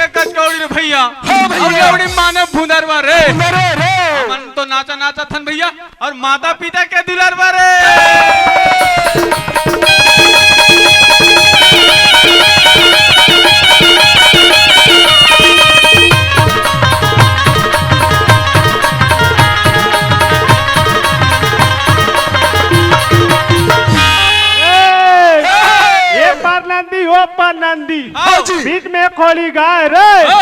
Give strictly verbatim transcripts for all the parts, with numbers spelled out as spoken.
कचकौड़ी रे भैया। हाँ भैया। अउ लेवड़ी माने भुंदरवा रे। भुंदरवा रे। हमन तो नाचा नाचा थन भैया, अउ माता पिता के दुलरवा रे। ए, ए पार नंदी, ओ पार नंदी। हाँ जी। बीच में खोली गाय रे। ओ।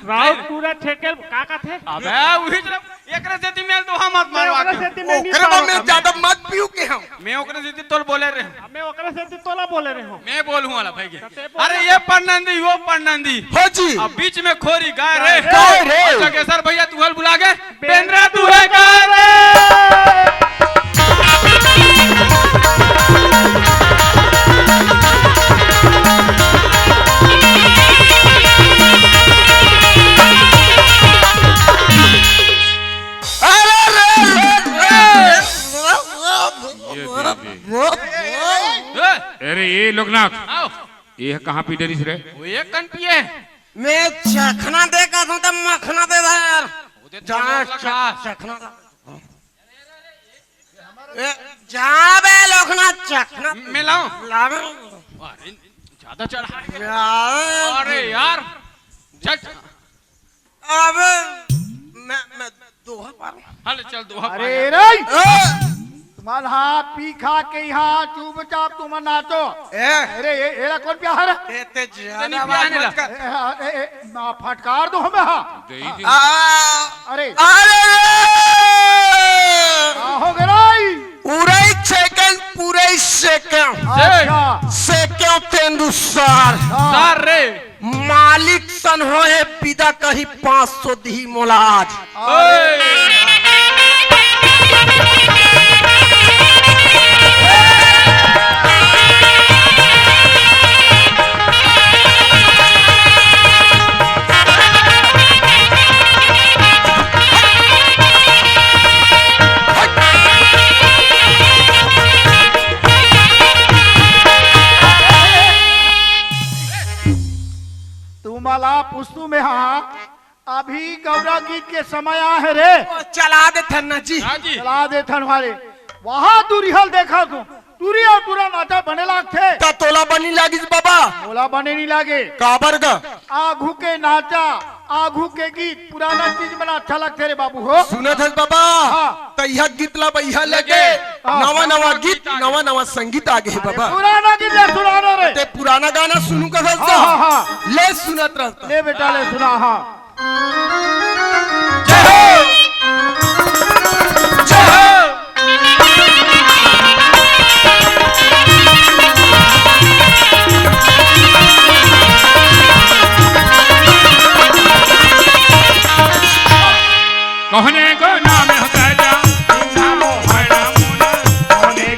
राउत पूरा छेके ल का कथे? अबे, उही तरफ एकरे सेती मेल तो हम मत मैं मारवा ओकरे के। सेती मैं नहीं ओकरे पारो में का ज्यादा मैं। मत पीऊ के हम। मैं ओकरे सेती तोल बोले रहे हूँ। मैं ओकरे सेती तोला बोले रहे हूँ। मैं बोलूँ वाला भाई के। तो ते बोल अरे ना। ये पन्नंदी, वो पन्नंदी। हाँ जी। अब बीच में खोरी गाय रे। गाय रे। अच्छा, केसर भैया तू हल बुला के। बेंद्रा तू है गाय रे। अरे रे रे रे। ये दीदी। ए, अरे ये लोकनाथ, आओ। ये कहाँ पी डरिस रे? वो एक कन पिए। मैं चखना दे का था, तब मखना दे दे यार। वो दे तो जाना बोल रखा। च-, चखना था। ए, जा बे लोकनाथ, चखना। मैं लाऊं? लावे। अरे, ज्यादा चढ़ा। यार। अरे यार, चल। अब मैं, मैं दोहा पार। हल चल दोहा अरे पार। रे, ए! तुम्हारा पी खा के यहाँ चुपचाप तुम नाचो। ए! अरे, ये, एला कौन प्यार है? ए, ते ज्यादा इतनी बात प्यार मत कर। ए, ए, ए, ए, ना फटकार दो हमें, हाँ। दे ही दे। आ, अरे। अरे रे! का हो गए रे? पूरे second, पूरे second। अच्छा। Second तेंदुसार। हाँ। सार रे। मालिक सन होए बिदा कही पाँच सौ दिही मोला आज। ओए। तुम्हाला पुस्तू में हा, अभी गौरा गीत के समय आहे रे। ओ, चला देथन ना जी। हाँ जी। चला देथन वाले। वहाँ दूरी हल देखा तू। टूरी अउ टूरा नाचा बने लागथे। त तोला बनी लागिस बाबा? मोला बने नहीं लागे। काबर ग? आघू के नाचा, आघू के गीत, पुराना चीज मन अच्छा लगथे रे बाबू हो। सुनत हस बाबा? हाँ। त इहा गीत ला बइहा लगे। हाँ। नवा नवा गीत, नवा नवा संगीत आगे हे बाबा। पुराना गीत ले सुनाना रे। ते पुराना गाना सुनू का हाँ, हाँ, हाँ। ले सुनत रहता। ले बेटा ले सुना, हाँ। जय हो। जय हो। कहने को नाम होता जा, नाम होता जा। कोने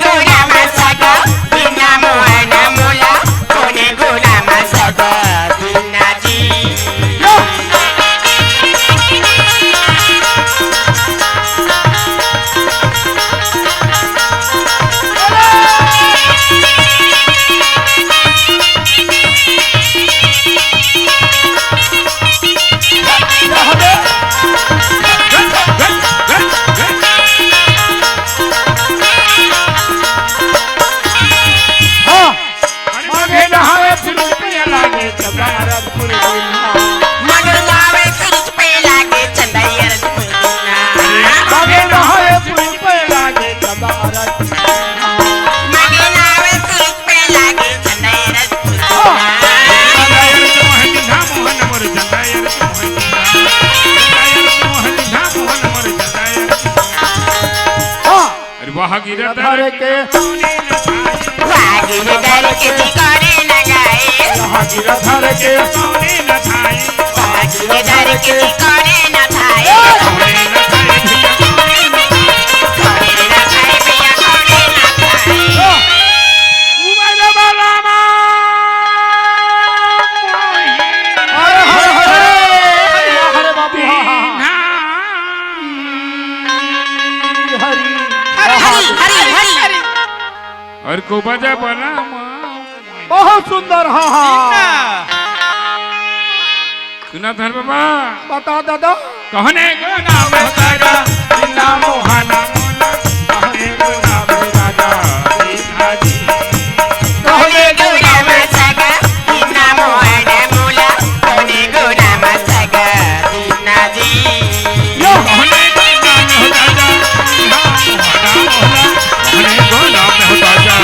गोरा में साजा, बिना मोहन मोला, कोने गोरा में साजा, बिना जी। अरे वाह गिरधर के। वाह गिरधर के ठिकाने न जाए। वाह गिरधर के। वाह गिरधर के ठिकाने न जाए। अरे हरे हरे, हरे बाबू, हाँ, हाँ, हाँ। हरी, हरी, हरी, हरी। अरे को बजा बना माँ। बहुत सुंदर, हाँ, हाँ। सुना धन बाबा। बता दादा। कहने को नाम होता गा, बिना मोहना मोला, कहने को नाम राजा, बिना जी। कहने को नाम सगा, बिना मोहना मोला, कहने को नाम सगा, बिना जी। यो कहने को नाम होता गा, बिना मोहना मोला, कहने को नाम होता गा।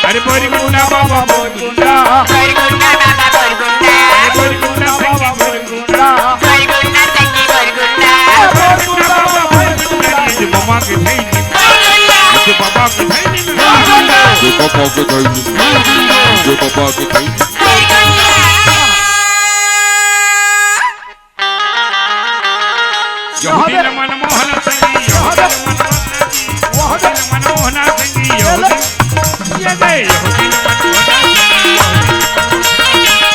अरे बोल गुंडा बाबा बोल गुंडा। अरे बोल गुंडा बाबा बोल गुंडा। अरे बोल गुंडा बाबा बोल गुंडा। बोल गुंडा बाबा बोल गुंडा। निज बाबा के धई निज बाबा के धई निज बाबा के धई निज बाबा के धई। यहूदी न मनमोहन संगी, यहूदी न मनमोहन संगी, यहूदी न मनमोहन संगी, यहूदी, ये दे, यहूदी न मनमोहन संगी, यहूदी न मनमोहन संगी।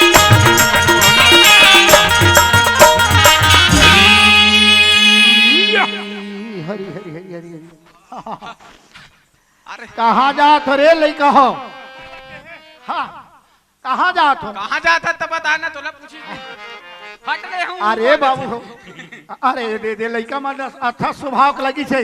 हरी, हरी, हरी, हरी, हरी। अरे। कहाँ जात हो रे लइका हो? हाँ। कहाँ जात हो? कहाँ जात हस त बता ना, तोला पूछी। हट ले हूँ। अरे बाबू, अरे दे दे, लइका मन अच्छा स्वभाव के लगी छे।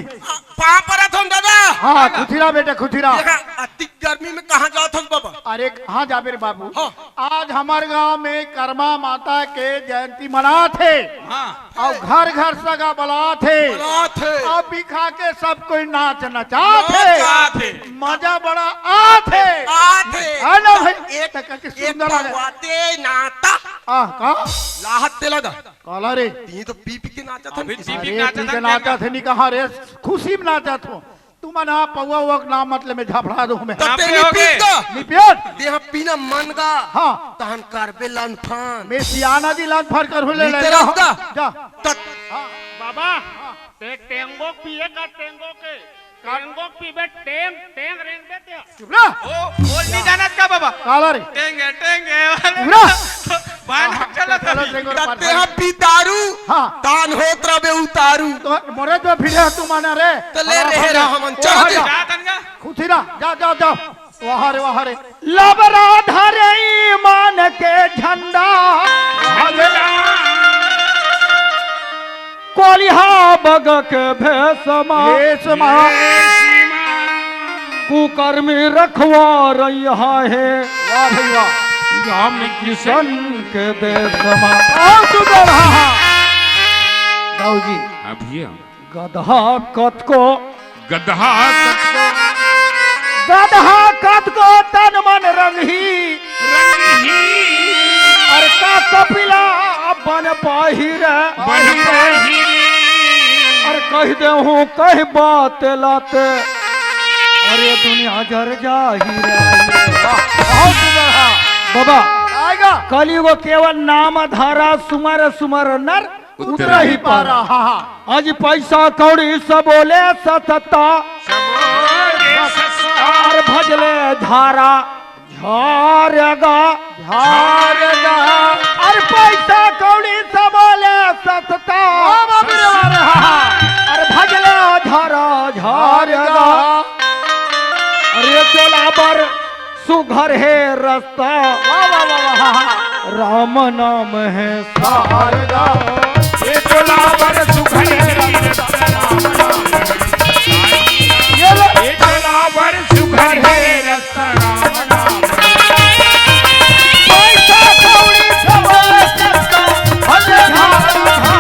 पाँव परत हन दादा। हाँ, खुशी रहा बेटा, खुशी रहा। देखा, अति गर्मी में कहाँ जात हस बाबा? अरे कहाँ जाबे रे बाबू? हाँ। आज हमर गांव में करमा माता के जयंती मनात हे। हाँ। अउ घर घर सगा बलात हे। बलात हे। अउ बिखा के सब कोई नाच नचात हे। नचात हे। मजा बड़ा आत हे। आत हे। है ना भाई? एक, त कति एक सुंदर आ जाए। बाते नाता। आह, का? लाहत तेला दा। काला रे? ती तो पी पी के नाचत हन। अभी पी पी अरे, नाचत पी के हन, नाचत हे, नी कहा रे, खुशी में नाचत हो। तुमन हा पौवा उवा के नाम मत ले, मैं झापड़ा दूं मैं। तब ते नापे नी होगे। पीत का? नी पियत? देह पीना मन का। हाँ। तहन करबे लनफन। मैं सियाना जी लनफन कर ले नी ले। तेरा जा, दा। जा। तत- हाँ। बाबा, ते टेंगो पिए का, टेंगो के। टेंगो पीबे, टेंग, टेंग रेंगबे ते। चुप रह। ओ, बोल नहीं जानत का बाबा? काला रे। टेंगे, टेंगे। चुप रह। बाहर चलो चलो, तभी। टेंगो रे, तब ते हा पी दारू, हाँ। तान होत रबे उतारू। तो मोरे जो भिड़े तू माना रे। तो ले हमारा रे भंगा। रा हमन, ओ, चल हाँ, दे। जा। जा तनगा। खुशी रहा, जा, जा, जा। वाह रे, वाह रे। लबरा धरे ईमान के झंडा। झंडा। कोलिहा बग के भेसमा। भेसमा। कुकर्मी रखवारइया हे। वाह भाई वाह। राम किशन के देसमा। बहुत सुंदर, हाँ, हाँ। दाऊ जी। हाँ भैया। गदहा कतको। गदहा कतको। गदहा कतको तन मन रंगही। रंगही। अरे का कपिला बन पाही रे। बन पाही रे। अरे कहि देहूँ कहि बात लाते। अरे दुनिया जर जाही रे। वाह, बहुत सुंदर, हाँ। बाबा, आएगा। कलयुग केवल नाम धारा सुमर सुमर नर उतरहि पारा। हाँ, हाँ। आज पैसा कौड़ी सबो ले सस्ता। सबो ले सस्ता। अरे भजले झारा झारगा। झारगा। अरे पैसा कौड़ी सबो ले सस्ता। वाह, वाह, वाह, वाह, हाँ। अरे भजले झारा झारगा। अरे चला बर सुघर हे रस्ता। वाह, वाह, वाह, वाह, हाँ, हाँ। राम नाम हे सारदा। ये चला बर सुघर हे रस्ता, राम नाम हे। ये लो। ये चला बर सुघर हे रस्ता, राम नाम हे। पैसा कौड़ी सब रस्ता, भले धाम धाम।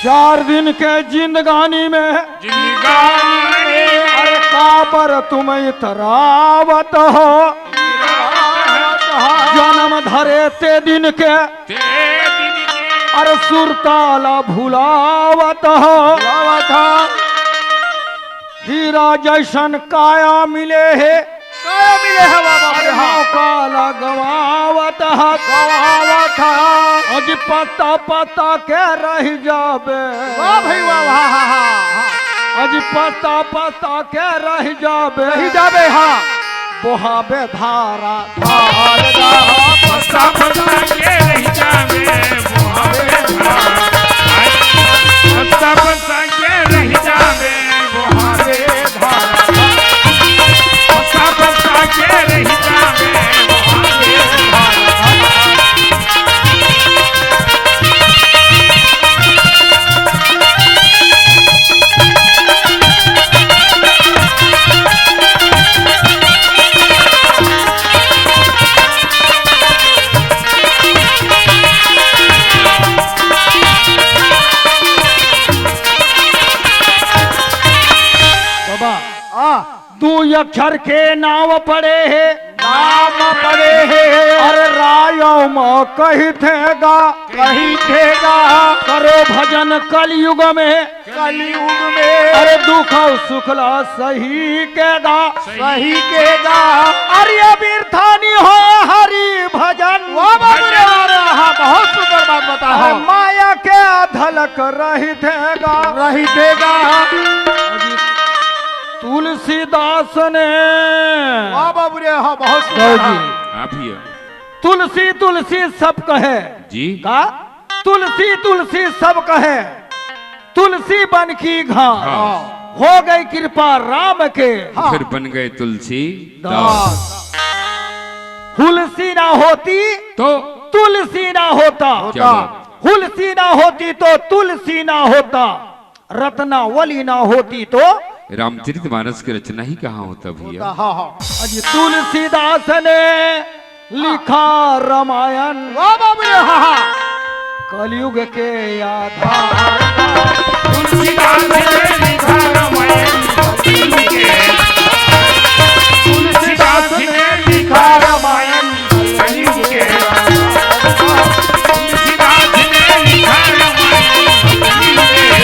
चार दिन के जिंदगानी में जिंदगानी। अरे काबर तुम इतरावत हो? जन्म धरे ते दिन के ते दिन के अरे सुरताला भुलावत हो। भुलावत हो। हीरा जैसन काया मिले हे, काया मिले हे बाबा, अरे हाँ। मौका लगवावत हा। गवावत हा। अजी पता पता के रह जाबे। वाह भाई वाह, वाह, हाँ, हाँ, हाँ। अजी पता पता के रह जाबे। रह जाबे, हाँ। बोहाबे धारा धार दा। पता पता के रह जाबे, बोहाबे धारा। पता पता के रह जाबे, बोहाबे धारा। पता पता के रह जाबे, बोहाबे धारा। बाबा, आ, दू अक्षर के नाव पड़े हे। नाम पड़े हे। अरे रायो म कहिथे गा। कहिथे गा। करो भजन कलयुग में। कलयुग में। अरे दुख अउ सुख ला सही के गा। सही के गा। अरे बिरथा नी हो हरि भजन। वाह बाबू रे, अरे हाँ, बहुत सुंदर बात बता अरे हो। माया के अधलक रहिथे गा। रहिथे गा। तुलसीदास ने। वाह बाबू रे, हाँ, बहुत सुंदर। जी। हाँ भैया। तुलसी तुलसी सब कहे। जी। का? तुलसी तुलसी सब कहे, तुलसी बन की घास। हाँ। हो गई कृपा राम के। हाँ। फिर बन गए तुलसी दास। दास। हुलसी ना होती तो? तुलसी ना होता। क्या बात। हुलसी ना होती तो तुलसी ना होता। रत्नावली ना होती तो रामचरित मानस की रचना ही कहाँ होता भैया? होता, हाँ, हाँ। अजी तुलसीदास ने लिखा रामायण। वाह बाबू रे, हाँ, हाँ। कलयुग के आधार। तुलसीदास ने लिखा रामायण कलयुग के। तुलसीदास ने लिखा रामायण कलयुग के। तुलसीदास ने लिखा रामायण कलयुग के।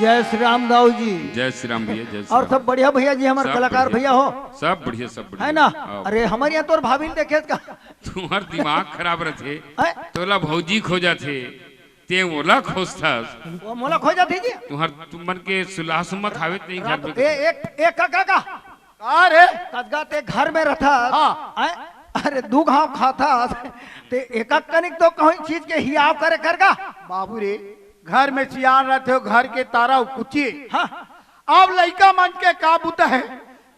जय श्री राम दाऊ जी। जय श्री राम भैया, जय श्री और राम। सब बढ़िया भैया जी, हमारे सब कलाकार बढ़िया। भैया हो। सब बढ़िया, सब बढ़िया। है ना? आओ। अरे हमारे यहाँ तो और भाभी ने देखे का। तुम्हार दिमाग खराब रहते। हैं? तोला भौजी खोजा थे, ते मोला खोजथस। वो मोला खोजा थे जी। तुम्हार तुम मन के सुलाह सुमत हावे ते घर रात में। ए, एक, एक का, का, का? का रे? कदगा ते घर में रहथस। हाँ। हैं? अरे दू घाव खाथस। ते एक कनिक तो कहूँ चीज के हियाव करे कर का? बाबू रे, घर में सियान रहते हो, घर के तारा कुची। हाँ। अब लइका मन के का बुता हे,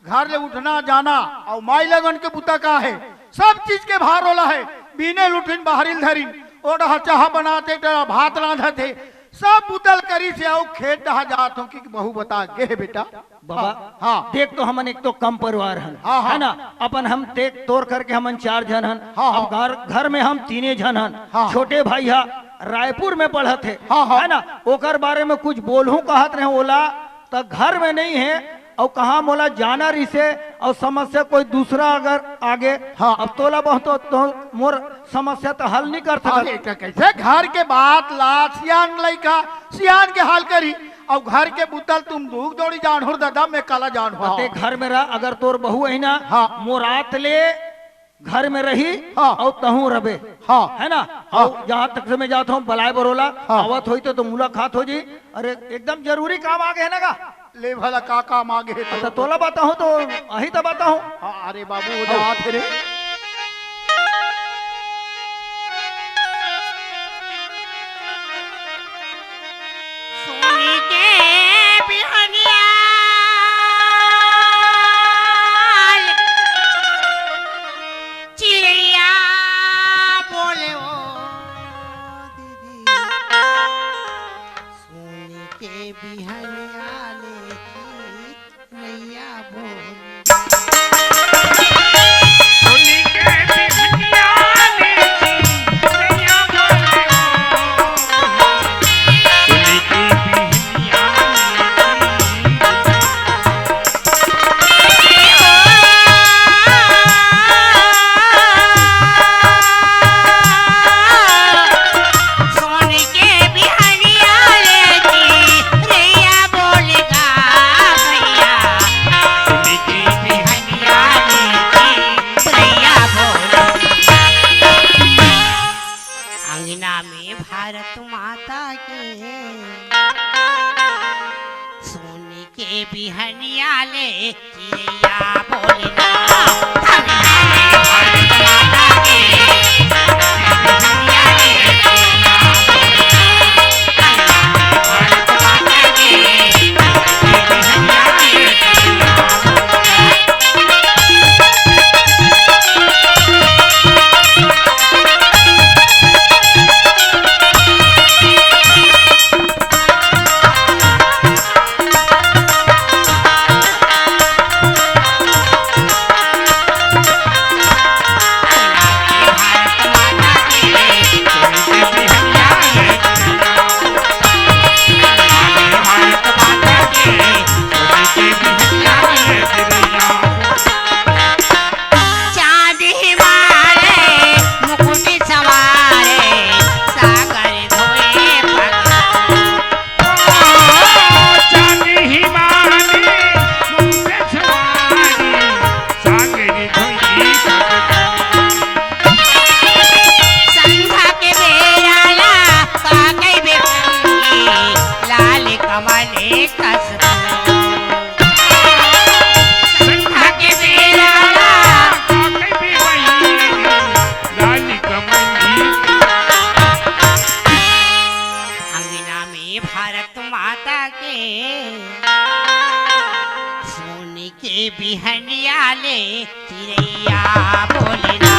घर ले उठना जाना, अउ माई लगन के बुता का हे, सब चीज के भार ओला हे। बीने ल उठिन, बहारी ल धरिन, ओ डहा चाहा बनाथे, तेरा भात रांधथे, सब बुता ल करिस हे, अउ खेत डहा जात हों कि बहू बता गे हे बेटा। बाबा, हाँ। देख तो हमन एक तो कम परिवार हन, हाँ, हाँ। है ना? अपन हम तेक तोर करके हमन चार झन हन। हाँ, अब हाँ। घर, घर में हम तीने झन हन। हाँ। छोटे भाई हा रायपुर में पढ़त हे, हाँ, हाँ। है ना? ओकर बारे में कुछ बोलहूँ कहत रहे ओला, त घर में नहीं हे, अउ कहाँ मोला जाना रिसे, अउ समस्या कोई दूसरा अगर आगे, हाँ। अब तोला बहुत तो, तो मोर समस्या तो हल नहीं कर सकत। अरे, क-, कैसे घर के बात ला, सियान लइका, सियान के हाल करी, अउ घर के बुता ल तुम दूख जोड़ी जानहूँ दादा, मैं काला जानहूँ। ते घर में रह, अगर तोर बहू अही ना, हाँ। मोर आत ले घर में रही, हाँ। अउ तहूँ रबे। हाँ। है ना? हाँ। अउ जहाँ तक से मैं जात हूँ, बलाय बरोला, हाँ। आवत होई तो, तो मुलाकात हो जी। अरे, एकदम जरूरी काम आ गे हे ना का? ले भला का काम आ गे हे तो? अच्छा, तोला बताहूँ तो, अही तो बताहूँ। हाँ, अरे बाबू, वो तो आओ। आत हे रे। सोनी के बिहनिया चिड़िया बोले बिहनिया ले चिरैया बोले ना। अंगना में भारत माता के, बिहनिया ले चिरैया बोले ना। अंगना में भारत माता के, बिहनिया ले चिरैया बोले ना। चांदी मारे मुकुट संवारे, सागर धोए पग। चांदी ही मानी मुंह पे छुआनी, सागरी धोई पग। संध्या के बेरा ला पाके बेरंगी, लाल कमल कस। संध्या के बेरा ला पाके बेरंगी, लाल कमल। अंगना में भारत माता के सोने के बिहनिया ले चिरैया बोले ना।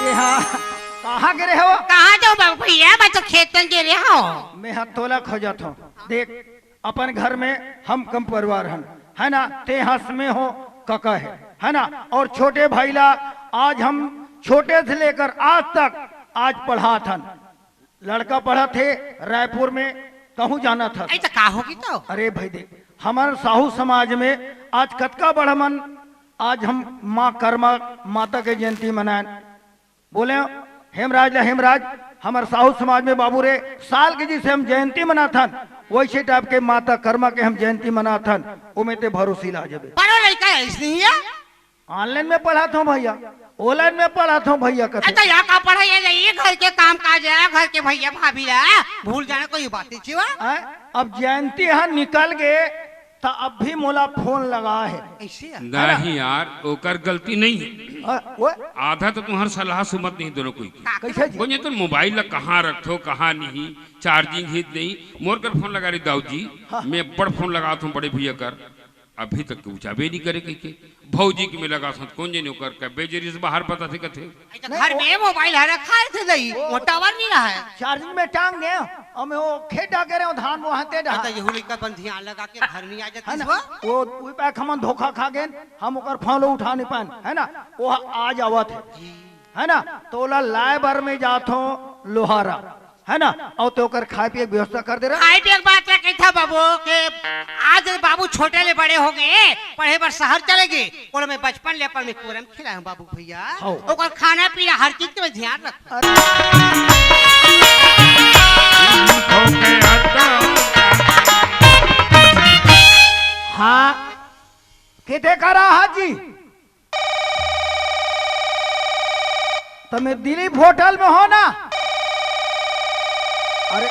ए हाँ, कहाँ गे रहे हो? कहाँ जाऊँ बाबू भैया, मैं तो खेतन गे रहे हूँ। मैं हा तोला खोजत हूँ। देख, अपन घर में हम कम परिवार हन, है ना? ते हंस में हो, कका है, है ना? और छोटे भाई ला आज हम छोटे से लेकर आज तक आज पढ़ात हन। लड़का पढ़त हे रायपुर में, कहूँ जानत हस? ऐसा का होगी तो? अरे भाई देख, हमर साहू समाज में आज कतका बड़ मन, आज हम माँ कर्मा माता के जयंती मनाएन। बोले, "हेमराज ला हेमराज, हमर साहू समाज में बाबू रे, साल के जैसे हम जयंती मनाथन, वैसे टाइप के माता कर्मा के हम जयंती मनाथन, ओमे ते भरोसी ला जबे।" बड़ो लइका है इसलिए। ऑनलाइन में पढ़ात हूँ भैया, ऑनलाइन में पढ़ात हूँ भैया, कथे। अच्छा, यहाँ का पढ़ाई है, ये घर के काम काज है, घर के भैया भाभी ला भूल जाना कोई बात नहीं छिवा। आय, अब जयंती यहाँ निकल गए, त अब भी मोला फोन लगा है। कैसे है? नहीं यार, ओकर गलती नहीं है। हाँ, वो? आधा तो तुम्हार सलाह सुमत नहीं दोनों कोई की। का कैसे जी? कोई तो मोबाइल ला कहाँ रखथो, कहाँ नहीं, चार्जिंग ही नहीं। मोर कर फोन लगा रही दाऊ जी, हाँ। मैं बड़ फोन लगात हूँ बड़े भैया कर, अभी तक के उचाबे नहीं करे कह के। भौजी के में लगात हूँ, कोन जनी ओकर का बेजरी से बाहर पता थे कथे। अच्छा, नहीं, घर वो में मोबाइल हर रखा है थे नहीं, वो वो टावर नहीं रहा है। चार्जिंग में टांग दे, और मैं वो खेत डाके रहे हो, धान बोहाते डहा। अच्छा, ये हुलिका बंद ध्यान लगा के घर नहीं आ जाती है ना? वो, वो पैक हमन धोखा खा गए, हम ओकर फोन उठा नहीं पान, है ना? वो आज आवत है, है ना? तो ओला लाए बर में जात हो लोहारा, है ना? और तो ओकर खाए पिए के व्यवस्था कर दे रहा। खाए पिए के बात ला कही था बाबू के, आज बाबू छोटे ले बड़े हो गए, पढ़े बर शहर चले गए, ओला मैं बचपन ले अपन में कोरम खिलाए हूँ बाबू भैया। हाँ। ओकर खाना पीना हर चीज के मैं ध्यान रख। अरे। हाँ, किथे करा हाजी? त मैं दिलीप होटल में हो ना? अरे,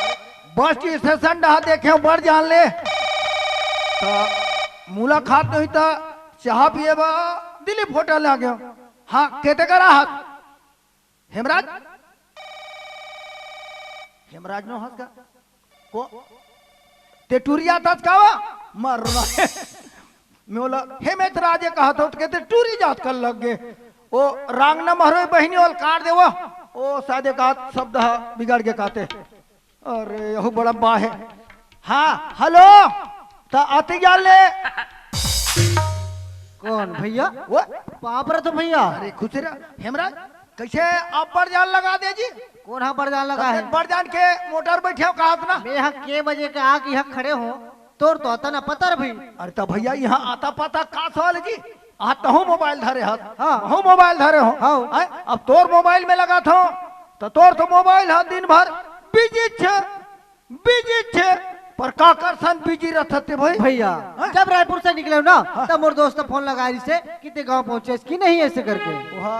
बस स्टेशन डहा देखे हो, बड़ जान ले। त मुलाकात नहीं त चाह पिए बा दिलीप होटल आ गयो। हाँ, केते करा हाथ? हेमराज? हेमराज नो हंस का? को? ते टूरी जात हस का वा? मर रहा है। मैं बोला, "हे मैं तो राजे कहा था, तो कहते टूरी जात कर लग गए।" ओ रांग न महरो बहिनी ओल काट दे वो। ओ सादे का शब्द हा बिगाड़ के कहते। अरे, यहू बड़ा बा हे। हाँ, हेलो, त अति जान ले। कौन भैया? वो? पाँव परत हों भैया। अरे, खुश रह, हेमराज, कैसे आप बड़ जान लगा दे जी? कौन हा बड़ जान लगा हे? बड़ जान के मोटर बैठे हो कहा ना? मैं यहाँ के बजे के आके यहाँ खड़े हों, तोर तो अतना पता रहे भाई। अरे त भैया, यहाँ आता पता का सवाल हे जी? आ तहूँ मोबाइल धरे हस, हाँ। महूँ मोबाइल धरे हों। हाँ। हैं? अब तोर मोबाइल में लगाथों, त तोर तो मोबाइल ह दिन भर बिजी छे, बिजी छे। पर का कर सन बिजी रहत हे भाई? भैया, हाँ? जब रायपुर से निकले हों ना, हाँ। तब मोर दोस्त फोन लगाय रहिसे कि ते गाँव पहुँचे कि नहीं, ऐसे करके। वह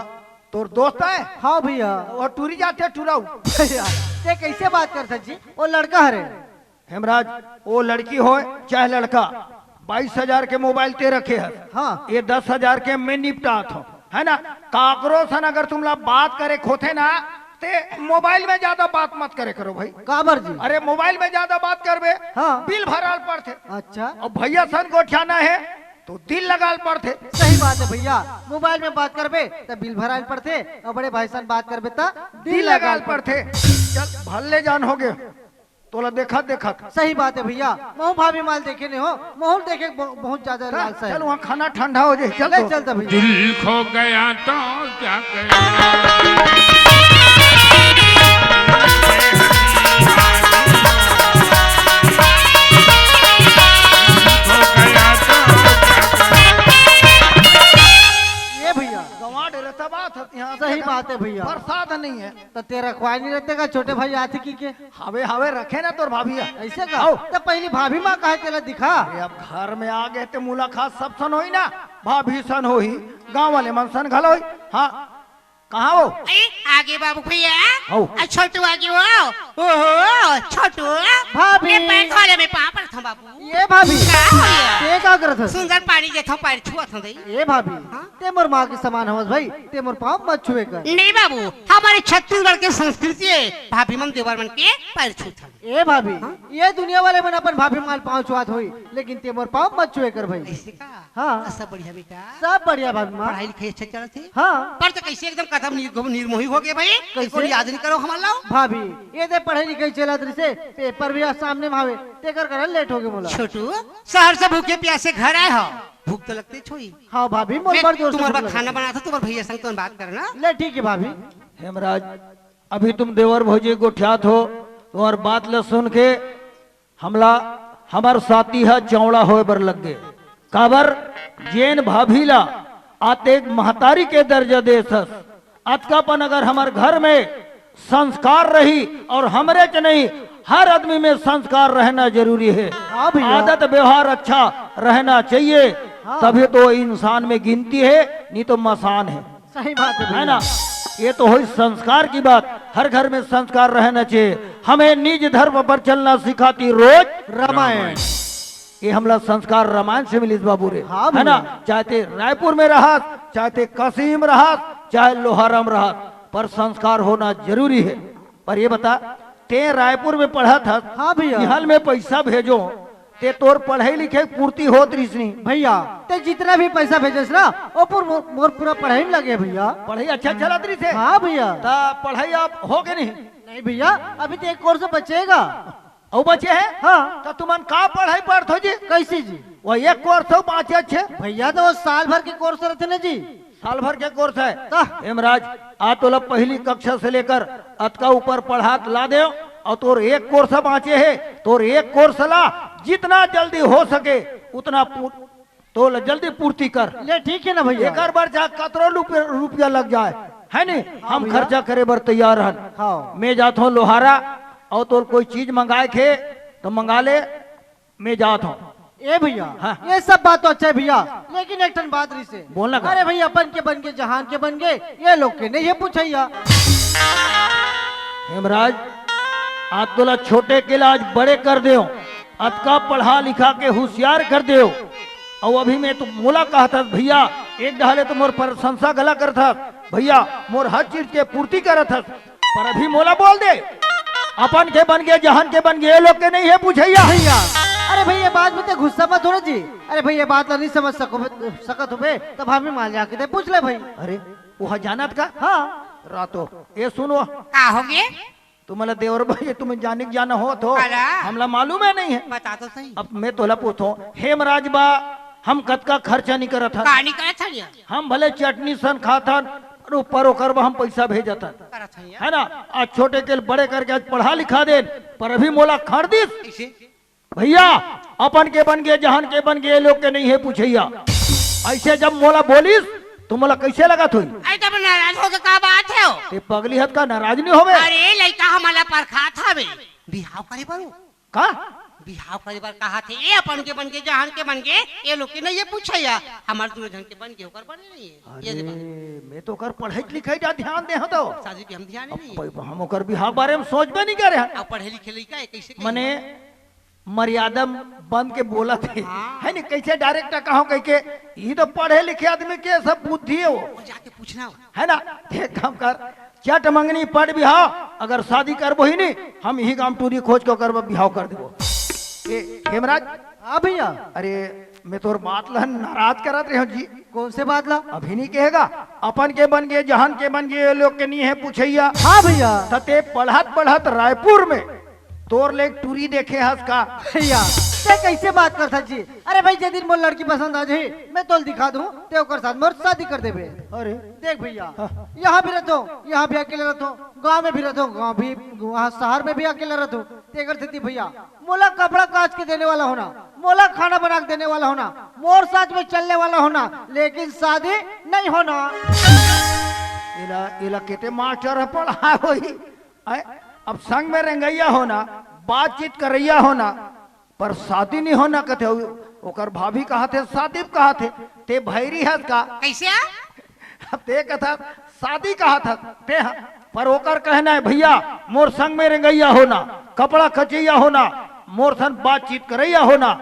तोर दोस्त हे? हाँ भैया। वह टूरी जाथे टुराऊ। भैया, ते कैसे बात करत हस जी? वो लड़का हरे। हेमराज, वो लड़की होय चाहे लड़का, बाईस हजार के मोबाइल ते रखे हस। हाँ। ये दस हजार के मैं निपटात हों, है ना? काकरो सन अगर तुमला बात करे के होथे ना, ते मोबाइल में ज्यादा बात मत करे करो भाई। काबर जी? अरे, मोबाइल में ज्यादा बात करबे, हाँ। बिल भराल पड़थे। अच्छा। अउ भैया सन गोठियाना हे, तो दिल लगाल पड़थे। सही बात हे भैया, मोबाइल में बात करबे, त बिल भराल पड़थे, अउ बड़े भाई सन बात करबे, त दिल दिल लगाल लगाल पड़थे। चल, भल्ले जान होगे। तोला देखत देखत। सही बात हे भैया, महूँ भाभी माँ ल देखे नइ हों, महूँ ल देखे ब-, बहुत ज्यादा चल, लालसा हे। चल, वहाँ खाना ठंडा हो जाए, चल ले तो। चल त भैया। दिल खो गया तो क्या करे? दिल खो गया तो क्या करे? ये भैया। गंवा डरे तब आत हस यहाँ सही से बात हे भैया। प्रसाद नहीं हे। त तेरा ख्वाही नहीं रहते का छोटे भाई आथे कि के? हवे, हवे, रखे ना तोर भाभी ह। ऐसे का? आओ। त पहली भाभी माँ कहे तेला दिखा। अरे, अब घर में आ गे ते मुलाकात सब सन होही ना, भाभी सन होही, गाँव वाले मन सन घलो होही। हाँ, कहाँ हो? ए, आगे बाबू भैया। आओ। आ, छोटू आगे हो। ओहो, छोटू। भाभी। ये पैर धोले में पाँव परत हों बाबू। ये भाभी। का हो गया? ते का करत हस? सुंदर पानी देथों, पैर छुअत हों दई। ये भाभी, हाँ? ते मोर माँ के समान हवस भाई, ते मोर पाँव मत छुए कर। नहीं बाबू, हमर छत्तीसगढ़ के संस्कृति हे, भाभी मन देवर मन के पैर छूथन। ए भाभी, हाँ? ये दुनिया वाले मन अपन भाभी माँ ल पाँव छुआत होही, लेकिन ते मोर पाँव मत छुए कर भाई। ऐसे का? हाँ। सब बढ़िया बेटा। सब बढ़िया भाभी माँ। पढ़ाई लिखाई अच्छा चलत हे? हाँ। पर तो कैसे एकदम कदम नि-, निर्मोही हो गे भाई? कैसे? कोई याद नहीं करो हमला? भाभी, ये दे पढ़ाई लिखाई चलत रहिसे, पेपर भी आज सामने में हवे, तेकर कारण लेट हो गे मोला। छोटू, शहर से भूखे प्यासे घर आए हो, भूख तो लगते होही। हाँ भाभी, मोर मैं बड़ जोर से तुम्हारे भूख बाद लगे। खाना बनाथों, तुम्हारे भैया संग तुम बात करना। ले ठीक हे भाभी। हेमराज, अभी तुम देवर भौजी गोठियात हो, तुम्हार बात ल सुन के हमला, हमर साती ह चौड़ा होय बर लग गे। काबर, जेन भाभी ला आते एक महतारी के दर्जा देत हस, अतकापन अगर हमर घर में संस्कार रही अउ हमरे च नहीं, हर आदमी में संस्कार रहना जरूरी हे। हाँ भैया। आदत व्यवहार अच्छा रहना चाहिए, हाँ। तभी तो इंसान में गिनती हे, नहीं तो मसान हे। सही बात हे है भैया। ना? ये तो होइस संस्कार की बात। हर घर में संस्कार रहना चाहिए। हमें निज धर्म पर चलना सिखाती रोज रामायण। ये हमला संस्कार रामायण से मिलिस बाबू रे। हाँ है ना? भैया। चाहे ते रायपुर में रहस, चाहे ते काशी में रहस, चाहे लोहारा में रहस, पर संस्कार होना जरूरी हे। पर ये बता, ते रायपुर में पढ़त हस, हाँ भैया। इहाँ ले मैं पैसा भेजों, ते तोर पढ़ई लिखई के पूर्ति होत रहिस नहीं। भैया, ते जितना भी पैसा भेजेस ना, वो पूर-, मोर, मोर पूरा पढ़ई में लगे भैया। पढ़ई अच्छा चलत रहिसे? हाँ भैया। त पढ़ई अब हो गे नहीं? नहीं भैया, अभी तो एक कोर्स बचेगा। अउ बचे हे? हाँ। त तुमन का पढ़ई पढ़थो जी? कैसे जी? वो एक कोर्स तो बाँचे हे। भैया, तो वो साल भर के कोर्स रहिथे ना जी। साल भर के कोर्स हे। त? हेमराज, आ तोला पहली कक्षा से लेकर अतका ऊपर पढ़ात ला देव, अउ तोर एक कोर्स बाँचे हे, तोर एक कोर्स ला जितना जल्दी हो सके उतना पू-, तोला जल्दी पूर्ति कर। ले, ठीक हे ना भैया। एकर बर चाहे कतरो रुपये, रुपया लग जाए, है नी? हाँ हम भैया। खर्चा करे बर तैयार हन। हाँ। मैं जात हों लोहारा, अउ तोर कोई चीज मंगाए के हे, त मंगा ले। मैं जात हों। ए भैया, हाँ। ये सब बात तो अच्छा हे भैया, लेकिन एक ठन बात रहिसे। बोल ना का? अरे भैया, अपन के बन गे, जहान के बन गे, ये लोग के नहीं हे पूछइया। हेमराज, आज तोला छोटे के ला आज बड़े कर देव, अतका पढ़ा लिखा के हुसियार कर देव। अउ अभी मैं तो मोला कहत हस भैया, एक डहर ले तो मोर प्रशंसा घला करत हस भैया, मोर हर चीज के पूर्ति करत हस, पर अभी मोला बोल दे, अपन के बन गे, जहान के बन गे, ये लोग के नहीं हे पूछइया। भैया, अरे भैया, बात में ते गुस्सा मत हो ना जी। अरे भैया, बात ला नहीं समझ सको, सकत होबे, त भाभी माँ ल जाके ते पूछ ले भाई। अरे, वो ह जानत का? हाँ। रातो, ये सुनो। का हो गे? तुमला देवर भाई, तुम जाने के जाना हो तो अरे। हमला मालूम है नहीं है। बता तो सही। अब मैं तोला पूछो, हेमराज बा, हम कतका खर्चा नहीं करत हन। कहानी करत हन यार। हम भले चटनी सन खात हन, पर ऊपर ओकर बा हम पैसा भेजत हन। करत हन यार। है ना? आज छोटे के बड़े करके आज पढ़ा लिखा देन, पर अभी मोला खड़ दिस। कैसे? भैया, अपन के बन गे, जहान के बन गे, ये लोग के नहीं है पूछैया। ऐसे जब मोला बोलिस, तो मोला कैसे लगत होई? अरे, तब नाराज होके का बात है? ते पगली हत का, नाराज नहीं होवे? अरे, लइका हमारा परखा था बे। बिहाव करे बर। का? बिहाव करे बर कहा थे, ए, अपन के बन गे, जहान के बन गे, ये लोग के नहीं है पूछैया। हमार दूनो झन के बन गे, ओकर बने नहीं है। ये दे बात। मैं तो ओकर पढ़ाई लिखाई जा ध्यान दे हूं तो। शादी पे हम ध्यान ही नहीं है। अब हम ओकर बिहाव बारे में सोचबे नहीं करे हन। अब पढ़े लिखे लइका है, कैसे कही? मने मर्यादा बन के बोलत हे, हाँ। है नी? कैसे direct कहो कह के, ये तो पढ़े लिखे आदमी के सब बुद्धि है वो, वो जाके पूछना हो। है ना? एक काम कर, चट मंगनी पढ़ बिहाव, अगर शादी करबो ही नहीं, हम यही गांव टूरी खोज के ओकर बिहाव कर देबो। ए, हेमराज। हाँ भैया। अरे, मैं तोर बात ला नाराज करत रहे हूँ जी। कौन से बात ला? अभी नहीं कहेगा, अपन के बन गे, जहान के बन गे, ये लोग के नहीं है पूछैया। हाँ भैया। त ते पढ़त पढ़त रायपुर में तोर ले टूरी देखे हस का? भैया, ते कैसे बात करथस जी? अरे भाई, जे दिन मोर लड़की पसंद आ जाही, मैं तोल दिखा दूं, ते ओकर साथ मोर शादी कर देबे। अरे। देख भैया, हाँ। यहाँ भी रहता हूँ, यहाँ भी अकेले रहता हूँ, गाँव में भी रहता हूँ, गाँव भी, वहाँ शहर में भी अकेले रहता हूँ। तेकर सेती भैया, मोला कपड़ा काच के देने वाला होना, मोला खाना बना के देने वाला होना, मोर साथ में चलने वाला होना, लेकिन शादी नहीं होना। इला, इला केते मास्टर ह पढ़ा होई। आय, अब संग में रेंगइया होना, बातचीत करइया होना, पर शादी नहीं होना कथे। उ-, ओकर भाभी कहा थे, शादी कहा थे, ते भैरी हस का? कैसे? अब ते कथा शादी कहा था, ते ह-, पर ओकर कहना है, भैया, मोर संग में रेंगइया होना, कपड़ा कचैया होना, मोर सन बातचीत करैया होना,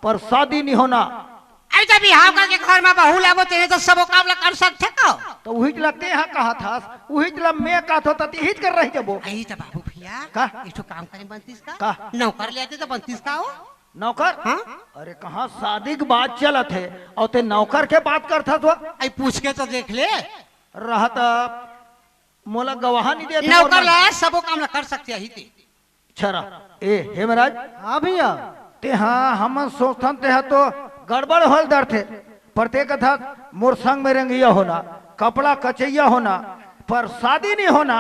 पर शादी नहीं होना। अरे, जब बिहाव करके घर में बहू लाबो, तेने तो सबो काम ला कर सकथे का? तो उही ला ते हा कहा था, उही ला मैं कहा था, त इही कर रही जबो। आई त बाबू भैया, का? एक ठो काम करे बनतीस का? का? नौकर ले आते तो बनतीस का हो? नौकर? हाँ? अरे, कहाँ शादी की बात चलत है और ते नौकर के बात करथा तो? आई पूछ के तो देख ले। रहता मोला गवाह नहीं देत नौकर ला, सबो काम ला कर सकथे ही ते। अच्छा रहा। ए, हेमराज। हाँ भैया। ते हाँ, हमन सोचथन ते हा तो गड़बड़ होल डरथे। पर ते कथा मोर संग में रेंगइया होना, कपड़ा कचैया होना, पर शादी नहीं होना,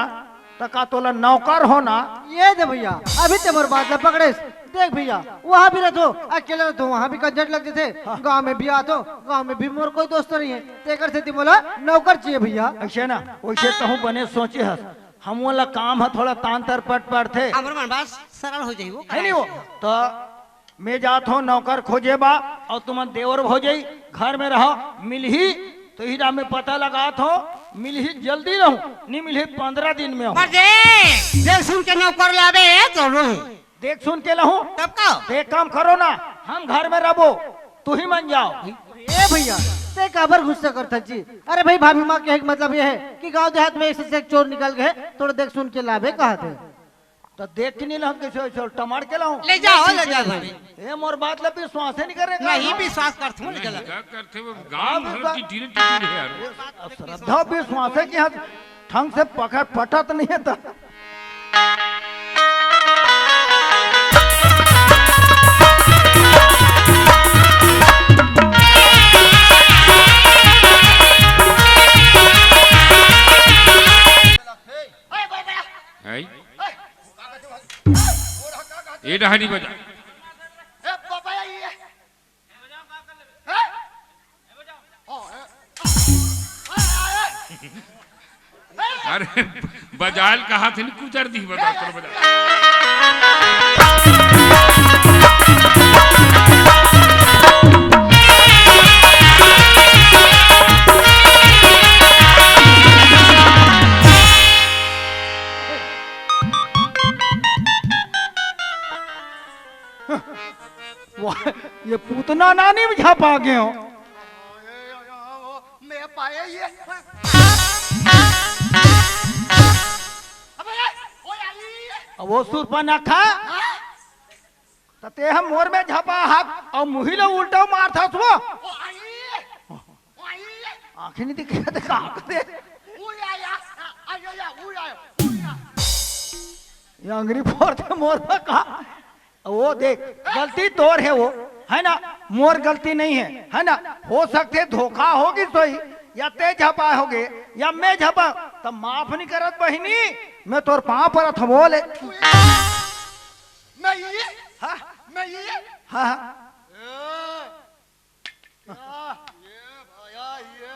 त का तोला नौकर होना? ये दे भैया, अभी ते मोर बात ला पकड़ेस। देख भैया, वहाँ भी रहथो, अकेले रहथो, वहाँ भी कंझट लग जथे। हाँ। गाँव में भी आथो, गाँव में भी मोर कोई दोस्त नहीं है, तेकर सेती मोला नौकर चाहिए भैया। ऐसे ना, वैसे तहूँ बने सोचे हस। हमन ला काम ह थोड़ा तान तर पट पड़थे। हमर मन बात सरल हो जाई, वो है नहीं वो? तो मैं जात हूँ नौकर खोजे बा, और तुमन देवर भौजाई घर में रहो, मिलही तो ही में पता लगात हूँ, मिलही जल्दी रहूँ, नहीं मिलही पंद्रह दिन में हूँ। पर देख, देख सुन के नौकर लाबे तो रहूँ। देख सुन के लहूँ। तब का? तो एक काम करो ना, हम घर में रहबो, तू ही मन जाओ। ए भैया, ते काबर गुस्सा करथस जी? अरे भाई, भाभी माँ के एक मतलब ये है कि गांव देहात में एक से एक चोर निकल गए, थोड़ा देख सुन के लाबे कहा थे। तो देख के नहीं लाऊं, कैसे वैसे टमार के लाऊं? ले जाओ, ले जाओ भाई। ए, मोर बात ला विश्वास ही नहीं करे का? नहीं विश्वास करथूं, ले चला। का करथे वो? गांव भर की टीने टीने है यार। अब श्रद्धा विश्वास है कि हाँ, ढंग से पकड़ पटत नहीं है तो। हैं? ए डहानी बजा। अरे, बजाल कहा थे, कुचर दी, बजा, चलो बजा। वाह, ये पूतना नानी में झपा गए हो। मैं पाया ये। अबे, ओ यारी। अब वो सुरपनखा। हाँ? त ते हम मोर में झपा हाथ और मुही लो उल्टा मार था वो। ओ आई। ओ आई। आंखें नहीं दिखे तो का करते? ओ या या। आ या या, ओ या, ओ या। ये अंगरी फोर दे मोर का। वो देख, गलती तोर हे वो, है ना? मोर गलती नहीं हे, है ना? हो सकथे धोखा होगिस होही, या ते झपा होगे, या मैं झपा, त माफ नहीं करत बहिनी। मैं तोर पाँव परत हंव बोले। मैं ये हाँ मैं ये हाँ हाँ। ये भैया ये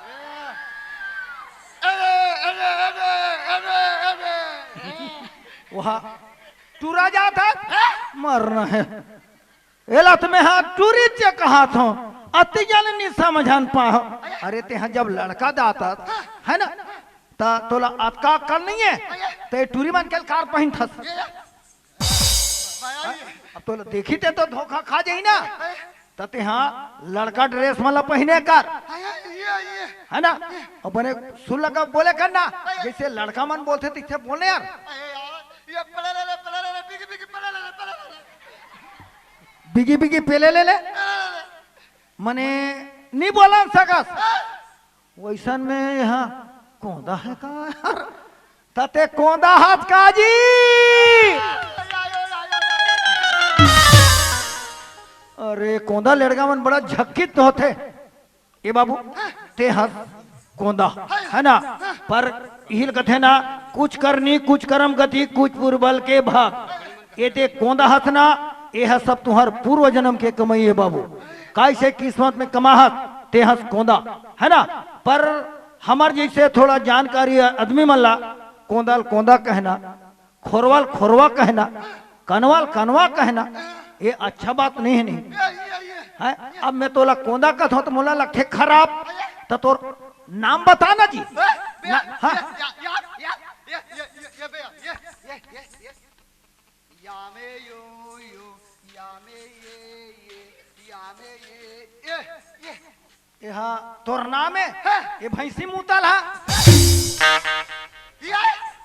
ये अरे अरे अरे अरे अरे वहाँ टूरा जात हे, मरना हे। एला त मैं हा टूरी च कहाथंव, अति जन नी समझन पाहो। अरे ते हा जब लड़का दातस, है ना, त तोला अतका अक्कल नहीं हे, ते टूरी मन के कार पहिनथस। ये भैया ये अब तोला देखही ते तो धोखा खा जाही ना, त ते हा लड़का ड्रेस मन ला पहिने कर, भैया ये ये है ना? अपने सुर लगा बोले कर ना, जैसे लड़का मन बोलथे तैसे बोलने यार। अरे यार ये पड़ा ले पड़ा ले बिगी बिगी पड़ा ले पड़ा ले बिगी बिगी पेले ले ले, मने नी बोलन सकस। वैसन में यहाँ कोंदा हे का यार? त ते कोंदा हस का जी? अरे कोंदा लेड़गा मन बड़ा झक्कित होथे। ए बाबू, ते हस कोंदा, है ना? पर इहिल कथे ना, कुछ करनी कुछ करम गति, कुछ पुरबल के भाग। ए ते कोंदा हस ना, ए ह सब तुहर पूर्व जन्म के कमई हे बाबू। काइसे किस्मत में कमा हस, ते हस कोंदा, है ना? पर हमर जैसे थोड़ा जानकारी आदमी मन ला कोंदा ल कोंदा कहना, खोरवा ल खोरवा कहना, कनवा ल कनवा कहना, ये अच्छा बात नहीं हे नहीं। है? अब मैं तोला कोंदा कहत हंव त मोला लगथे खराब, त तोर नाम बता ना जी। ना, हाँ। एहा तोर नाम हे? ये भैंसी मुतल हा।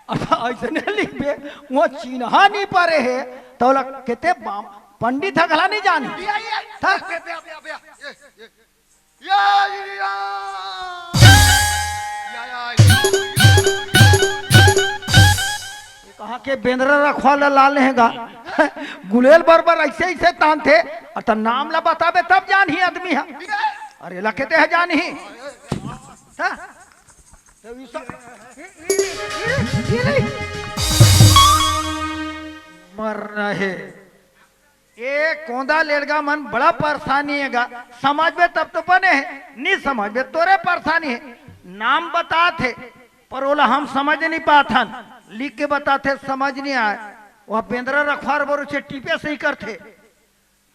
अच्छा, ऐसने लिखबे, वो चिन्हा नहीं परे हे, तोला केते बाम-, पंडित ह घला नहीं जानी। था? ये कहाँ के बेंदरा रखवा ला लाल हेगा। गुलेल बरबर ऐसे ऐसे तानथे, और त नाम ला बताबे तब जानही आदमी हा। अरे लखेते है जानही। हाँ? तो ये सब मर रहे। ए कोंदा लेड़गा मन बड़ा परेशानी हेगा। समझबे तब तो बने हे, नी समझबे तोरे परेशानी हे। नाम बतात हे, पर ओला हम समझ नहीं पाथन। लिख के बतात हे, समझ नहीं आए। वह बेंदरा रखवार बरो से टीपे सही करथे।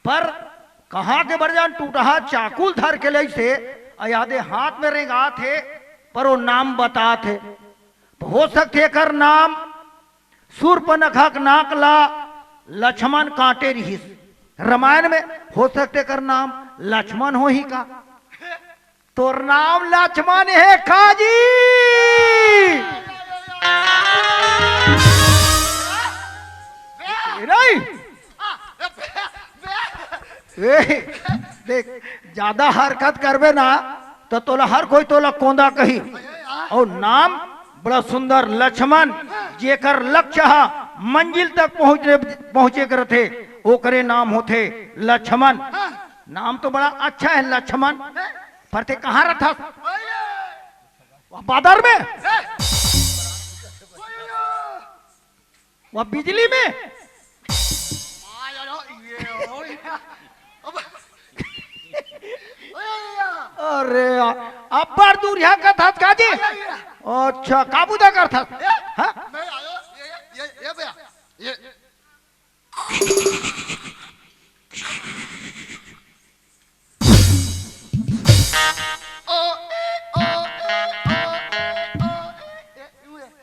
पर कहाँ के बरजान टूटहा चाकुल धर के लइसे, अयादे हाथ में रेंगात हे, पर वो नाम बतात हे। हो सकथे एकर नाम सूर्पनखा के नाक ला लक्ष्मण काटे रिहिस रामायण में, हो सकथे एकर नाम लक्ष्मण होही का? तोर नाम लक्ष्मण हे का जी? नहीं। ए, देख, ज्यादा हरकत करबे ना, त तोला हर कोई तोला कोंदा कही। अउ नाम बड़ा सुंदर, लक्ष्मण। जेकर लक्ष्य ह मंजिल तक पहुंचने, पहुंचे के रथे, ओकरे नाम होथे लक्ष्मण। नाम तो बड़ा अच्छा हे लक्ष्मण, पर ते कहाँ रथस? वह बादर में? वह बिजली में? अरे यार, अब्बड़ दूर यहाँ का था का जी? अच्छा, का बुता कर था? हाँ?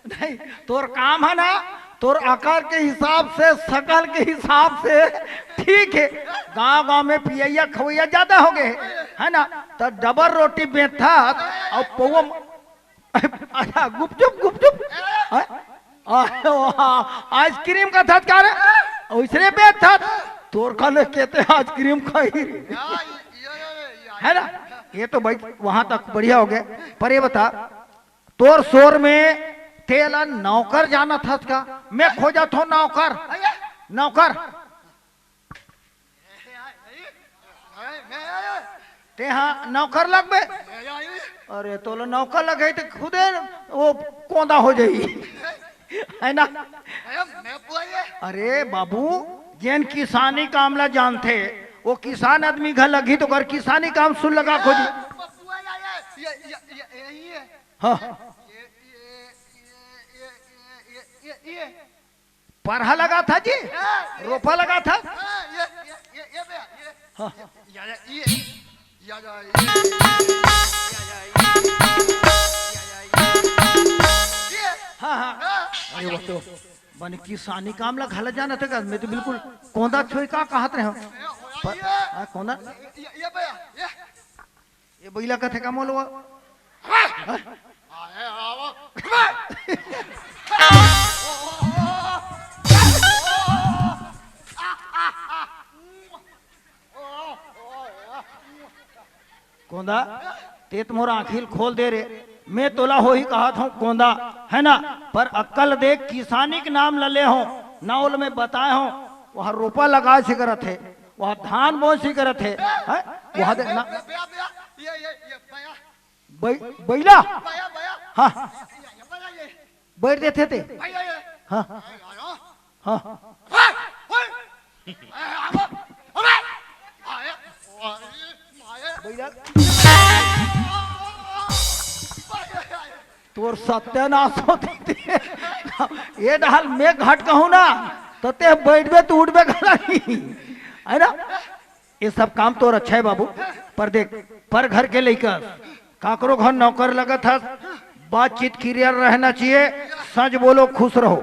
नहीं, तोर काम हे ना, तोर आकार के हिसाब से, शकल के हिसाब से ठीक हे। गांव गांव में पियैया खवैया ज्यादा हो गए हे, है ना? त डबल रोटी बेचथस अउ पौवा म-, अच्छा, गुपचुप, गुपचुप। हैं? आ, वाह, आइसक्रीम का धत का रे? ओइसने बेचथस। तोर का ले केते आइसक्रीम खाही रे। है ना? ये तो भाई वहां तक बढ़िया हो गए। पर ये बता, तोर सोर में तेला नौकर जानत हस का? मैं खोजत हूँ नौकर। नौकर। तेहा नौकर लगबे। अरे, तोला नौकर लगे त खुदे वो कोंदा हो जाई, है ना? अरे बाबू, जेन किसानी काम ला जानथे, वो किसान आदमी घर लगही तो कर किसानी काम सुन लगा खोजी। हाँ। परहा लगा था जी, रोपा लगा था। हाँ। हाँ, हाँ। अरे, वो तो बने किसानी काम ला घला जानत हे का? मैं तो बिल्कुल कोंदा छोई का कहत रहे हूँ। पर, हाँ, कोंदा। ये बइला कथे का मोलवा? कोंदा, तें त मोर आँखी ल खोल दे रे। मैं तोला होही कहत हूँ कोंदा, है ना? पर अक्कल देख, किसानी के नाम ल ले हूँ, ना ओला मैं बताए हूँ, वहाँ रोपा लगाए से करत हे, वहाँ धान बोए से करत हे, हैं? वहाँ दे ना। बइ-, बइला? हाँ। बइठ देथे ते। हाँ। हाँ। बइला। तोर सत्यानाश होथे ते। ये डाल मैं घट कहूँ ना, तो ते बइठबे तो उठबे घला नहीं, है ना? ये सब काम तोर अच्छा है बाबू, पर देख, पर घर के लइका, काकरो घर नौकर लगत हस, बातचीत क्लियर रहना चाहिए, सच बोलो, खुश रहो,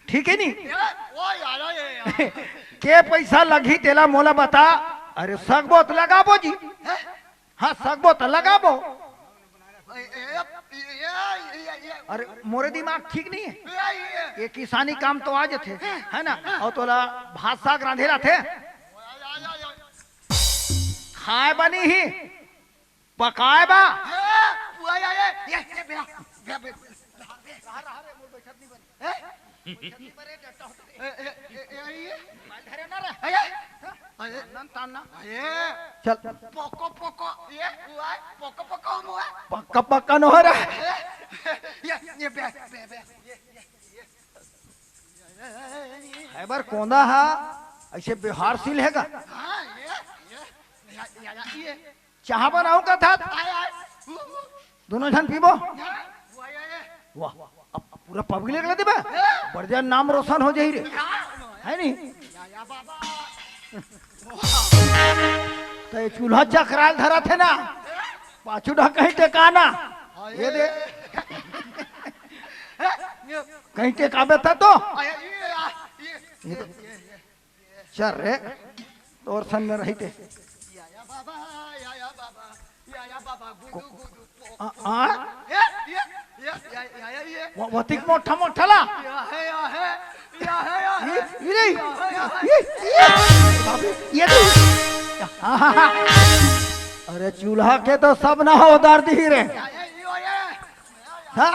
ठीक है नी? के पैसा लगही तेला मोला बता। अरे, सकबो त लगाबो जी। हाँ, सकबो त लगाबो। अरे, मोरे दिमाग ठीक नहीं है। ये किसानी काम तो आ जथे, है ना? और तोला भात साग रांधे लाथे, खाए बनी ही, पकाए बा। चल। पक्का पक्का न हो रहा। है बर कोंदा हा, ऐसे व्यवहारशील है का? चाह बनाऊं का था? दोनों झन पीबो। वाह, अब पूरा पब्लिक ले देबे। बढ़िया नाम रोशन हो जाही रे, है नी? तो ये चूल्हा चकराल धरा थे ना, पाछू ढा कहीं टेकाना। ये दे, कहीं टेकाबे था तो। ये तो चल रे, तोर सन में रही ते। आ, आ? व-, वतिक मोठा मोठा ला। ये, ये रे। ये, ये। बाबू, ये तो। अरे, चूल्हा के तो सब ना हो दर्द ही रे। हाँ?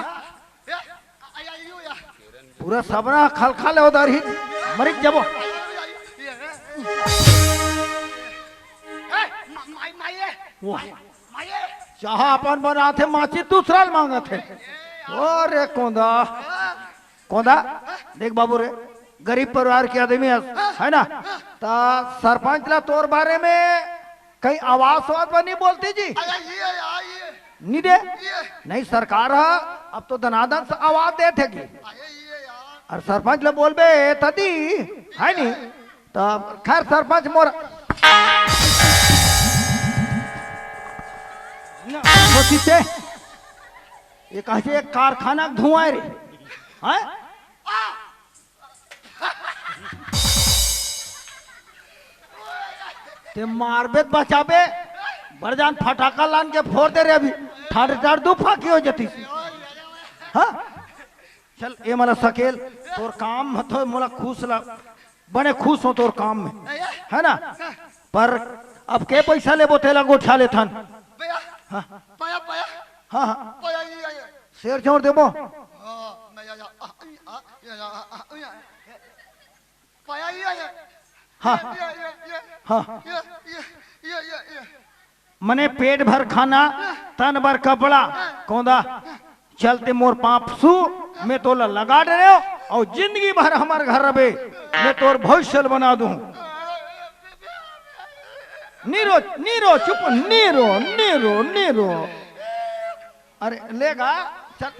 पूरा सबना खलखल हो दरही, मरिक जबो। वाह। चाह अपन बनाथे, माची दूसरा ल मांगत हे। ओ रे कोंदा, कोंदा, देख बाबू रे, गरीब परिवार के आदमी हस, है ना? त सरपंच ला तोर बारे में कहीं आवाज सवाद बर नहीं बोलती जी? अरे ये यार, ये नहीं दे। ये। नहीं, सरकार ह अब तो दनादन से आवाज देत हे कि। अरे ये यार। अउ सरपंच ल बोलबे तदी, है नी? तब खैर सरपंच मोर सोचिते, ये कहे एक कारखाना के धुआं हे रे, हैं? ते मारबे त बचाबे, बड़ जान फटाका लान के फोर दे रे अभी, ठाड़ ठाड़ दू फाकी हो जतिस। हाँ? चल, ए मला सकेल, तोर काम ह तो मोला खुश ल-, बने खुश हों तोर काम में, है ना? पर अब के पैसा लेबो तेला गोठिया लेथन। भैया, हाँ। पाया, पाया। हाँ, हाँ। पाया, ये, ये, ये। तेर छोड़ देबो। हाँ, मैं या, या, आ, आ, या, या, आ, आ, या। पाया ये, ये। हाँ। ये, ये, ये, ये। हाँ। ये, ये, ये, ये, ये। मने पेट भर खाना, तन भर कपड़ा, कोंदा, चलते मोर पाप सु, मैं तोला लगा डरे हो, और जिंदगी भर हमर घर रबे, मैं तोर भविष्य ल बना दूं। नी रो, नी रो, चुप, नी रो, नी रो, नी रो। अरे, लेगा, चल।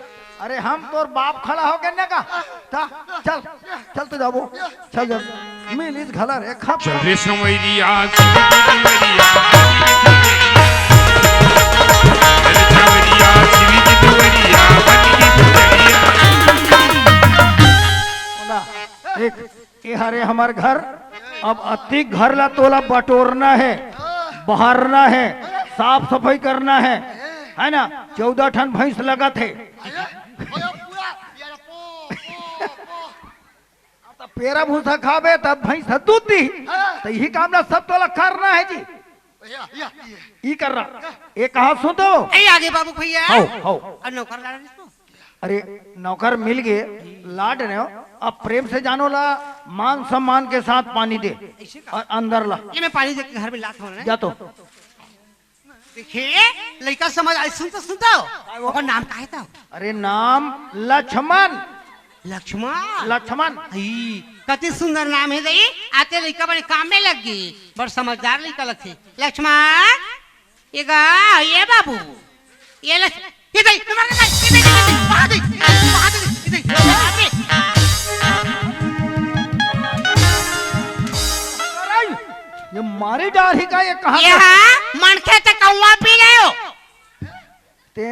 अरे, हम तोर बाप खड़ा हो गए ने का? ता, चल, चल तो जाबो। चल, चल। मिलिस घला रे, खप। चल रे संवरिया, चल रे संवरिया। चल संवरिया, चल रे संवरिया। ना, देख, ये हरे हमर घर, अब अतिक घर ला तोला बटोरना है, बहारना है, साफ सफाई करना है, है ना? चौदह ठन भैंस लगत है। अरे, अरे, पूरा, ये रे, पो, पो, पो। अब त पेरा भूसा खाबे, तब भैंस ह दूध दी। हाँ। त यही काम ला सब तोला करना है जी। या, या, ये। ई कर रहा। ए कहा सुन तो? ए, आगे बाबू भैया। हौ, हौ। और नौकर ला रही तू? अरे, नौकर मिल गए, लाड रहे हो। अब प्रेम से जानो ला, मान सम्मान के साथ पानी दे। ऐसे का? और अंदर ला। ये मैं पानी दे के घर में लात हूँ ना। जा तो। देखिए, लड़का समझ आई, सुन तो, सुन तो। ओकर नाम का है तो? अरे, नाम लक्ष्मण। लक्ष्मण? लक्ष्मण। ई, कति सुंदर नाम है दई। आते लड़का बड़े काम में लग गई। बड़ समझदार लड़का लगथे। लक्ष्मण, ये गा, ये बाबू, ये ले, ये दे, ये मार दे, ये दे, ये दे, वहाँ दे, वहाँ दे, ये दे, ये दे। अरे, ये मारी डार ही का, ये कहाँ ये पे? हाँ, मनखे ते कौआ पी ले हो। ते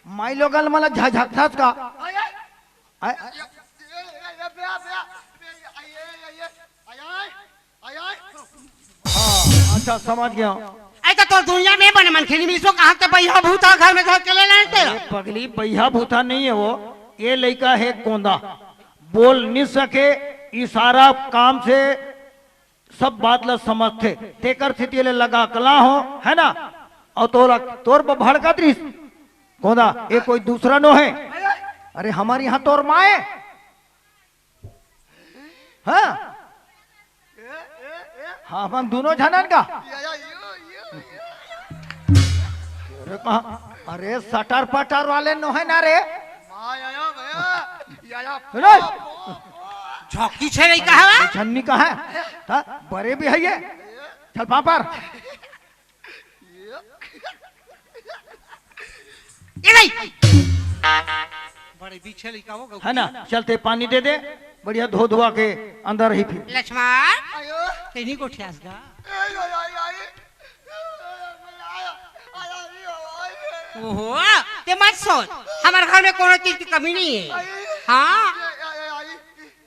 माई लोगन मला झझकथस का? आय? हाँ, अच्छा, समझ गया। ऐसा तो दुनिया में बने मनखे नहीं मिसो, कहाँ के बइहा भूता घर में धर के ले लेते? अरे पगली, बइहा भूता नहीं है वो, ये लइका है कोंदा, बोल नहीं सके, इशारा काम से सब बात ला समझथे, तेकर सेती ले लगा कला हो, है ना? और तोला, तोर ब-, भड़कत रहिस, कोंदा, ये कोई दूसरा नो है। अरे हमारे यहाँ तोर माँ है। हाँ? हाँ, अपन दोनों झनन का। अरे कहाँ? अरे सटर पटर वाले नो है ना रे? अरे! झोंकी छे नहीं कहा है? छन्नी कहा है? हाँ, बड़े भी है ये। चल पापड़। ये नहीं। बड़े पीछे लइका हो गऊ। है ना? चलते पानी दे दे, बढ़िया धो धुआ के अंदर ही फिर। लक्ष्मण, आयो। तेनी गोठियास गा। ए, यो, यो, यो, यो। ओहो, ते मत सोच, हमारे घर में कोनो चीज की कमी नहीं है। हाँ,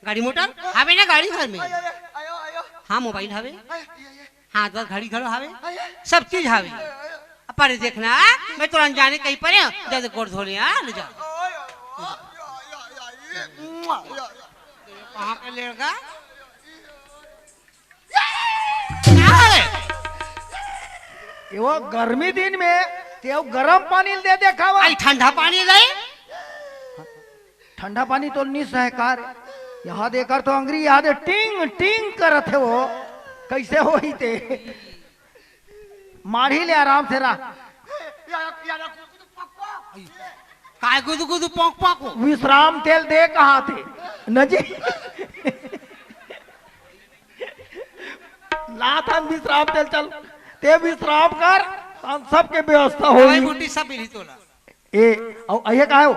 गाड़ी मोटर हवे ना गाड़ी घर में। हाँ, मोबाइल हवे। हाथ बर घड़ी घलो हावे, सब चीज हावे। अब परे देखना, मैं तो अनजाने कहीं परे हूँ, जल्दी गोड़ धो ले, हाँ, ले जा। कहाँ के लड़का? क्या है? ये वो गर्मी दिन में तेव गरम पानी दे देखा हुआ। आई ठंडा पानी ले। ठंडा पानी तो नहीं सहकार। यहाँ देकर तो अंगरी याद है, टिंग टिंग करत है वो। कैसे हो ही ते? माढ़ी ले आराम से रह। काय गुदु गुदु पोंक पोंक हो? विश्राम तेल दे कहा थे? न जी। लाथन विश्राम तेल चल। ते विश्राम कर, हम सबके व्यवस्था दवाई होई। बूटी सब मिली तोला। ए, अउ अइहे कहाँ हे वो?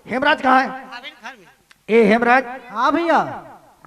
हेमराज कहाँ हे? अभी घर में। ए हेमराज। हाँ भैया।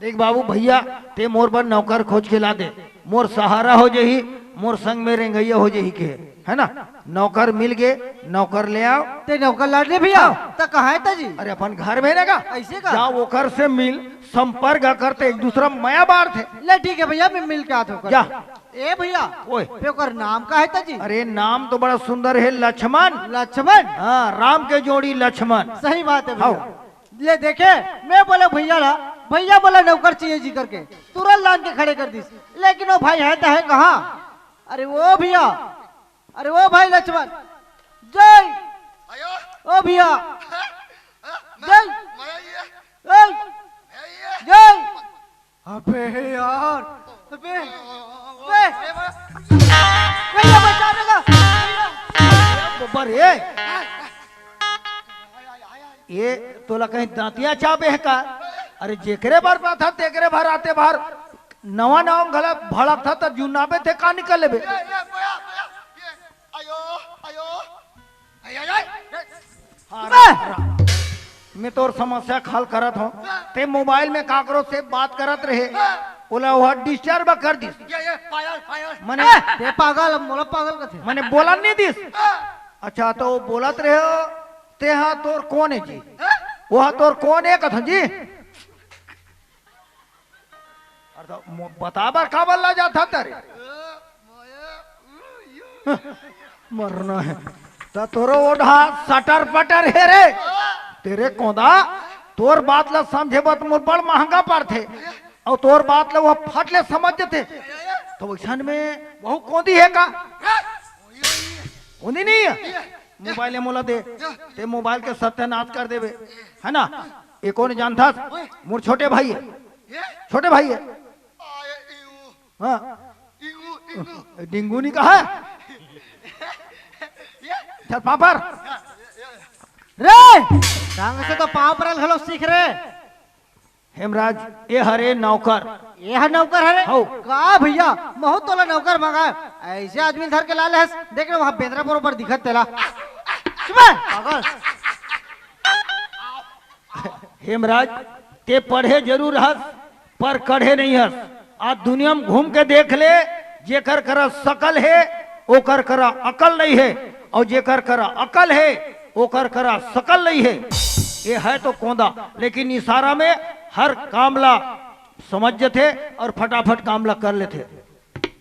देख बाबू, भैया, ते मोर बर नौकर खोज के ला दे। मोर सहारा हो जही, मोर संग में रेंगइया हो जही के, है ना? नौकर मिल गे, नौकर ले आव। ते नौकर ला दे भैया। हाँ। त कहाँ हे ताजी? अरे अपन घर में ना का? ऐसे का? जा ओकर से मिल, संपर्क कर, ते एक दूसरा मया बार थे। ले ठीक है भैया, मैं मिल के आत हूँ। जा। ए भैया, ओए। ते ओकर नाम का हे ताजी? अरे नाम तो बड़ा सुंदर हे, लक्ष्मण। लक्ष्मण? हाँ, राम के जोड़ी लक्ष्मण। सही बात हे भैया। हाँ। ले देखे, मैं बोले भैया ला, भैया बोला नौकर चाहिए जी करके, तुरंत लान के खड़े कर दिस। लेकिन वो भाई हे त हे कहाँ? अरे वो भैया, अरे वो भाई लक्ष्मण, जय। आयो। ओ भैया, जय। ए, जय। अबे यार, अबे, अबे, भैया बचाने का। बब्बर, ए। ये तोला कहीं दांतिया चाबे हे का? अरे जेकरे बर पाथा तेकरे भर आते भर नवा नवा घला भड़कथा त जुन्नाबे ते का निकल लेबे? ये, ये, भैया, भैया, ये, आयो, आयो, आय, आय, आय, ये। हाँ, बे! रा-, रा-, मैं तोर समस्या के हल करत हूँ। ते मोबाइल में काकरो से बात करत रहे, ओला वह डिस्टर्ब कर दिस। ये, ये, पायल, पायल। मने ए, ते पागल, मोला पागल कथे। मने बोलन नहीं दिस। अच्छा, तो वो बोलत रहे हो, ते हाँ तोर कौन है जी? वो हाँ तोर कौन है कथन जी? अरे तो मो-, बता बर का बल्ला जात हस तेरे? मरना है। त तोरो ओढ़ा सटर पटर हे रे। तेरे कोंदा, तोर बात ला समझे बर मोर बड़ महंगा पड़थे। अउ तोर बात ला वो फट ले समझ जथे। तो वैसन में वहू कोंदी हे का? कोंदी नहीं है। मोबाइल हे मोला दे। ते मोबाइल के सत्यानाश कर देबे। है ना? ये कोन जानथस? मोर छोटे भाई है। छोटे भाई है। हाँ। डिंगू नहीं कहा? चल पापड़। रे, ढंग से तो पाँव परल घलो सीख रे। हेमराज, ये हरे नौकर। ये हर नौकर हरे? हौ। का भैया, महू तोला नौकर मंगाय। ऐसे आदमी धर के ला ले हस, देख रे वहाँ बेंदरा बरोबर दिखत तेला। चुप है, पागल। हेमराज, ते पढ़े जरूर हस, पर कढ़े नहीं हस। आज दुनिया में घूम के देख ले, जेकर करा सकल हे, ओकर करा अकल नहीं हे, और जेकर करा अकल हे, ओकर करा सकल नहीं हे। ये है तो कोंदा, लेकिन इशारा में हर काम ला समझ जथे और फटाफट काम ला कर लेथे।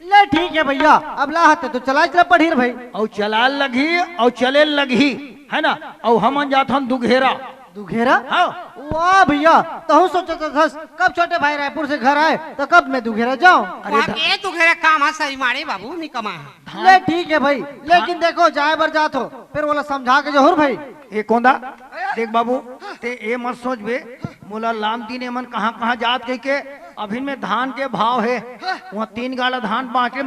ले ठीक है भैया, अब ला हते तो चला चला पढ़ी रे भाई। अउ चलाल लगही, अउ चले लगही, है ना? अउ हमन जाथन दुघेरा। दुघेरा? हाँ। वाह भैया, तहू सोचत हस, कब छोटे भाई रायपुर से घर आए, तो कब मैं दुघेरा जाऊं। अरे वहाँ ध- के दुघेरा काम है, सही माने बाबू, नहीं कमा है। ले ठीक है भाई, लेकिन देखो, जाए बर जात हो, फिर बोला समझा के जहूर भाई। ए कोंदा, देख बाबू, ते ए मत सोचबे, मोला लाम दिन एमन कहाँ कहाँ जात कह के, अभिन में धान के भाव हे, वहाँ तीन गाड़ा धान बाँचे,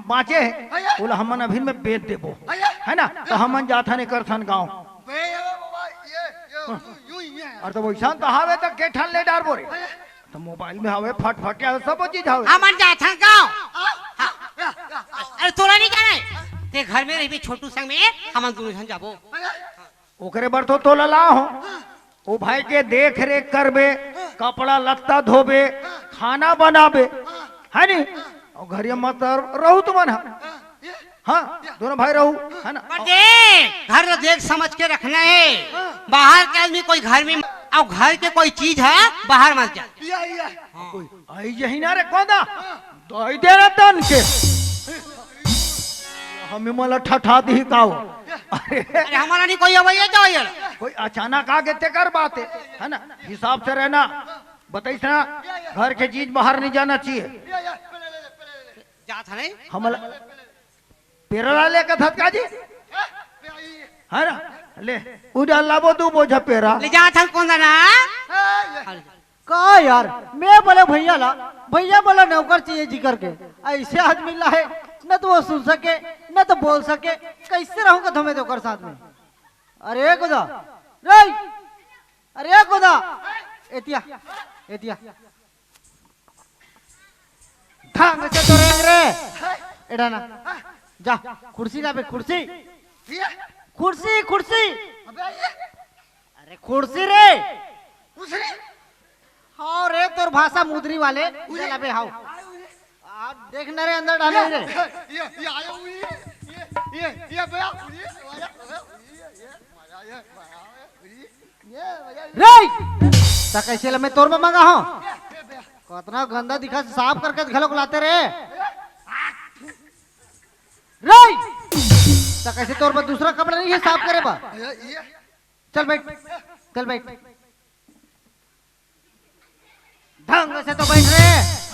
बाँचे हे, ओला हमन अभिन में बेच देबो, है ना? तो हमन जाथन एकर सन गाँव। बे, ये बाबा, ये, ये, यूं, यूं, ये। और तो वैसा तो हावे तो के ठन ले डारबो रे। तो मोबाइल में हावे, फटफट हावे, सब चीज हावे। हमन जाथन गाँव। हाँ। अरे तोला नहीं जाना है, ते घर में रहिबे छोटू संग में, हमन दोनों झन जाबो। ओकरे बर तो तोला ला हो। ओ भाई के देख रेख करबे, कपड़ा लत्ता धोबे, खाना बनाबे, है नी? और घरिया मत रहू तुमन ह। हाँ, दोनों भाई रहू, है ना? पर देख, घर ला देख समझ के रखना है। बाहर के आदमी कोई घर में, और घर के कोई चीज है, बाहर मत जा। कोई आई यही ना रे कोंदा, दई दे रे तन के। हमें मला ठठा दी का हो? अरे अरे हमारा नहीं कोई अवैया जाओ यार। कोई अचानक आगे तेकर बात है, है ना? हिसाब से रहना, बताइस ना, घर के चीज बाहर नहीं जाना चाहिए। जात है नहीं? हमला पेरा ला लेकर थत का जी? है ना? ले, उधर लाबो दू बोझा पेरा। ले जात है कोंदा ना? का यार, मैं बोले भैया ला, भैया बोला नौकर चाहिए जी करके। ऐसे आदमी ला है, न तो वो सुन सके, न तो बोल सके, कैसे रहूंगा तुम्हें तो ओकर साथ में? अरे कोंदा, रे, अरे कोंदा, एतिया, एतिया। ढंग से तो रेंग रे। एडा ना। जा, कुर्सी लाबे, कुर्सी। ये? कुर्सी, कुर्सी। अबे ये? अरे कुर्सी रे। कुर्सी? हाँ रे, तोर भाषा मुदरी वाले। उरे। चल अबे हाओ। आ, देख ना रे, अंदर डाले रे। ये, ये, ये आया हुई है। ये, ये, ये बया हुई है। आया, आया हुई है, ये। मजा, ये, मजा, ये, ये, मजा। रे! त कैसे ले मैं तोर में मंगा हूँ? ये, ये बया। कतना गंदा दिखा, साफ करके घलोक लाते रे। रे! त कैसे तोर में दूसरा कपड़ा नहीं है साफ करे बा? ये, ये। चल बैठ, चल बैठ। ढंग से तो बैठ रे।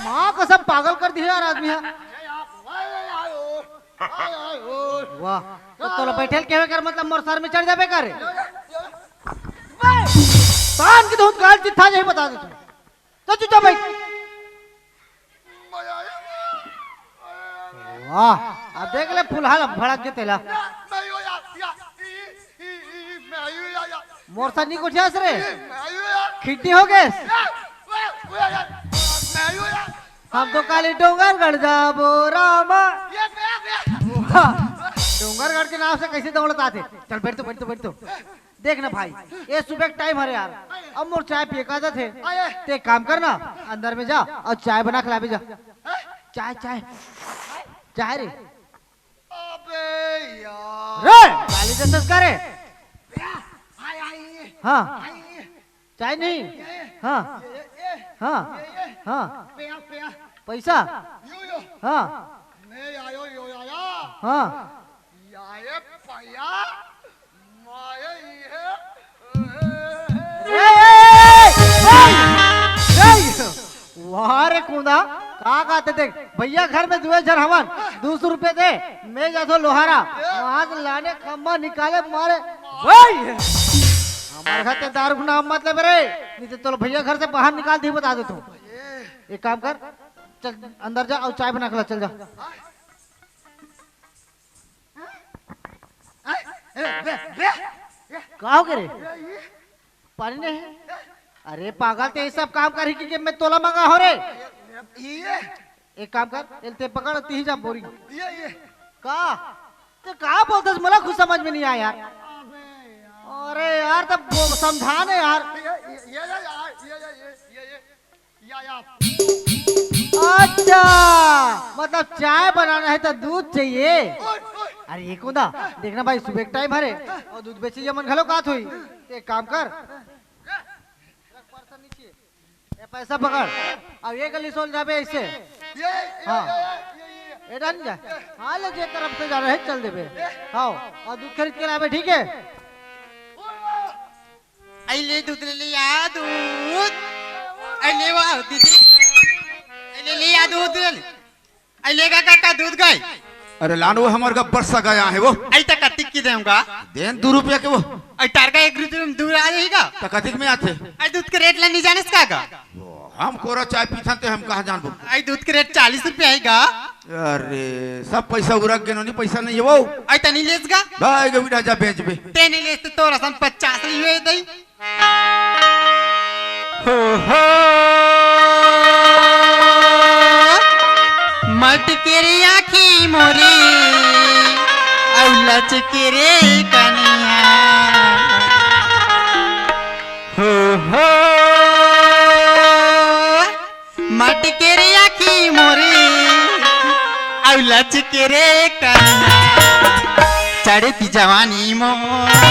माँ कसम, पागल कर दिया यार आदमी है। वाह, तो तोला बैठे ल केवे कर मतलब मोर सर में चढ़ जाबे का रे? तान के तो गाल चिट्ठा नहीं बता देता। तो चुपचाप बैठ। वाह, अब देख ले फुलहा ल भड़क के तेला। मोर सा नी गोठियास रे। खिड्डी हो गेस। हम तो काली डोंगरगढ़ जाबो रामा। वाह, डोंगरगढ़ के नाम से कैसे दौड़त आथे। चल बैठ तो, बैठ तो, बैठ तो। देख ना भाई, ये सुबह के टाइम हरे यार, अब मोर चाय पिए का आदत हे। ते काम कर ना, अंदर में जा और चाय बना के लाबे जा। चाय, चाय, चाय रे। अबे यार। रे, गाली देसस का रे? हाँ, चाय नहीं। हाँ, हाँ, हाँ। पैसा? हाँ। हाँ। ए, ए, ए, ए, ए, वाह रे कूदा, का कहते देख, भैया घर में दुए झन हवन, दू सौ रुपये दे, मैं जाथो लोहारा, वहां से लाने खम्मा निकाले मारे, भाई, हमारे घर ते दारू के नाम मत ले रे, नहीं तो तोला भैया घर से बाहर निकाल दी, बता दे तू। एक काम कर, चल अंदर जा और चाय बना के ला, चल जा। का हो गे रे? पानी नहीं है? अरे पागल, ते ये सब काम करही कि, कि मैं तोला मंगा हो रे? एक काम कर, एल ते पकड़, तिही जा बोरी। का? ते का बोलते, मला कुछ समझ में नहीं आया यार। अरे यार, तब वो समझा ना यार। अच्छा, मतलब चाय बनाना है तो दूध चाहिए। अरे ये कौन दा? देखना भाई, सुबह के टाइम हरे और दूध बेचे ये मन घलो कात हुई। एक काम कर, ये पैसा पकड़, अब ये गली सोल जाबे ऐसे। हाँ, ये डन जा। हाँ, ले जे तरफ से जाना है चल देबे। हाँ, और दूध खरीद के लाबे, ठीक है? अइले दूध ले लिया दूध। अइले वाह दीदी। अइले लिया दूध। अइले का का, का दूध गए। अरे लान वो हमर गब्बर सा गया है वो। अइ त कतिक की देऊंगा। देन दू रुपया के वो। अइ तार का एक रुपया में दूध आ जाएगा। त कतिक में आथे? अइ दूध के रेट ला नहीं जाने का का? वो हम कोरा चाय पीथन ते हम कहाँ जानबो? अइ दूध के रेट चालीस रुपया आएगा। अरे सब पैसा उरक गेनो, नहीं पैसा नहीं है वो। अइ त नहीं लेस का? भाई गविड़ा जा बेचबे। ते नहीं लेस तो तोरा सन पचास नहीं हुए दई। हो हो, मटके रे आँखी मोरी, अउ लचके रे कनिया। हो हो, मटके रे आँखी मोरी, अउ लचके रे कनिया। चढ़ती जवानी मोर।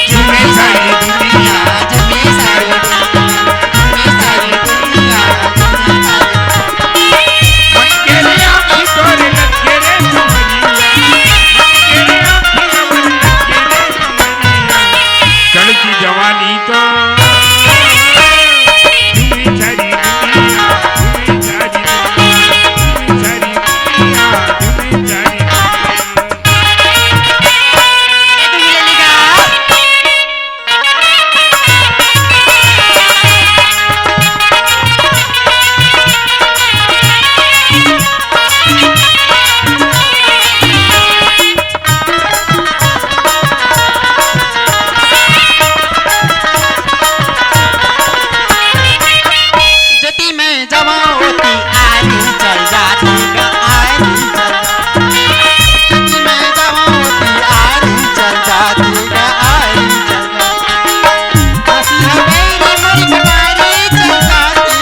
झूमे सारी दुनिया, झूमे सारी दुनिया, झूमे सारी दुनिया, झूमे सारी दुनिया। मटके रे आँखी तोरे लचके रे कनिया। मटके रे आँखी तोरे लचके रे कनिया। चढ़ती जवानी तो। जति मैं जमा होती आरी चल जाती गा, आरी चल जाती। जति मैं जमा होती आरी चल जाती गा, आरी चल जाती। हंसी हवेली मोरी कटारी चल जाती,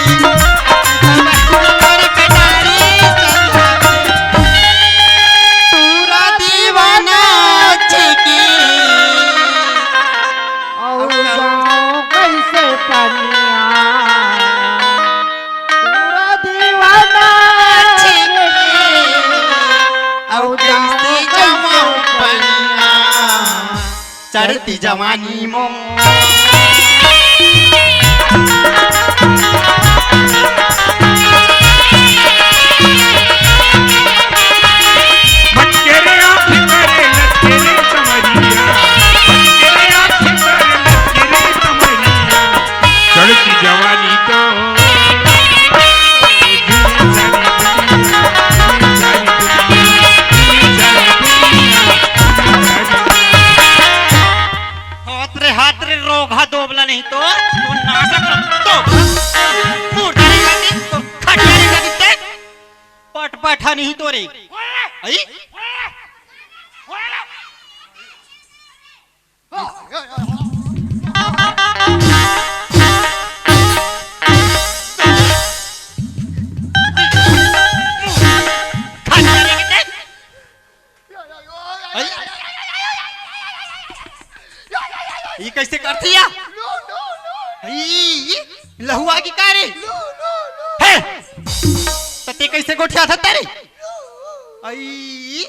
मोरी कटारी चल जाती। पूरा दीवाना छिकी। अउ गाँव कैसे पनिया, पूरा दीवाना छिकी। अउ कैसे जमाऊं पनिया, चढ़ती जवानी मोर। मटके रे आँख करे लटके रे कमरिया, मटके रे आँख करे लटके रे अई? अई? ई कइसे करथे या? अई, लहुआ की का रे? हे! त ते कइसे गोठियाथस रे? अई,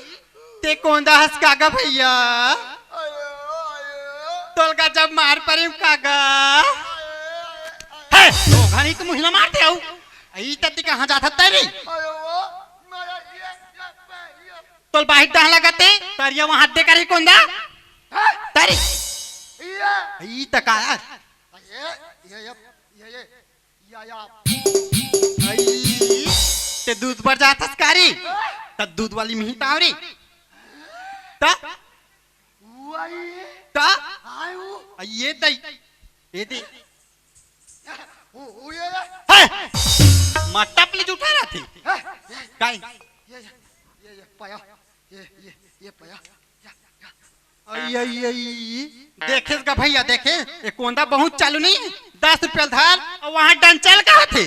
ते कोंदा हस का गा भइया? तोला जब मार परे का गा? हे! ओ घनी तो मुहिला मार दे हऊ। अई, त ते कहाँ जाथस रे? तोला बाहिर डहर लागथे, तरिया वहाँ दे करही कोंदा। तरी। अई, त का? अई, ते दूध बर जाथस का रे? त दूध वाली मिही ताव रे। त? त? अई, ये दई। ये दे। हे! मटप ले जूठा रहिथे। काई? अई, अई, अई, देखेस गा भइया, देखे, ए कोंदा बहुत चालू नहीं, दस रुपया धर, अउ वहाँ डंचल का होथे।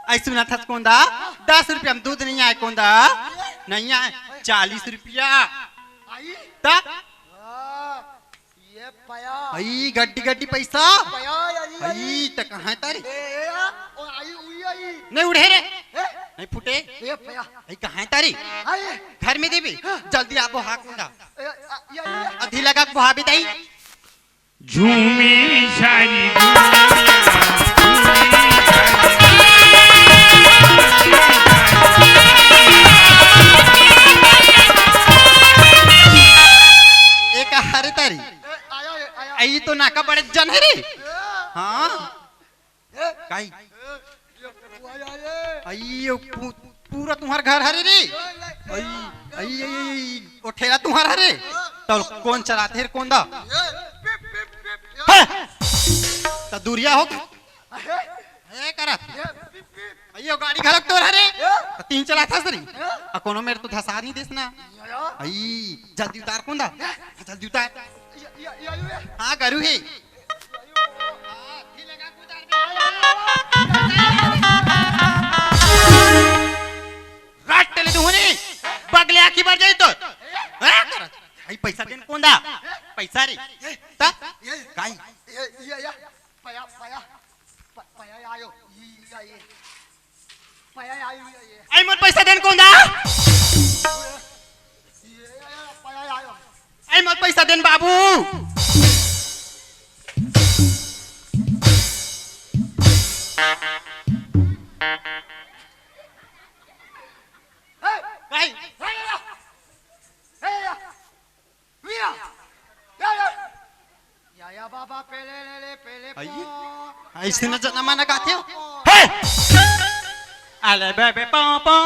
अई सुनथस कोंदा, दस रुपया में दूध नहीं आय कोंदा, नहीं आय, चालीस रुपया। त? अई, गड्डी गड्डी पइसा। अई, त कहाँ हे तारी? नहीं उड़े रे। नहीं फूटे। अई, कहाँ हे तारी? घर में देबे। जल्दी आबो हा कोंदा। अधी लगा के बोहा बिताई। झूमी सारी दुनिया, झूमी सारी ए का हरे तारी? अई तो नाका बड़े जन हे रे। हाँ। काई? अई, यो पू-, पूरा तुम्हार घर हरे रे। अई, अई, अई, अई, ओ ठेला तुम्हार हरे। त कोन चलाथे रे कोंदा? हे! त दूरिया हो। हे करत। अई, ओ गाड़ी घलक तोर हरे। त तीन चलाथस रे। अ कोनो मेर तो धसा नहीं देस ना। अई, जल्दी उतार कोंदा। जल्दी उतार। हाँ, गरू हे। रट्ट ले दुहनी, बगले आँखी बर जाई तो। हैं? अई पइसा देन कोंदा, पइसा रे। त? काई? पया, पया, प-, पया आयो। ई, ई, ई। पया आयो, ई, ई। अई मोर पइसा देन कोंदा। ई, ई, पया आयो। अई मोर पइसा देन बाबू। हे! काई? हे, या, हे, या। वीरा! या, या। या, या, बाबा, पहले ले ले, पहले अई? पो। अइसे न जना माना गाथे हो। हे! अले बेबे पो पो,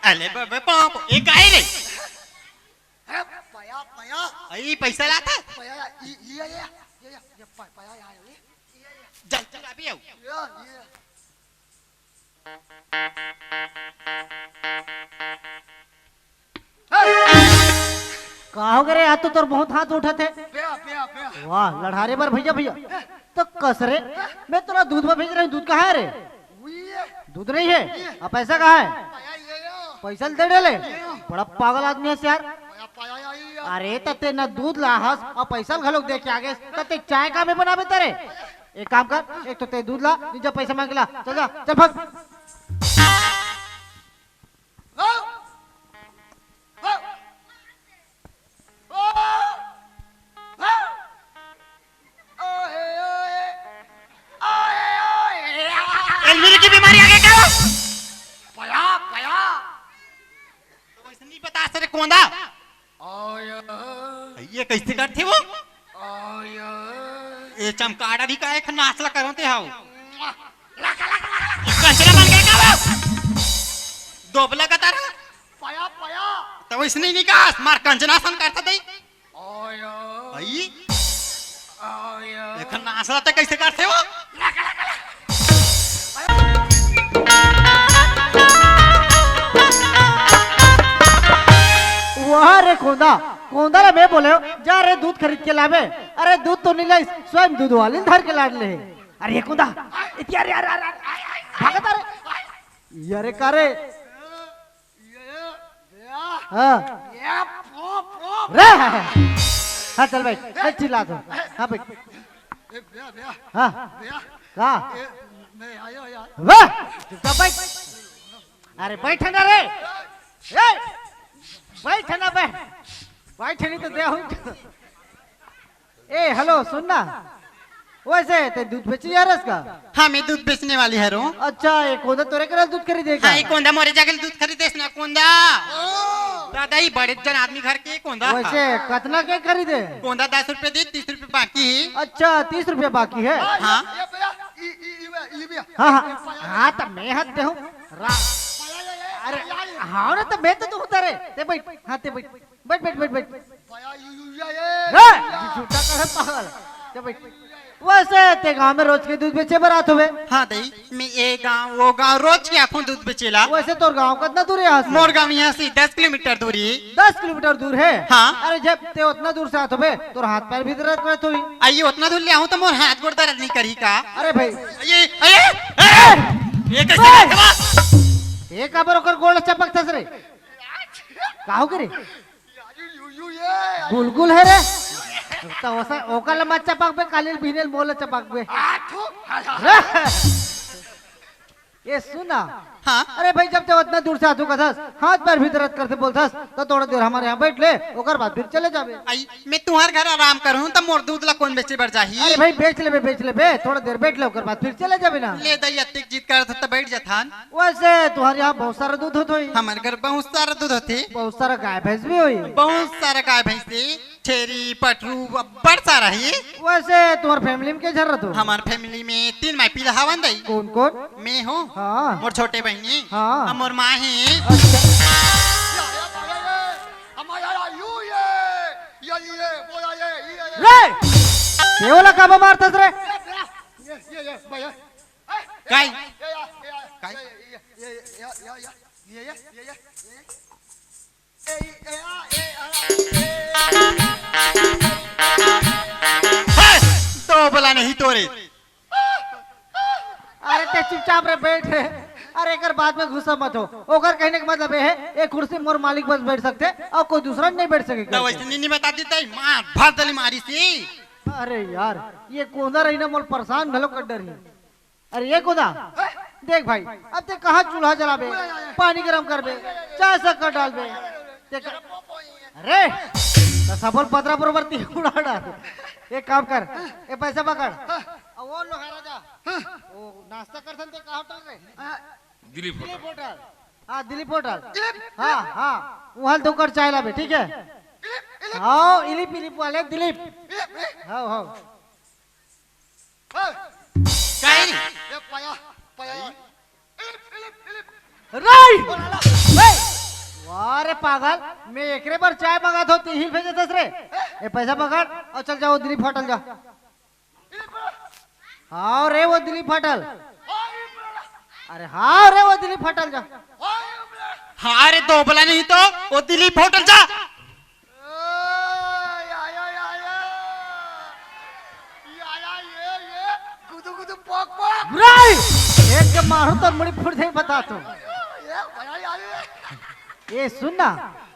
अले बेबे पो पो। ए काई रे? हे, पया, पया। अई, पइसा लाथा? पया, या, ई, ई, या, या, या, या, या, प-, पया, या, या, ई, ई, या, या। जल्दी अभी आओ। या, या। का हो गे रे? आज तो तोर बहुत हाथ उठत हे। वाह, लड़हारे बर भइया, भइया। त कस रे, मैं तोला दूध बर भेज रहे हूँ, दूध कहाँ हे रे? दूध नहीं हे? अउ पइसा कहाँ हे? पइसा ल दे डले। बड़ा पागल आदमी हे यार। अरे त ते न दूध लाहस अउ पइसा ल घलोक दे के आगेस, त ते चाय का में बनाबे तरे? एक काम कर, एक तो ते दूध ला, नी जा पइसा मांग ला, चल जा, चल भाग। एलमीरी की बीमारी आ गई का? पया, पया। तो वइसे नहीं बता सरे कोंदा। ये कइसे करथे वो? ए चमकाड़ा भी का एक नाच ला करते हाउ। कंचना बन गए का वो? दोबला का तारा? पया, पया। त वइसने निकास, मार कंचना सन करता तई। अई? एखन नाच ला त कइसे करथे वो? कोंदा, कोंदा ला मैं बोले हंव, जा रे दूध खरीद के लाबे। अरे दूध तो नइ लाइस, स्वयं दूध वाली धर के लान ले हे। अरे ये कोंदा, इतिया रे, अरे, अरे, अरे, भागत अरे। ये रे का रे? हाँ। रे। हाँ, चल बैठ, बैठ चिल्ला तो। हाँ, बैठ। हाँ। का? वाह, चुपचाप बैठ। अरे बैठ ना रे। ए, बैठ ना बे। बैठ नहीं तो दे हूँ। ए, हेलो, सुन ना। वैसे ते दूध बेची जा रहा इसका? हाँ, मैं दूध बेचने वाली हरंव। अच्छा, ये कोंदा तोरे करा दूध खरीदे का? हाँ, ये कोंदा मोरे जगह दूध खरीदेस ना, कोंदा। दादा, ये बड़े जन आदमी घर के कोंदा। वैसे कतना के खरीदे? कोंदा दस रुपये दी, तीस रुपये बाकी हे। अच्छा, तीस रुपये बाकी हे। हाँ। हाँ, हाँ, हाँ, तो मैं हद दे हूँ। रा-, अरे, हाँ ना, तो मैं तो तू उतारे। ते बैठ, हाँ, ते बैठ, बैठ, बैठ, बैठ, बैठ। रे, ये झूठा कर है पागल। ते बैठ। वैसे ते गांव में रोज के दूध बेचे बर आत होबे? हाँ दई, मैं ये गांव, वो गांव रोज के आथंव दूध बेचे ला। वैसे तोर गांव कतना दूर हे यहाँ से? मोर गांव यहाँ से दस किलोमीटर दूरी। दस किलोमीटर दूर हे? हाँ। अरे जब ते उतना दूर से आत होबे, तोर हाथ पैर भी दर्द करत होही। अई उतना दूर ले आहूँ तो मोर हाथ गोड़ दर्द नहीं करही का? अरे भाई। ये, ये, ये, ये कैसे ए! बात? ये काबर ओकर गोड़ चपकथस रे? का हो गे रे? गुलगुल हे रे। तो ओसा, ओकर ला मत चपकबे, काली बिहने मोला चपकबे। ए सुन ना। हाँ। अरे भाई, जब ते उतना दूर से आथंव कथस, हाथ पैर भी दर्द करथे बोलथस, तो थोड़ा देर हमर यहाँ बैठ ले, ओकर बाद फिर चले जाबे। अई, मैं तुंहर घर आराम करहूँ, त मोर दूध ला कोन बेचे बर जाही? अरे भाई, बेच लेबे, बेच लेबे, थोड़ा देर बैठ ले, ओकर बाद फिर चले जाबे ना। ले दई, अतेक जिद करत हस त बैठ जाथन। वैसे तुंहर यहाँ बहुत सारा दूध होत होही। हमर घर बहुत सारा दूध होथे। बहुत सारा गाय भैंस भी होही। बहुत सारा गाय भैंस हे, छेरी, पठरू, अब्बड़ सारा हे। वैसे तुंहर family में के झन रहिथो? हमर family में तीन माई पिला हवन दई। कोन कोन? मैं हंव, हाँ। मोर छोटे बहिनी, हाँ। अउ मोर माँ हे। अच्छा। रे! ये वाला काबर मारथस रे? काई? काई? हे, तो बोला नहीं तोरे। अरे ते चुपचाप रे, बैठ रे। अरे एकर बात में गुस्सा मत हो। ओकर कहने के मतलब ये हे, ये कुर्सी मोर मालिक बस बैठ सकथे अउ कोई दूसरा नहीं बैठ सके तो करके। वैसे नहीं, नहीं बता देता ही, मार भर दली मारी सी। अरे यार, ये कोंदा रही ना, मोर परेशान घलो कर डरही। अरे ये कोंदा, देख भाई, अब ते कहाँ चूल्हा जलाबे, पानी गरम करबे, चाय शक्कर डालबे, ते क-, अरे, तो सबल पतरा बरोबर ती उड़ा डाल। एक काम कर, ये पैसा पकड़, अब वो लोहारा जा, वो नाश्ता करथन ते कहाँ होटल रे? दिलीप दिलीप होटल। होटल। हाँ, दिलीप होटल। दिलीप, हाँ, दिलीप। हाँ, वहाँ दो कर चाय लाबे, ठीक है? दिलीप, दिलीप। हाँ, इलिप इलिप वाले दिलीप। दिलीप, दिलीप। हाँ, हाँ। काई? ये पाया, पाया। इलिप, इलिप, इलिप। राई! ओ लाला। ए! वाह रे पागल, मैं एकरे बर चाय मंगात हंव, तिही भेजत हस रे। ए, पैसा पकड़ अउ चल जा, वो दिलीप होटल जा। हाँ रे, वो दिलीप होटल। अरे हाँ रे, वो दिलीप होटल जा। हाँ रे, दोबला नहीं तो वो दिलीप होटल जा। राई! एक के मारो तो मुड़ी फुट जाई, बता तो। ए, सुन ना।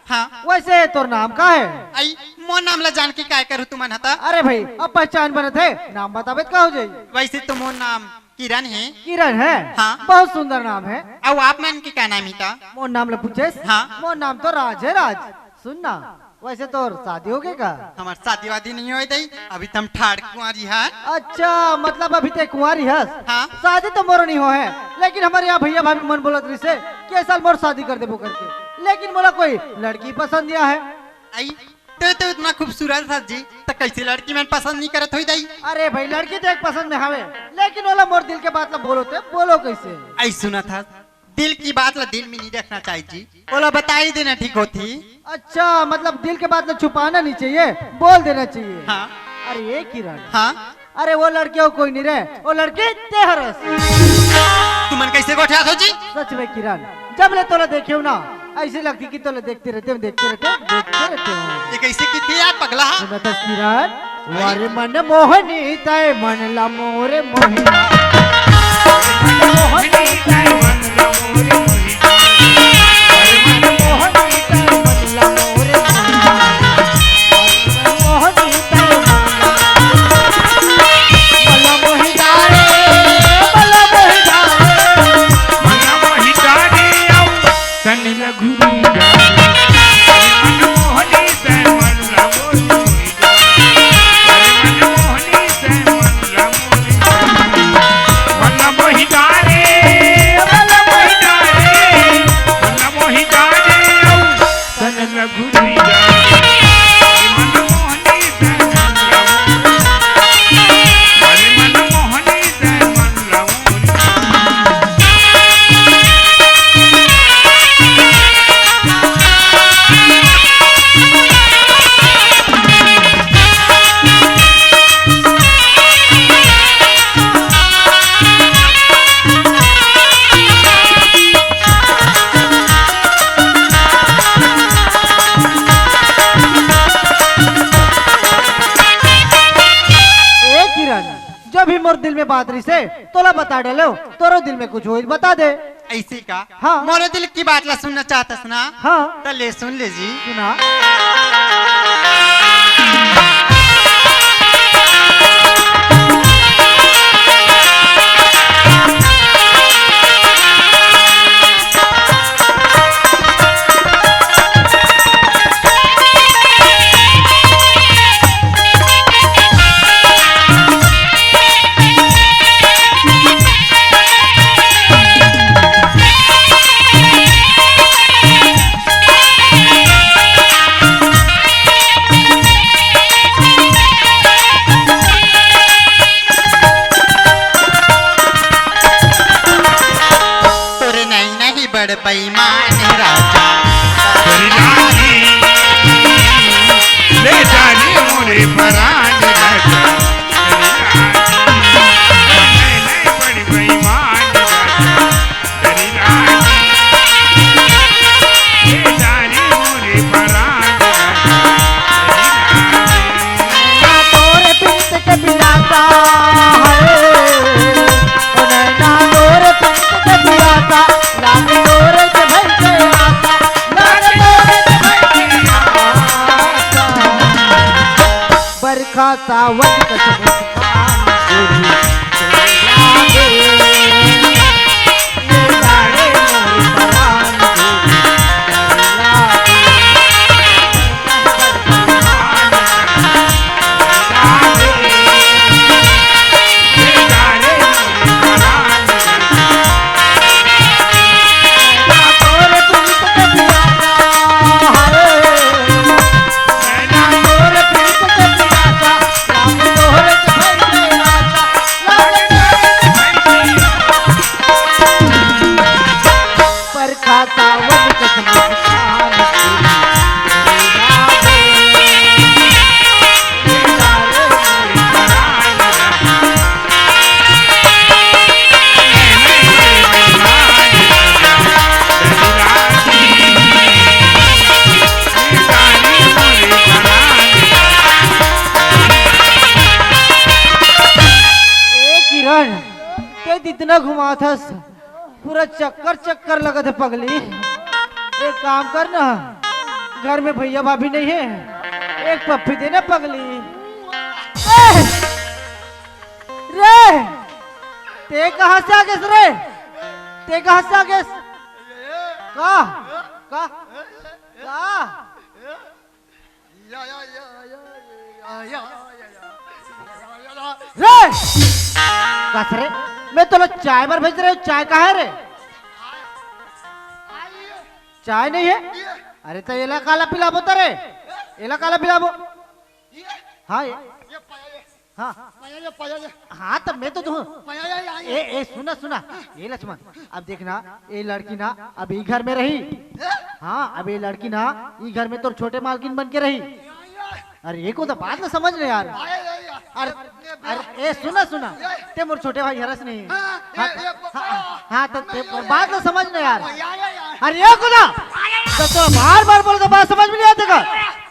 हाँ। वैसे तोर नाम का हे? आई, मोर नाम ला जान के काय करू तुमन हता? अरे भाई, अब पहचान बनत हे, नाम बताबे त का हो जाई? वैसे तो मोर नाम किरण हे। किरण हे? हाँ। बहुत सुंदर नाम हे। अउ आप मन के का नाम हे ता? मोर नाम ला पूछेस? हाँ। मोर नाम तो राज हे, राज। सुन ना, वैसे तोर शादी होगे का? हमर शादी वादी नहीं होय दई, अभी त हम ठाड़ कुंवारी हन। अच्छा, मतलब अभी ते कुंवारी हस? हाँ। शादी तो मोर नहीं होय हे, लेकिन हमर यहाँ भैया भाभी मन बोलत रहिसे कि ए साल मोर शादी कर देबो करके, लेकिन मोला कोई लड़की पसंद नहीं हे। आई, ते तो इतना खूबसूरत हस जी, त कैसे लड़की मन पसंद नहीं करत होई दई? अरे भाई, लड़की तो एक पसंद में हवे, लेकिन ओला मोर दिल के बात ला बोलो ते, बोलो कैसे? आई सुनत हस, दिल की बात ला दिल में नहीं रखना चाहिए जी, ओला बता ही देना ठीक होती। अच्छा, मतलब दिल के बात ला छुपाना नहीं चाहिए, बोल देना चाहिए। हाँ। अरे ये किरण। हाँ। अरे वो लड़की अउ कोई नहीं रे, वो लड़की ते हरस। तुमन कैसे गोठियात हो जी? सच में किरण, जब ले तोला देखे हंव ना, ऐसे लगथे कि तोला देखते रहिथे, देखते रहिथे, देखते रहिथे। ये कइसे किथे यार पगला? सुनत हस किरण, वारे मन मोहनी तैं मन ला मोर मोही। मोहनी तैं मन ला मोर मोही। वारे मन मोहनी तैं मन ला मोर मोही। मोहनी तैं मन ला मोर मोही। मन ला मोही डारे, मन ला मोही डारे। मन ला मोही डारे, अउ तन ल घुरी डारे। मन मोहनी तैं मन ला मोर मोही। अरे मन मोहनी तैं मन ला मोर मोही। मन ला मोही डारे, मन ला मोही डारे, मन ला मोही डारे, अउ तन ल घुरी डारे। अरे मन मोहनी तैं मन ला मोर मोही। अरे मन मोहनी तैं मन ला मोर मोही। ए किरण, जो भी मोर दिल में बात रहिसे, तोला बता डालेंव, तोरो दिल में कुछ होही त बता दे। अइसे का? हाँ। मोरो दिल की बात ला सुनना चाहत हस ना? हाँ। त ले सुन ले जी। सुना। तोर नैना ही बड़ बेईमान राजा। तोर लागी ले जानी मोरे परान राजा। तोर लागी ले जानी बड़ बेईमान राजा। तोर लागी ले जानी मोरे परान राजा। तोरे प्रीत के पियासा है, ओ नैना तोरे प्रीत के पियासा, लागे तोरे के भई के आसा, लागे तोरे के भई के आसा। बरखा सावन कस मुस्कान तोरी लागे। बरखा सावन कस मुस्कान तोरी लागे। ए किरण, तैं इतना घुमाथस, पूरा चक्कर चक्कर लगत हे पगली। एक काम कर ना, घर में भैया भाभी नहीं है, एक पप्पी दे ना पगली। ए! रे! तैं कहाँ से आ गेस रे? तैं कहाँ से आ गेस? का? का? का? रे! कस रे, मैं तोला चाय बर भेज रहे हूँ, चाय कहाँ है रे? चाय नहीं है? अरे त एला काला पिलाबो त रे, एला काला पिलाबो? हाँ, ये, हाँ। हाँ, त मैं तो तू, ए, ए, सुना, सुना, ए लक्ष्मण, अब देखना, ए लड़की ना अब ई घर में रही। हाँ, अब ए लड़की ना ई घर में तोर छोटे मालकिन बन के रही। अरे, एको तो बात ना समझ ले यार। अरे, अरे, ए, सुना, सुना, तैं मोर छोटे भाई हरस नहीं। हाँ, हाँ, त तैं मोर बात ना समझ ले यार। अरे, एको तो तो बार बार बोले तो बात समझ में नहीं आते का?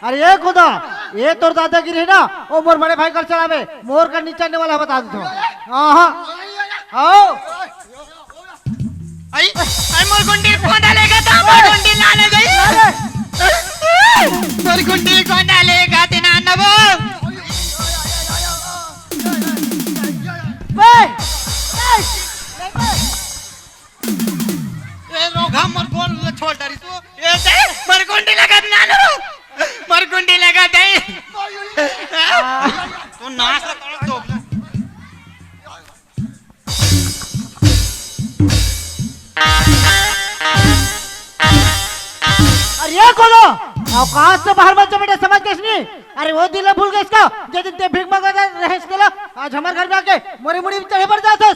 अरे ये खुदा, ये तोर दादागिरी है ना, वो मोर बड़े भाई कर चलावे, मोर कर नीचे आने वाला है, बता देता हूँ। हाँ, हाँ। आओ। आई, आई मोर गुंडी कोंदा लेगा था, मोर गुंडी लाने गई। मोर गुंडी कोंदा लेगा थे ना नबो। ए, ए, ए, रोगा मोर गोल छोड़ डारी तू। ए, दे, मोर गुंडी लगा थे ना नबो। मोर गुंडी लगा दे। तू नाच ला तोड़ दो। अरे ये कोनो औकात से बाहर मत जा बेटा, समझ गए नहीं? अरे वो दिल भूल गए इसका, जे दिन ते भीख मांगा रहे इसके ला, आज हमारे घर में आके मोरी मुड़ी चढ़े पर जाते।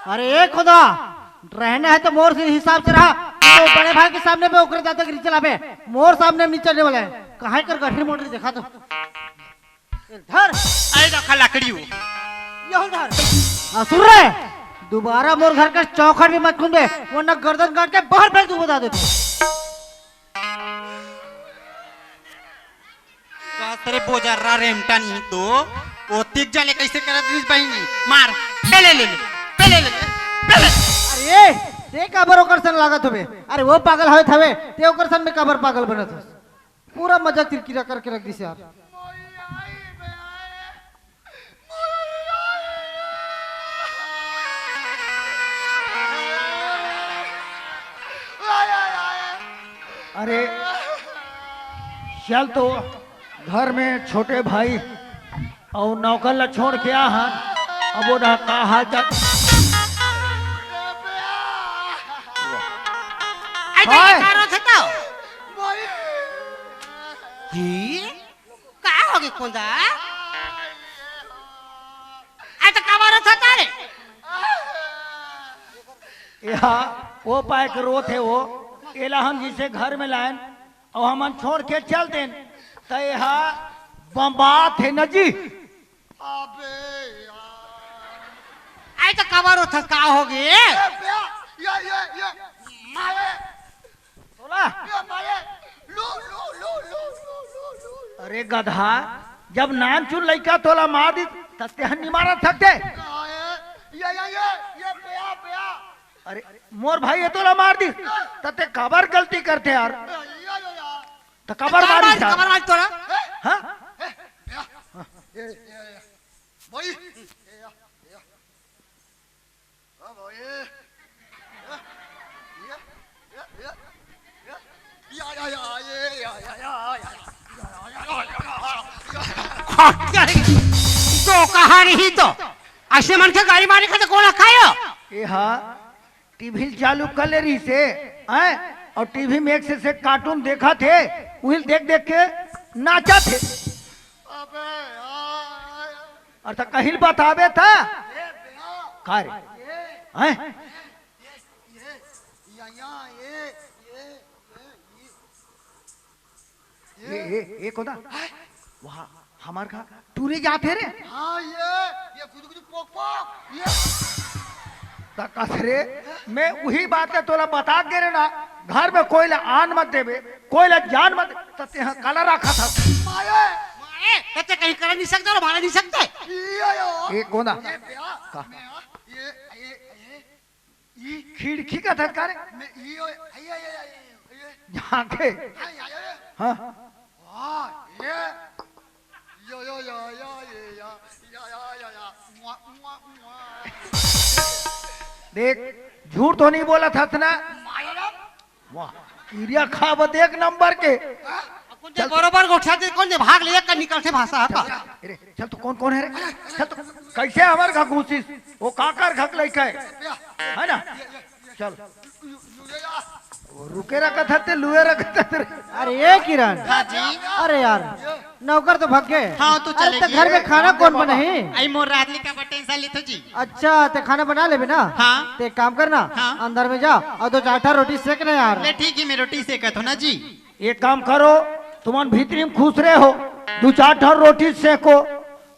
अरे ये खुदा, रहना है तो मोर से हिसाब से रहा, तो बड़े भाई के सामने में ओकरे दादागिरी चलावे, मोर सामने में नहीं चलने वाला है। कहाँ कर गठरी मोटरी देखा तो। धर। अरे देखा लकड़ी हो। यहू धर। आ, सुन रहे? दोबारा मोर घर का चौखट भी मत घूमबे, वरना गर्दन काट के बाहर फेंक दूं, बता देते। बात रे बोजर्रा रेमटा नहीं तो, वो तीक जाने कैसे करत रहिस बहिनी? मार, पहले ले ले, पहले ले ले, पहले। अरे, ते काबर ओकर सन लागत होबे? अरे, वो पागल हवे थवे, ते ओकर सन में काबर पागल बनत हस? पूरा मजा किरकिरा करके रख दिस यार। अरे चल तो, घर में छोटे भाई अउ नौकर ला छोड़ के आ हन। अब वो रहा का हाल चाल। ऐसे हाय। करो थे तो। जी? का होगे कोंदा? ऐसे कबर होता रे? एहा वो पाय के रोत हे वो, एला हम जिसे घर में लायन अउ हमन छोड़ के चल देन, त एहा बम्बात हे न जी। अबे यार। ऐसे कबर होता का होगे? ए, बे, ये, ये, ये, मारे। तोला? ये मारे। लू, लू, लू। अरे गधा, जब नानचुन लइका तोला मार दिस, त तेहन नि मारत सकते? ये, ये, ये, ये, ये, बे, बे। अरे, मोर भाई ये तोला मार दिस, त ते काबर गलती करते यार? ये, ये, ये, ये। त काबर काबर मारिस मार, यार? काबर मार तोला? हाँ? ए, या, ए, ए, ए, भाई, ए, या, ए, या। हाँ, भाई, ए, या, या, या, या, या, या, या, या, ए, या, या, या, या, या। हाँ, क्या है? तो कहा नहीं तो, ऐसे मन के गाड़ी मारे खाते कौन रखा है? ए हाँ, टीवी चालू कर ले रही से, हैं? और टीवी में एक से, से कार्टून देखा थे, उहिल देख देख के नाचा थे। अबे यार। और तो कहीं बतावे था। ए बे, का रे? ये, हैं? ये, ये, या, या, ये, ये, ये, ये। ए, ए, ए, कोदा? हैं? वहाँ हमार का टूरी जात हे रे? हाँ, ये, ये गुदु गुदु पोक पोक, ये। त कस रे, मैं उही बात ल तोला बता के रे ना, घर में कोई ला आन मत देबे, कोई ला जान मत दे, त तेहा काला रखा था। माये। माये, त ते कहीं कर नहीं सकते और मार नहीं सकते। ये यो। ए, कोदा? ये बे, का? मैं, ये, ये, ये, ई खिड़की का धक्का रे। मैं ई ओए, आई, आई, आई, आई, आई। यहाँ के। आई, आई, आई। हाँ। वाह, ये। या, या, या, या, ये, या, या, या, या, या। मुआ, मुआ, मुआ। देख, झूठ तो नहीं बोला था ना? माया राम। वाह, यूरिया खावत एक नंबर के। हाँ? कौन जे बरोबर गोठिया थे, कौन जे भाग ले, एक का निकल थे भाषा, हाँ का? अरे, चल तो कौन, कौन है रे? चल तो, कैसे हमारे घर घुसिस? वो काकर घर लइका है? है ना? चल। वो रुके रखत हते, लुए रखत हते रे। अरे ये किरण। हाँ जी। अरे यार, नौकर तो भाग गए। हाँ, तो अरे चले तो गए। घर में खाना कौन बनाही? आई मोर रात लिखा बटे इंसान लिथो जी। अच्छा, ते खाना बना लेबे ना? हाँ। ते एक काम करना, हाँ। अंदर में जा और दो चार ठा रोटी सेक ना यार। ले ठीक है, मैं रोटी सेकत हूँ ना जी। एक काम करो, तुमन भीतरी में खुश रहे हो, दो चार ठा रोटी सेको,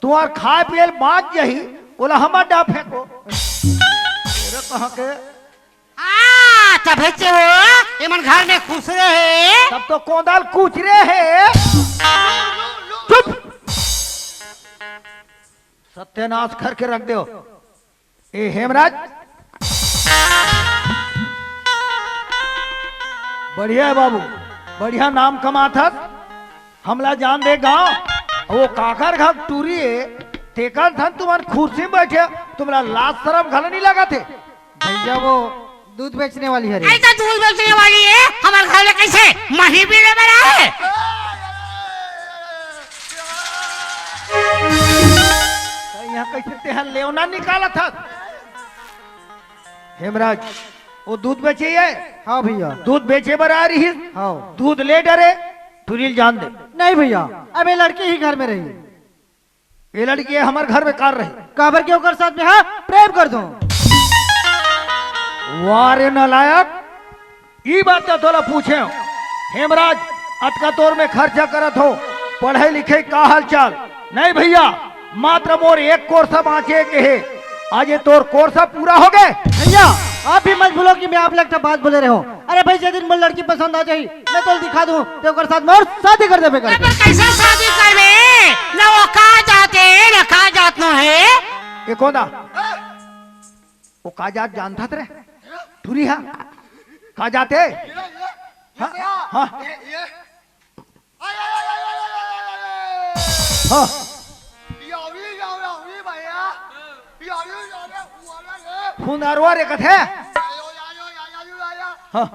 तुम्हार खाए पिए बाँच जाही, ओला हमर डा फेंको। तेरे कहाँ के? हाँ, तभे चे वो, एमन घर में खुसरे हे। तब तो कोंदा ल कुचरे हे। चुप। सत्यानाश करके रख देव। ए हेमराज, बढ़िया हे बाबू, बढ़िया नाम कमाथस। हमला जान दे गांव, वो काकर घर टूरी हे, तेकर धन तुमन खुर्सी में बैठे, तुमला लाज सरम घलो नइ लगत हे। भैया, वो दूध बेचने वाली हे रे। अइसे दूध बेचने वाली हे, हमर घर ले कइसे मही पीने बर आए? त इहां कइसे तेहा लेवना निकालत हस? हेमराज, वो दूध बेचे हे? हां भैया। दूध बेचे बर आए रिहिस? हां। दूध ले डरे, टूरी ल जान दे। नहीं भैया, अब ये लड़की ही घर में रही। ये लड़की हमर घर में कार रही। काबर के ओकर साथ में, हां, प्रेम करथों। वाह रे नालायक, ई बात तो तोला पूछेंव। हेमराज, अतका तोर में खर्चा करत हों, पढ़ई लिखई का हाल चाल? नहीं भैया, मात्र मोर एक कोर्सा बांचे के हे। आज ये तोर कोर्सा पूरा होगे। भैया, आप भी मत भूलो कि मैं आप ले एक ठा बात बोले रहेंव। अरे भाई, जे दिन मोर लड़की पसंद आ जाही, मैं तोला दिखा दूं, ते ओकर साथ मोर शादी कर देबे कर। पर कइसे शादी करबे? ना वो का जात हे, ना का जात नो हे। ए कोंदा, वो का जात जानथस रे? टूरी हा? का जात हे? हां, हां। हां। फुंदरवा रे कथे। हां।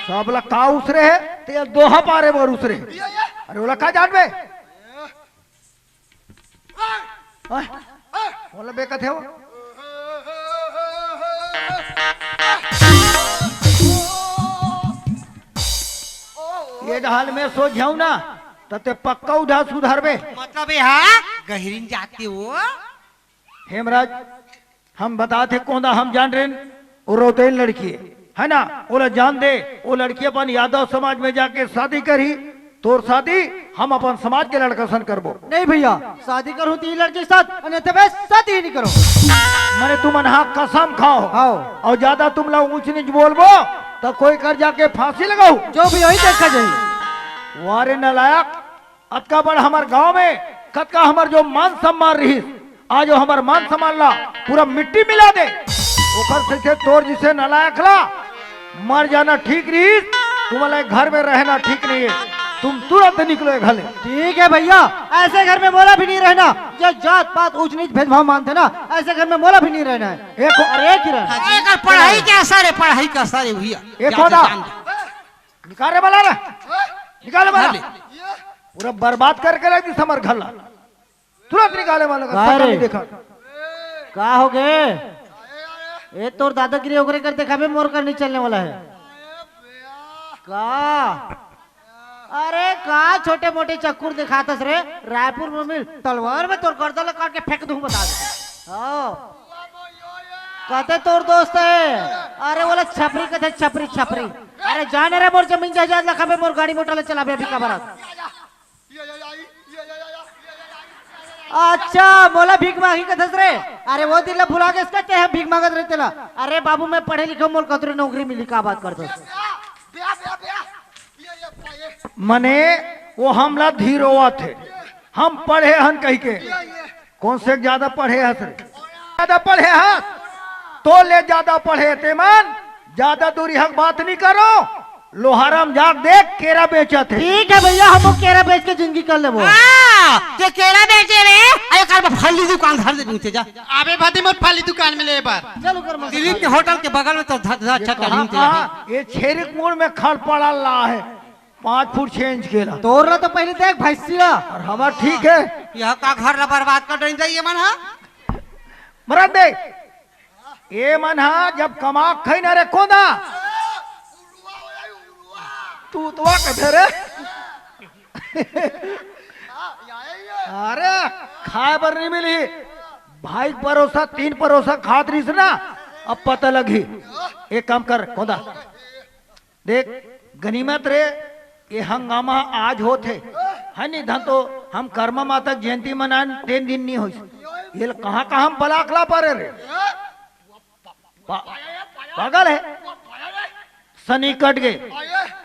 सबला का उसरे हे, ते दोहा पारे बर उसरे। अरे ओला का जानबे? ओए, ओला बे कथे हो? ये ढाल में सो जाऊ ना, त ते पक्का उधा सुधरबे। मतलब ये हा गहरीन जाते हो। हेमराज, हम बतात हे कोंदा, हम जान रेन, वो रौतेन लड़की हे, है ना? ओला जान दे, वो लड़की अपन यादव समाज में जाके शादी करही, तोर शादी हम अपन समाज के लड़का सन करबो। नहीं भैया, शादी करहूं तो ई लड़की के साथ, अन्यथा मैं शादी ही नहीं करूं। मने तुमन हा कसम खाव। हाव। अउ ज्यादा तुमला ऊंच नीच बोलबो, त कोई कर जाके फांसी लगाहू। जो भी होही, देखा जाही। वाह रे नालायक, अतका बड़ हमर गांव में कतका हमर जो मान सम्मान रिहिस, आज वो हमर मान सम्मान ला पूरा मिट्टी मिला दे। ओकर सेती तोर जिसे नालायक ला मर जाना ठीक रिहिस, तुमला घर में रहना ठीक नहीं है। तुम तुरंत निकलो ये घर ले। ठीक है भैया, ऐसे घर में मोला भी नहीं रहना। जो जात पात ऊंच नीच भेदभाव मानथे ना, ऐसे घर में मोला भी नहीं रहना है। एक अरे किरण, एकर पढ़ाई के असर है, पढ़ाई के असर है भैया। एक जान दे, होदा। जान दे। निकाल रे बाला रे। निकाल रे बाला। निकाल ले। पूरा बर्बाद करके रख दिस हमर घर ला। तुरंत निकाले वाला का का शक्ल रे? नहीं देखा। का होगे? ए, तोर दादागिरी ओकरे कर देखाबे, मोर कर नहीं चलने वाला है। का? अरे का छोटे मोटे चक्कुर देखाथस रे? रायपुर में मिल, तलवार में तोर गर्दन ला काट के फेंक दूं, बता दे। हाव। कते तोर दोस्त है? अरे ओला छपरी कथे, छपरी, छपरी। अरे जाने रे, मोर जमीन जायदाद ला खाबे, मोर गाड़ी मोटर ला चलाबे अभी का बरत। अच्छा, मोला भीख मांगी कथस रे? अरे वो दिन ला भुला गेस का, तेहा भीख मांगत रहे तेला। अरे बाबू, मैं पढ़े लिखे, मोला कतरी नौकरी मिली, का बात करथस? मने वो हमला धीरोवत हे, हम पढ़े हन कहिके। कोन से ज्यादा पढ़े हस रे? ज्यादा पढ़े हस? तोर ले ज्यादा पढ़े तेमन। ज्यादा दूरी हक बात नहीं करो। लोहारा म जाके देख, केरा बेचत हे। ठीक है भैया, हम वो केरा बेच के जिंदगी कर लेबो। हाँ, जे केरा बेचे रे, अरे कर फल की दुकान धर दे नीचे जा। अबे भाती, मोर फल की दुकान में ले बार। चलो कर मस्त। दिलीप के होटल के बगल में तो ध-, ध-, ये अच्छा कहाँ कहीं का? ये छेरिक मोड़ में खड़ पड़ा ला है, पाँच फुट छह इंच केरा। तोर ला तो पहले देख भैंसी ला। और हमार ठीक है। यह का घर ला बर्बाद कर देंगे ये मन, हाँ? मरन दे। ए मन हा जब कमा खई ना रे कोंदा, तू तो कथे रे। अरे खाए बर नहीं मिली, भाई के परोसा, तीन परोसा खात रहिस ना, अब पता लगही। एक काम कर, कोंदा, देख, गनीमत रे, ये हंगामा आज होत हे, है नी? धन तो हम कर्मा माता के जयंती मनान, तेन दिन नी होइस। ये ल कहाँ कहाँ हम बलाक ला परे रे? पा-, पागल है, सनी कट गए,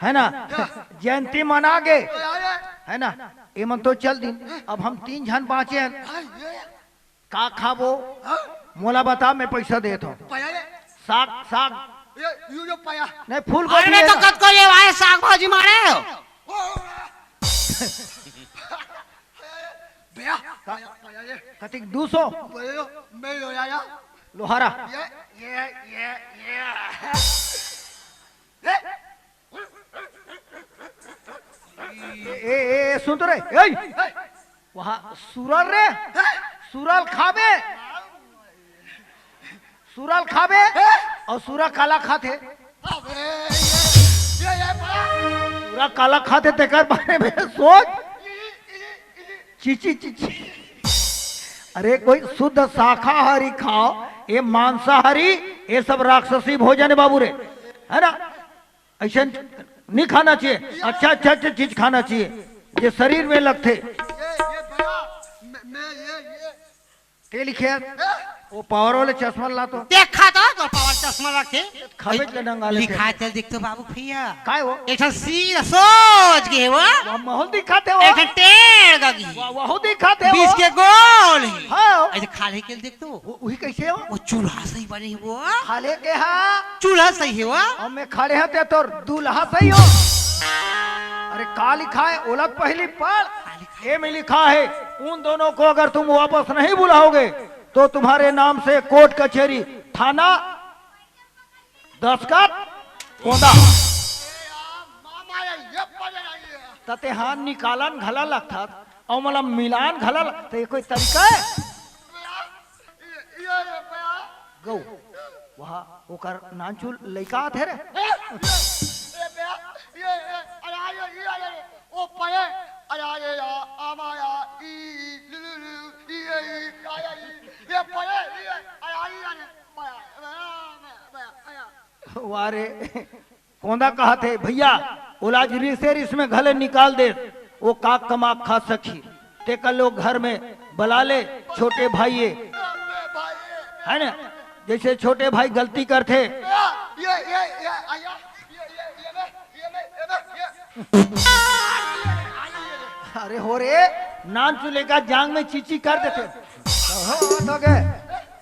है ना? जयंती मना गए, है ना? ये मन तो चल दिन, अब हम तीन झन बाँचे हन। का खाबो? मोला बता, मैं पैसा देत हूँ। साग, साग। नहीं, फूल गोभी तो कतको लेवाए, साग भाजी मारे हो। भैया, भैया, भैया, ये कतिक दू सौ? भैया, मैं लो आया। लोहारा। ये, ये, ये, ये। ए, ए, ए, सुन तो रे। ए, वहाँ सुरल रे। सुरल खाबे। सुरल खाबे। और सुरा काला खाथे। अबे, ये, ये, ये बड़ा। सुरा काला खाथे, तेकर बारे में सोच। चीची, चीची। अरे, कोई शुद्ध शाकाहारी खाओ, ये मांसाहारी, ये सब राक्षसी भोजन है बाबू रे, है ना? ऐसे नहीं खाना चाहिए। अच्छा, अच्छा, अच्छा चीज खाना चाहिए, ये शरीर में लगथे। ये, ये बड़ा, मैं, मैं ये, ये तेल लिखे हे? वो पावर वाले चश्मा ला तो। देखा तो, तो पावर चश्मा रखे। खाबे के नंगा लेथे। लिखा चल देख तो बाबू भैया। काय हो? एक ठन सीधा सोच के हे वो। वो महल दिखाते हो। एक ठन टेढ़ गगी। वो, वो दिखाते हो। बीस के गोल ही। हाँ। ऐसे खाले के देख तो। वो, वही कैसे हो? वो चूल्हा सही बने हे वो। खाले के हाँ। चूल्हा सही हे वो। और मैं खड़े हैं ते तोर दूल्हा सही हो। अरे का लिखा है? ओला पहली पढ़। का लिखा है? ये में लिखा है, उन दोनों को अगर तुम वापस नहीं बुलाओगे तो तुम्हारे नाम से कोर्ट कचहरी, थाना, दस्खत, कोंदा। तते हाथ निकालन घला लगथस, अउ मतलब मिलान घला लगथस, ये कोई तरीका है? गौ, वहाँ ओकर नानचुन लइका आथे रे। ए, ए, ए, ए, अरे, अरे, अरे, अरे, ओ परे, अरे, अरे, आ, आ, मा, आ, ई, ई, लु, लु, लु, ई, ई, आ, आ, ई, ये परे, ई, अरे, अरे, अरे, मा, मा, मा, मा, मा। वाह रे, कोंदा कहत हे, "भैया, ओला आज रिसे रिस में घले निकाल दे, वो का कमा खा सकही। तेकर लोग घर में बला ले, छोटे भाई ये।" है ना? जैसे छोटे भाई गलती करथे। ये, ये, ये, आया, ये, ये, ये, ये, ये, ये, ये। अरे हो रे, नानचुन लइका जांग में चीची कर देथे। हो, तो गए।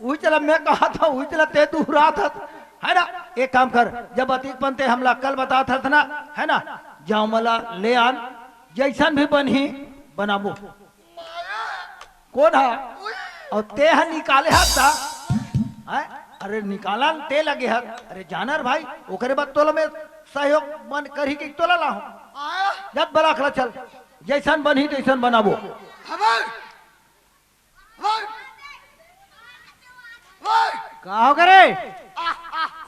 उही चला मैं कहा था, उही चला ते दूर रहा था। है ना? एक काम कर, जब अतीक पंते हमला कल बतात हस ना, है ना, जाओ मला ले आन, जैसन भी बनही, बनाबो। कोन हा? अउ ते हा निकाले हस ता? हैं? अरे निकालन ते लगे हस। अरे जानर भाई, ओकरे बाद तोला मैं सहयोग मन करही कि तोला लाहूं। जब बलाक ला चल, जैसन बनही तैसन बनाबो। का हो गे रे?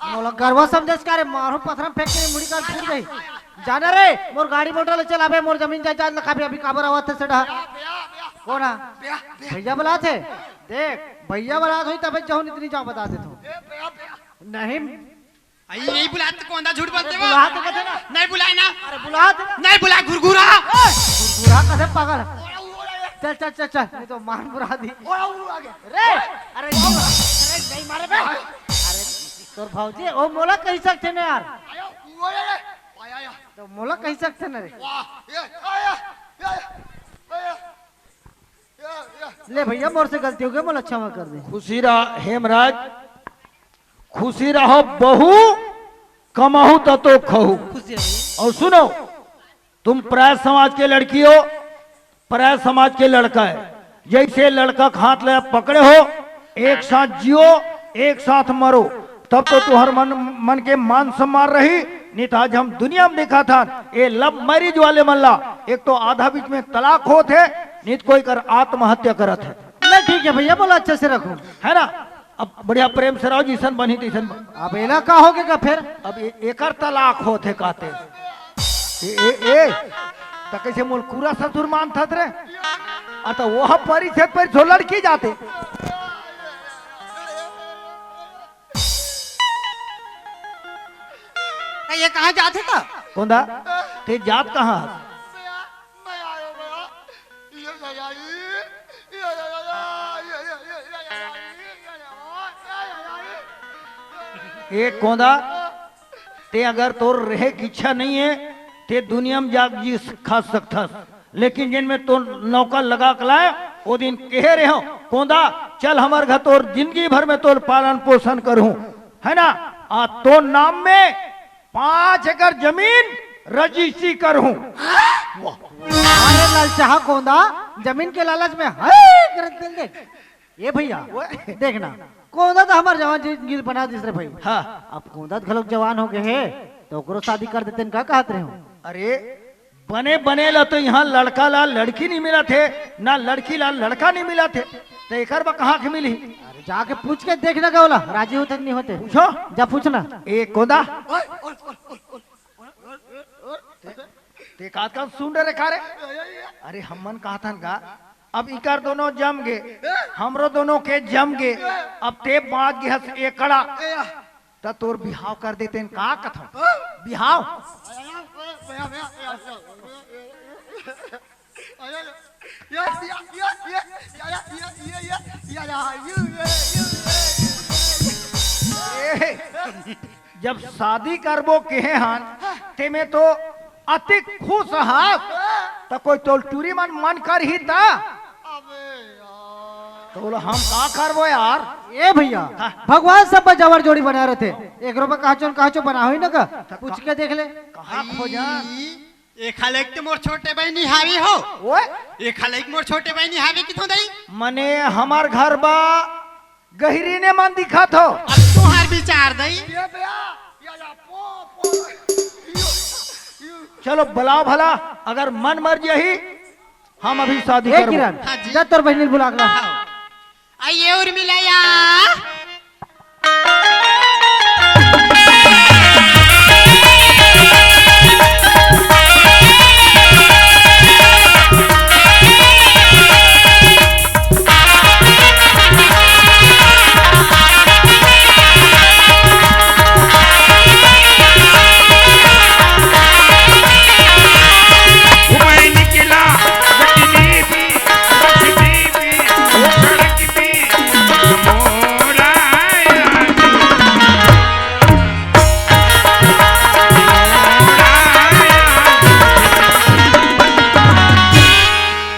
मोला गरवा समझस का रे? मारो पथरा में फेंक के मुड़ी का फूट गई। जाना रे, मोर गाड़ी मोटर ले चलाबे, मोर जमीन जायदाद लखाबे, अभी काबर आवत हे सेटा? कोन हा? भैया बलात हे। देख, भैया बलात होही तबे जहूं इतनी जाओ बता देथों। नहीं। अई नहीं बुलात, कोंदा झूठ बोलथे वो। बुलात कथे ना। नहीं बुलाए ना। अरे बुलात। नहीं बुलाए, घुरघुरा। घुरघुरा कथे पागल। चल, चल, चल, चल, नहीं तो मान बुरा दी। रे, अरे, अरे, नहीं मारे बे। अरे, तोर भौजी, ओ मोला कहि सकथे ना यार। तो मोला कहि सकथे ना रे। ले भैया, मोर से गलती हो गई, मोला क्षमा कर दे। खुशी रहा हेमराज, खुशी रहो बहू, कमाहू त तो खहू। खुशी रहो। और सुनो, तुम पराया समाज के लड़की हो, पराया समाज के लड़का है, जैसे लड़का के हाथ ले पकड़े हो, एक साथ जियो, एक साथ मरो, तब तो तुहर मन, मन के मान सम्मान रही। नहीं तो आज हम दुनिया में देखा था, ये लव मैरिज वाले मन ला, एक तो आधा बीच में तलाक होत हे, नहीं तो कोई कर आत्महत्या करत हे। नहीं, ठीक है भैया, बोला अच्छे से रखो। है ना? अब बढ़िया प्रेम से रहो, जैसन बनही तैसन बन। अब एला का हो गे का फिर? अब ए-, एकर तलाक होत हे कहते। ए, ए, ए, त कैसे मोल कूरा ससुर मानथस रे? आ त वो परिछेद पर झो लड़की जाते। ये कहाँ जात हे त? कोंदा, ते जात कहाँ हस? भैया, मैं आयो भैया। ये ले आई, ये ले आई, ये ले आई, ये ले आई, ये ले आई। ए कोंदा, ते अगर तोर रहे की इच्छा नहीं है, ते दुनिया में जाके जी खा सकथस, लेकिन जिन में तो नौकर लगा के लाए, वो दिन कहे रहे हो, कोंदा, चल हमर घर, तोर जिंदगी भर में तोर पालन पोषण करूं, है ना? आ तो नाम में पाँच एकड़ जमीन रजिस्ट्री करूं। अरे ललचाहा कोंदा, जमीन के लालच में हर कर दे। ए भैया, देख ना, कोंदा तो हमर जवान जिंदगी बना दिस रे भाई। हाँ। अब कोंदा तो घलोक जवान हो गए हे, तो ओकरो शादी कर देते न, का कहत रहे हो? अरे, बने बने ला तो यहाँ लड़का ला लड़की नहीं मिलत हे, ना लड़की ला लड़का नहीं मिलत हे, तो एकर बा कहाँ के मिलही? अरे, जाके पूछ के देख ना, का ओला राजी होते कि नहीं होते? पूछो। जा पूछ ना। ए कोंदा, ते का, का सुन रहे का रे? अरे, हमन कहत हन का, अब इकर दोनों जम गे, हमरो दोनों के जम गे, अब ते बाँच गे हस एकड़ा, त तोर बिहाव कर देते हैं, का कथन? बिहाव। ए, जब शादी करबो कहे हन, तेमे तो अति खुश हस, त कोई तोर टूरी मन मन करही त? अबे यार। तो बोला, हम का करबो यार? ए भैया, हाँ। भगवान सब पर जबर जोड़ी बना रहते। एकरो पर कहाचो न कहाचो बना होई ना का? त पूछ का-, के देख ले। कहाँ खोजा? एखा लइक तो मोर छोटे बहिनी हावे हो। ओए? एखा लइक मोर छोटे बहिनी हावे किथों दई? मने हमर घर बा गहिरी ने मन दिखत हो। अब तुहार विचार दई। ये बे, या, या, पो, पो, यू, यू। चलो बुलाओ भला, अगर मन मर जाही, हम अभी शादी ए करबो। किरण, हाँ जी। जा तोर बहिनी बुला के ला। हाँ। आइए उर्मिला या।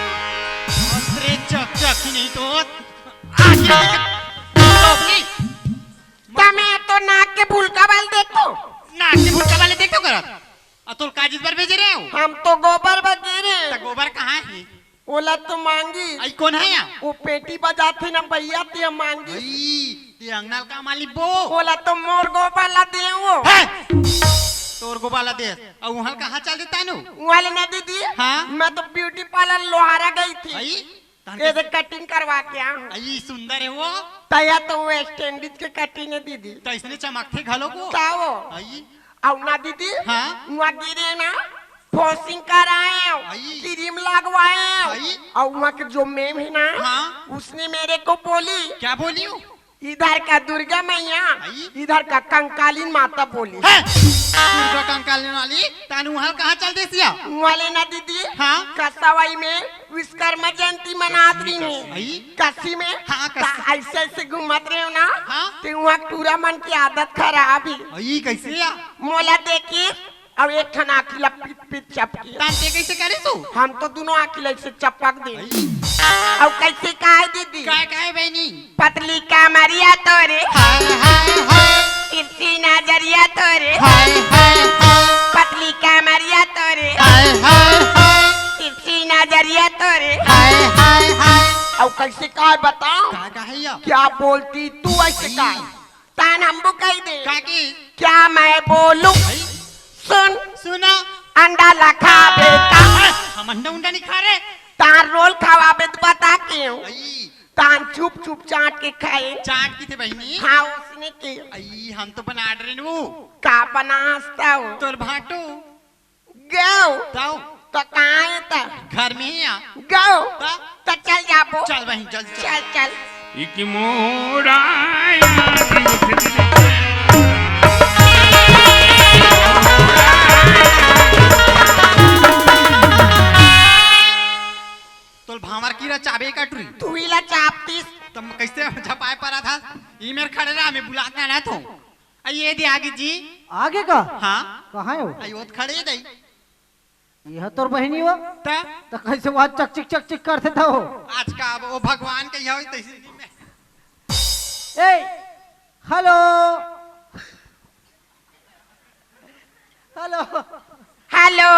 अरे चक चक ही नहीं तो आगे टोपी। तमे तो नाक के फुलका वाले देखो। नाक के फुलका वाले देखो करत। आ तोर काजिस बर भेजे रहे हो? हम तो गोबर बर गे रहे। त गोबर कहाँ है? ओला तो मांगी। आई कोन है या? वो पेटी बजाथे ना भैया, ते मांगी। भाई, ते अंगना ल का माली बो? ओला तो मोर गोबर ला दे वो। है? तोर गोबर ला दे। अउ वहाँ कहाँ चल देता नु? वहाँ ले ना दीदी। हाँ? मैं तो ब्यूटी पार्लर लोहारा गई थी। आई? तहन ये के देख, कटिंग करवा के आ। आई सुंदर है वो। तया तो वो स्टैंडिज के कटिंग है दीदी। त इसने चमकथे घलो को। का वो? आई। अउ ना दीदी, हाँ? वहाँ गिरे ना, फोसिंग कराए, आई। क्रीम लगवाए, आई। अउ वहाँ के जो मैम है ना, हाँ। उसने मेरे को बोली, क्या बोली वो? इधर का दुर्गा मैया, आई। इधर का कंकालीन माता बोली। है? दुर्गा कंकालीन वाली, तानू वहाँ कहाँ चल देसिया? वाले ना दीदी, हाँ। कसवाई में विश्वकर्मा जयंती मनात रही है। आई। काशी में हाँ, त काशी। ऐसे ऐसे घूमत रहे हो ना, हाँ। तो वहाँ टूरा मन की आदत खराब है। आई, कैसे या? मोला देखी, अब एक ठन आँखी ला पित पित चपकी। तान ते कैसे करे तू? हम तो दोनों आँखी ला ऐसे चपक दे। आई। अब कैसे कहे दीदी? काय कहे बहनी? पतली कमरिया तोरे, हाय, हाय, हाय। तिरछी नजरिया तोरे, हाय, हाय, हाय। पतली कमरिया तोरे, हाय, हाय, हाय। तिरछी नजरिया तोरे, हाय, हाय, हाय। अब कैसे कहे बताओ? का कहे या? क्या बोलती तू ऐसे आई। कहे? तान हमको कह दे। का की? क्या मैं बोलूं? आई। सुन। सुना। अंडा ला खाबे का? हम अंडा उंडा नहीं खा रहे। तान रोल खवाबे त बता के। आई। तान चुप चुप चाट के खाए। चाट की थे बहनी? हाँ, उसने की। आई, हम तो बना रहे नु। का बनास्ता हो? तोर भाटू। गयो। ताऊ। तो कहाँ है त? घर में ही आ। गयो। ता? तो चल जाबो। चल बहन, जल्दी चल। चल, चल। एक मोड़ा याद उठे। आगे जी। आगे का? हाँ। कहाँ हे वो? आई, वो तो खड़े दई। ये तोर बहिनी हो? त? त कैसे वो चकचिक चकचिक करथे त हो? आज का अब वो भगवान के यहाँ तैसे नहीं मैं। ए, hello. Hello. Hello.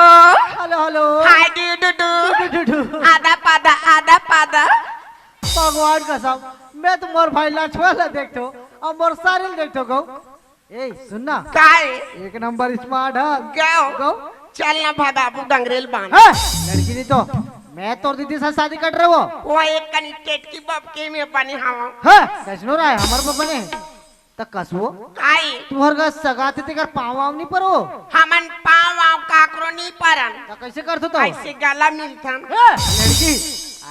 Hello, hello. Hi, डू, डू, डू। डू, डू, डू। आदा पादा, आदा पादा। भगवान कसम, मैं तो मोर भाई लछुआ ला देखथों, अउ मोर सारी ला देखथों गो। ए, सुन ना। काय? एक नंबर smart हे। गो। गो। चल ना भगाबू डंगरेल बांध। हाँ, लड़की नहीं तो। मैं तोर दीदी से शादी कर रहे हो। वो एक कनी टेटकी बबके में बने हवा। हाँ, कैसनो रहा है, हमर बबा ने। त कसबो? काय? तुहर गा सगा आथे तेकर पाँव वाँव नी परो? हमन पाँव वाँव काकरो नी परन। त कैसे करथो तो? ऐसे गला मिलथन। ए, लड़की,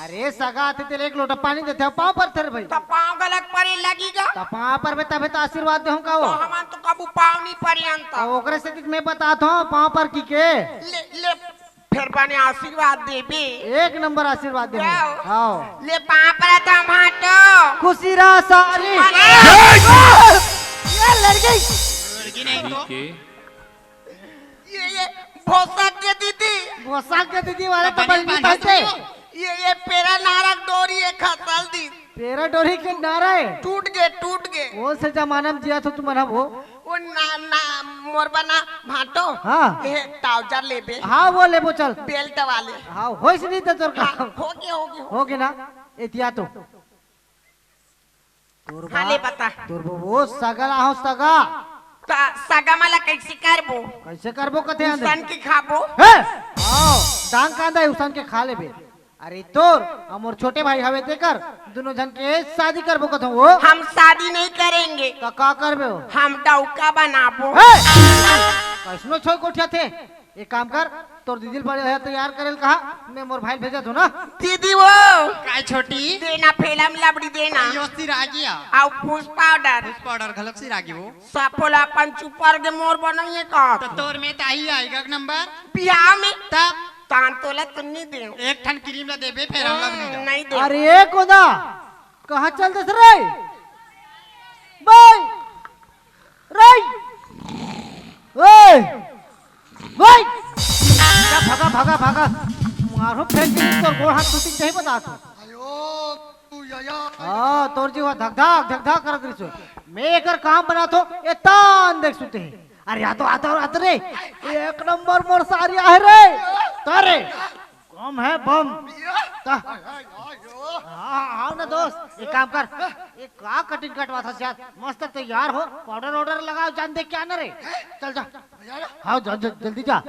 अरे सगा आथे तेला एक लोटा पानी देथे, पाँव परथे रे भाई। त पाँव गलत परे लगी गा? त पाँव परबे तभे त आशीर्वाद देहूँ का वो? त हमन तो कभू पाँव नी परे अंत। त ओकरे सेती मैं बतात हूँ, पाँव पर की के। ले, ले, फेर बने आशीर्वाद देबे। एक नंबर आशीर्वाद देबे। जाओ। हाँ। ले पाँव परत हँव भाटो। खुशी रह सारी। अरे। ये लड़की। लड़की नहीं तो। ये, ये भोसक के दीदी। भोसक के दीदी वाले तो तो बनी बनी बांधते। ये, ये पेरा नारक डोरी एक खसल दी। पेरा डोरी के नारा हे। टूट गे, टूट गे। कौन से जमाना में जिया थो तुमन ह वो? वो ना, ना, मोर बना भाटो। हाँ। ये trouser लेबे। हाँ, वो लेबो चल। Belt वाले। हाँ, होइस नहीं त तोर का। हाँ, हो गे, हो गे, हो हो गे ना? एतिया तो। तोर हाँ, बा-, ले बता। तोर बो-, वो सगा ला हो सगा। त सगा मला कैसे करबो? कैसे करबो कथे आंदे? उसन के खाबो? हे! आओ, डांग कांदा है, उसन के खा लेबे। अरे तोर, अउ मोर छोटे भाई हवे तेकर, दुनों झन के शादी करबो कथों वो। हम शादी नहीं करेंगे। त का करबे हो? हम डौका बनाबो। हे! कैसनो छोय कोठिया थे? एक काम कर, तोर दीदी ल बड़े तैयार करेल कहा, मैं मोर भाई ल भेजत हूँ ना। दीदी वो। काय छोटी? देना फेलम लबड़ी देना। यो सिरागिया। अउ फूस पाउडर। फूस पाउडर घलक सिरागी वो। साफो ला अपन चुपर के मोर बनइए का? त तोर में ताही आएगा एक नंबर। बिहाव में। तब? तान तोला तुन्नी दे। एक ठन क्रीम ला देबे, फेर हम ला भी नहीं हम्म, ला। नहीं दे। अरे कोदा, कहाँ चल दस रे? भाई, रे, ओए, भाई, जा भागा, भागा, भागा। मारो फेंक के तोर गोड़ हाथ टूटी नहीं बता तू। आयो, तू या, या। हाँ, तोर जीवा धक धक, धक धक करत रहिस। मैं एकर काम बनात हूँ, ए तान देख सुते हे। अरे, या तो आता, आता रे। एक नंबर मोर सारी आहे रे। तारे, कम है बम। ता-, हाँ, हाँ, आओ ना दोस्त, एक काम कर। एक का cutting कटवा था शायद, मस्त तैयार हो, powder order लगाओ, जान दे क्या ना रे। चल जा। हाँ, जा, जा, जल्दी जा।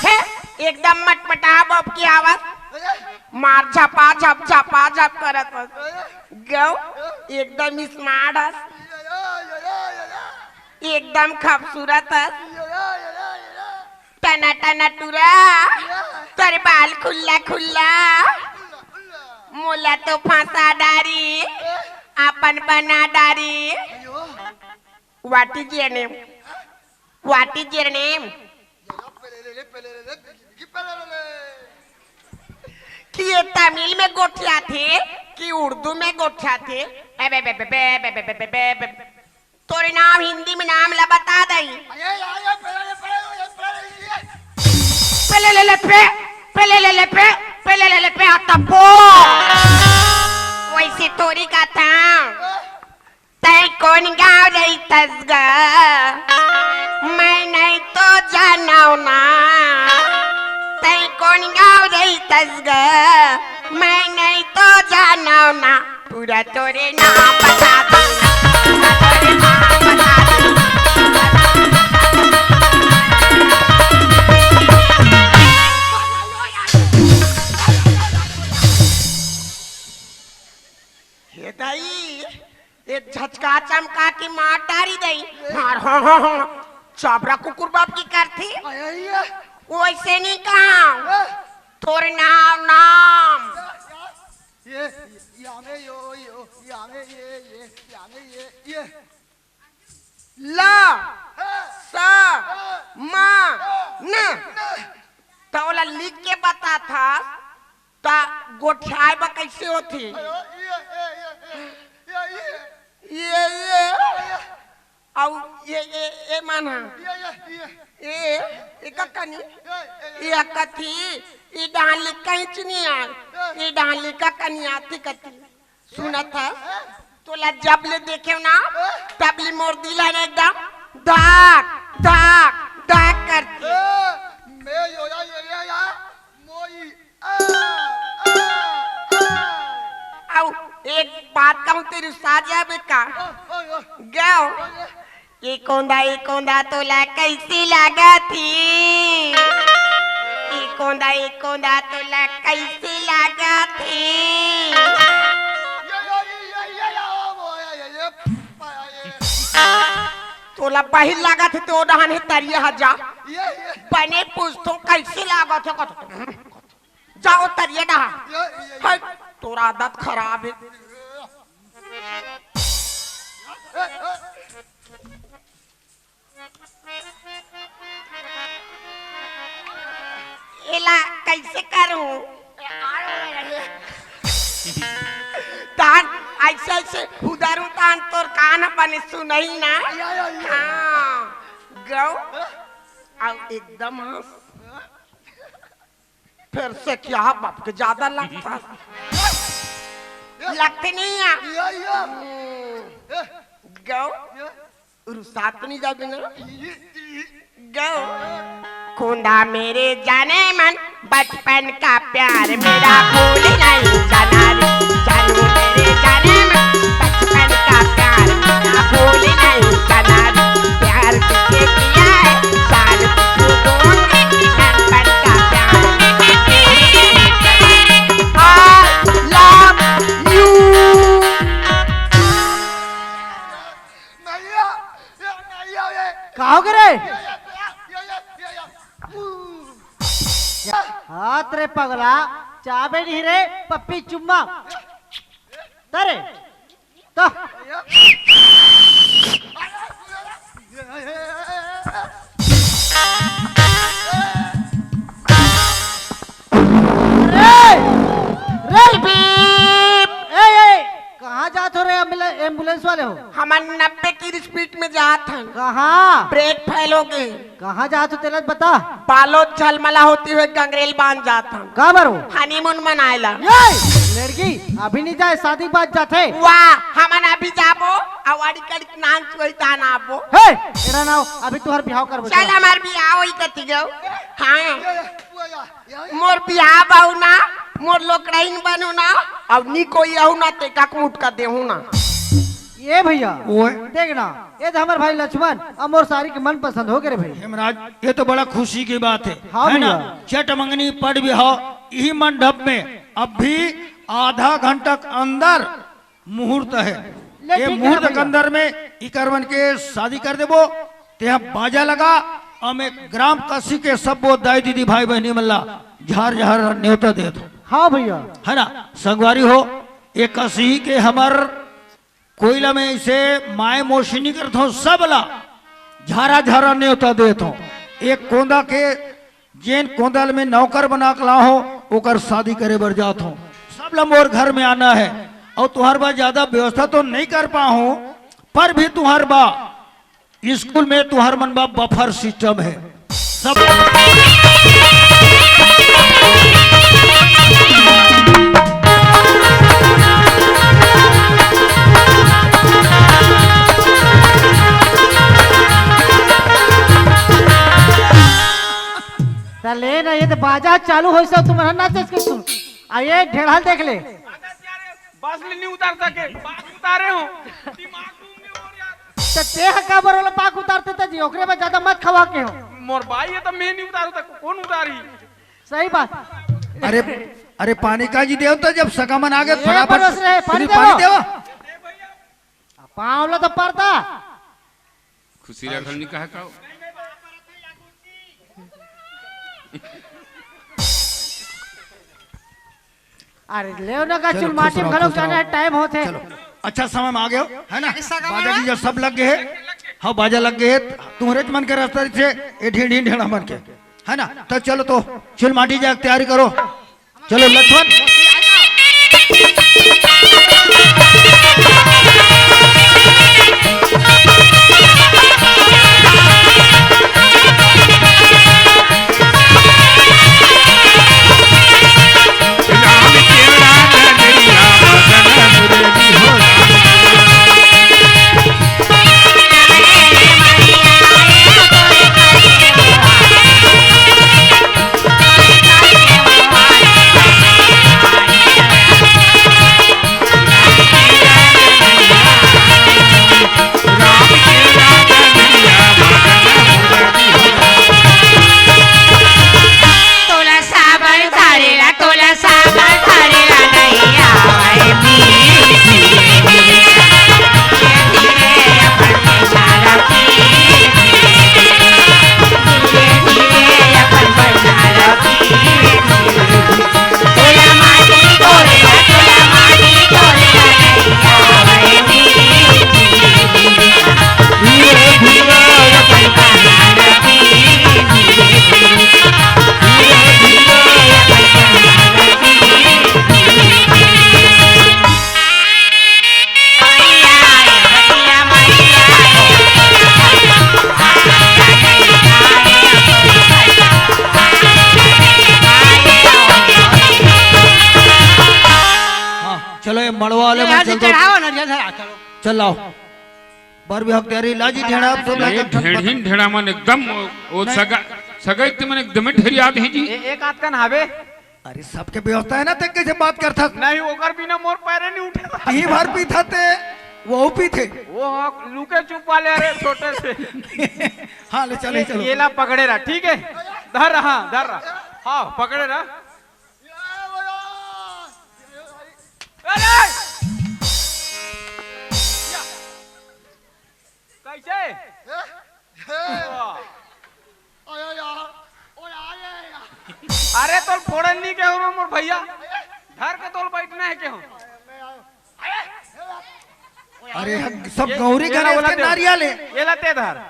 हे, एकदम मटमटा बब की आवाज। मार झपा झप, झपा झप करत हस। गौ, एकदम smart हस। एकदम खूबसूरत हस। टना टना टुरा, तोर बाल खुल्ला खुल्ला। मोला तो फंसा डारी, अपन बना डारी। What is your name? What is your name? कि ये तमिल में गोठियाथे कि उर्दू में गोठियाथे? अबे, बे, बे, बे। तोरे नाम हिंदी में नाम ला बता दई। पहले ले ले पे, पहले ले ले पे, पहले ले ले पे, आता पो। वैसे तोरी का था। तै कोन गाँव रहिथस गा? मैं नहीं तो बस गए, मैं नहीं तो जानव ना, पूरा तोरे नाम बता दूं, पूरा तोरे नाम बता दूं। हे दाई, ये झचका चमका के मार डारी दई। मार, हाँ, हाँ, हाँ। चाबरा कुकुर बाप की करथे। आय, आय, आय। वैसे नहीं कहा। ए। तोर नाम, नाम। ये, ये, यामे यो, यो, यामे ये, ये, यामे ये, ये। ला, सा, मा, न। त ओला लिख के बताथस, त गोठियाए बर कइसे होथे? ये, ये, अउ ये, ये, ये मन ह। ये, ये, ये। ए, ए ककनी? ये, ये, ये। ये कथी? ई डाली कहीं च नहीं आय। ये। ई डाली का कनी आती कथी? सुनत हस? तोला जब ले देखेव ना, तब ले मोर दिल ह ना एकदम धक, धक, धक करथे। ए, मैं यो या, ये, ये या, मोई, आ, आ, आ। अउ एक बात कहूँ, तेरी साथ जाबे का? आ, आ, आ। गयो। आ, आ। ए कोंदा, ए कोंदा तोला कइसे लागत हे? ए कोंदा, ए कोंदा तोला कइसे लागत हे? तोला बहिर लागत हे, तो डहन हे तरिया ह जा। बने पूछथों कइसे लागत हे, कथों। जाओ तरिया डहा। हट, तोर आदत खराब हे। एला कइसे करहूँ? तान अइसे अइसे उधर उतान तोर कान बने सुनही ना। हाँ, गौ। अउ एकदम हंस। फेर से क्या बाप के ज्यादा लगता। लगते नहीं है। गौ। रुसात नहीं जाबे ना। गौ। कोंदा मेरे जाने मन, बचपन का प्यार मेरा भूल नहीं जाना रे। जानू मेरे जाने मन, बचपन का प्यार मेरा भूल नहीं जाना रे। प्यार तुझे किया है, जान तुझको दूंगी, बचपन का प्यार। I love you। का हो गे रे? हाथ रे पगला, चाबे नहीं रे, पप्पी चुम्मा। तरे, तो। रे, रे, बीप। ए, ए, कहाँ जात हो रे एम्बुले-, एम्बुलेंस वाले हो? हमन नब्बे की स्पीड में जात हन। कहाँ? ब्रेक फेल हो गे। कहाँ जात हो तेला बता। बालोद झलमला होती हुए गंगरेल बांध जात हन। का बरो? हनीमून मनाए ला। ये लड़की अभी नहीं जाए, शादी के बाद जाथे। वाह, हमन अभी जाबो, अवाड़ी कड़ी नान चुई तान आबो। हे, एड़ा नाव, अभी तुहर बिहाव करबो, चल, चल। हमार बिहाव होई कती गो। हाँ। मोर बिहाव बाहू ना, मोर लोकड़ाइन बनू ना, अब नी कोई आहू ना, तेका मुटका देहू ना। ये भैया, ओए। देख ना, ये तो हमार भाई लक्ष्मण, अब मोर सारी के मन पसंद हो गे रे भाई। हेमराज, ये तो बड़ा खुशी की बात है, हाँ है ना? भैया। चट मंगनी पट बिहाव, यही मंडप में अब भी आधा घंटा के अंदर मुहूर्त है। ले ये ठीक है मुहूर्त के भैया। अंदर में इकर मन के शादी कर देबो। तेहा बाजा लगा, हम एक ग्राम कसी के सबो दाई दीदी भाई बहनी मन ला झार झार नेवता देत हो। हाँ भैया। है ना, संगवारी हो, एक कसी के हमर कोइला में इसे माय मोशिनी करत हो, सब ला झारा झारा नेवता देत हो। एक कोंदा के जेन कोंदल में नौकर बना के लाहो, ओकर शादी करे बर जात हो। सब ला मोर घर में आना है। और तुहर बा ज्यादा व्यवस्था तो नहीं कर पाहो, पर भी तुहर बा स्कूल में तुहर मन बा बफर सिस्टम है। सब त ले ना, ये तो बाजा चालू होइस, तुमन नाचेस के सुन। आ ये ढेढ़ा ल देख ले। बस ले नहीं उतार सके, बात उतारे हो। दिमाग घूम नहीं हो यार। त ते ह का बर ओला पाक उतारते त जी, ओकरे बर ज्यादा मत खवा के हो। मोर बाई हे त मैं नहीं उतारू त कौन उतारी? सही बात। अरे, अरे पानी का जी देव त जब सगा मन आगे ये फटाफट परोस रहे, पानी तुम पानी देवो। देवो। पाँव ला तो परता। खुशी रखल नहीं कहा का। अरे लेव ना का चलो, चुल खुश माटी में रहो, घलो खुश जाना रहो। है, टाइम होत हे। चलो, अच्छा समय में आ गए हो, है ना? बाजा गीजा सब लग गए है। हाँ, बाजा लग गए है। तुम्हारे मन के रास्ता से ये ढीढ़ ढीढ़ ढेढ़ा मन के, है ना? तो चलो तो चुल माटी जाके तैयारी करो। चलो लक्ष्मण। हाँ, चलो ये मड़वा वाले ये मन यहाँ से चल दो। चढ़ाओ ना, ये धरा, चलो। चल लाओ। बर भी हक तैयारी, लाजी ढेढ़ा, आप सब ये लाकर ढेढ़ीन ढेढ़ा मन एकदम वो, वो नहीं। सगा, सगा एकदम मन एकदम ढेरियात हे जी। ए-, एक आध कन हावे। अरे सबके व्यवस्था है ना, ते कैसे बात करथस? नहीं, ओकर बिना मोर पैरे नहीं उठे। ही भर पीथस ते, वो पीथे। वो हाँ, लुके चुप वाले, अरे छोटे से। हाँ, ले चले, ये, चलो। ये ला पकड़े रहा, ठीक है? धर रहा, धर रहा। हाँ, पकड़े रहा। अरे! कैसे? वाह। अरे तोल फोड़न नहीं के हो मोर भैया, धर के तोल बैठना है के हो? अरे हम सब ये, गौरी ये गणेश वाला के दे। नारियल है। ये लाते धर।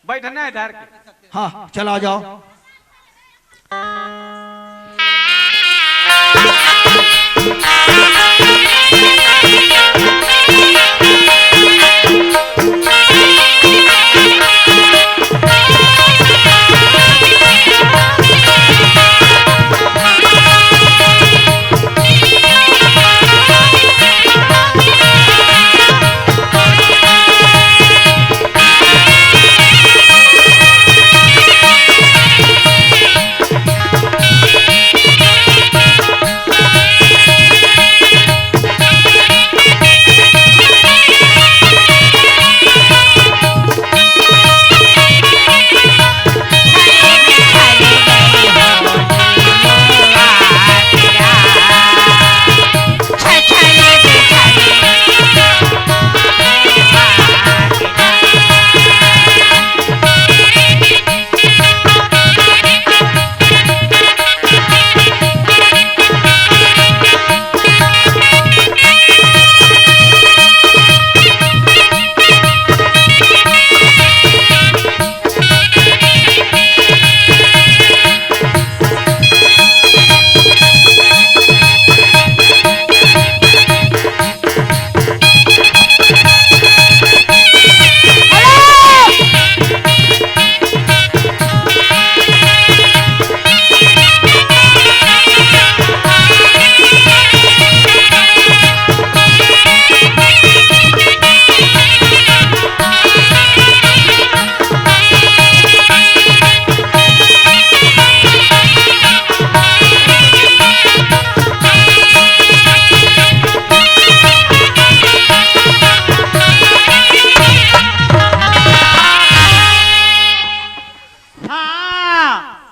बैठना है धर के। हाँ, चला जाओ।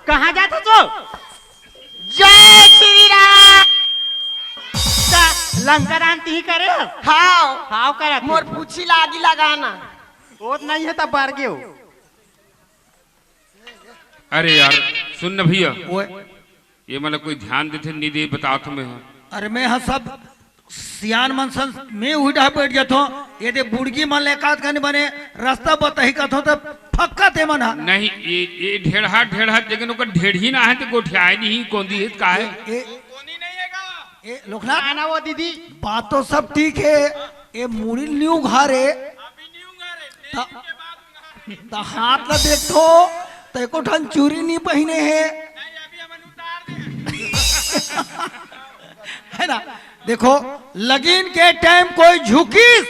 कहाँ जात हस ओ? जय श्री राम। का लंका दान तिही करे हस? हाव। हाव करत हे। मोर पूछी ला आगी लगाना। ओत नहीं हे त बर गेव। अरे यार, सुन न भैया। ओए। ये मन ला कोई ध्यान देथे, नइ दे, बतात हँव मैं ह। अरे मैं ह सब सियान मन सन, मैं उही डहा बैठ जाथों। ये दे बुड़गी मन ले एकाध कन बने रस्ता बताही कथों त फक्का ते मन ह। नहीं, ये, ये ढेड़हा, ढेड़हा, लेकिन ओकर ढेड़ही ना हे त गोठियाए नहीं, कोंदी हे त का हे? ए, ए, ए, लोकनाथ। आना वो दीदी। बात तो सब ठीक हे, ये मुड़ी न्यू घर हे। त त हाथ ला देखथों, त एको ठन चूरी नइ पहिने हे। है ना? देखो, लगिन के टाइम कोई झुकिस,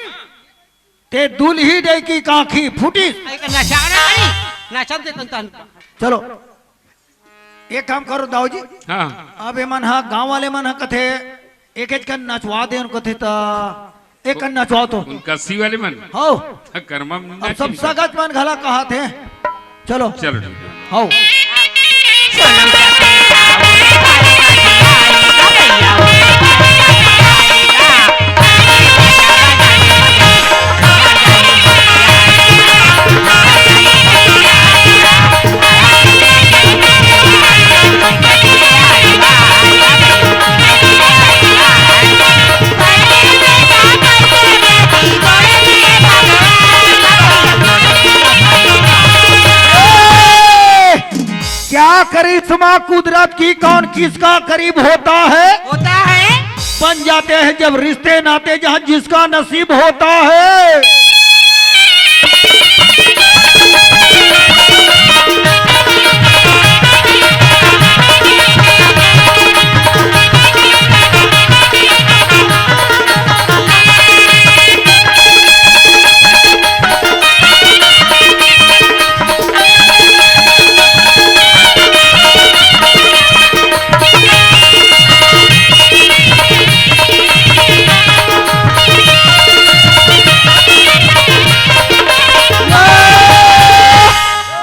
ते दुलही डइकी कांखी फूटिस। अरे, नचाना नहीं, नचन दे तन तन। चलो, एक काम करो दाऊ जी। हाँ। अब एमन ह, गांव वाले मन ह कथे, एक एक कन नचवा दे, कथे त एक कन नचवाओ तो। उनका सी वाले मन? हव। त करमा अब सब संगत मन घला कहत हे। चलो। चलो ठीक हे। हव। क्या करिश्मा कुदरत की, कौन किसका करीब होता है? होता है। बन जाते हैं जब रिश्ते नाते, जहाँ जिसका नसीब होता है।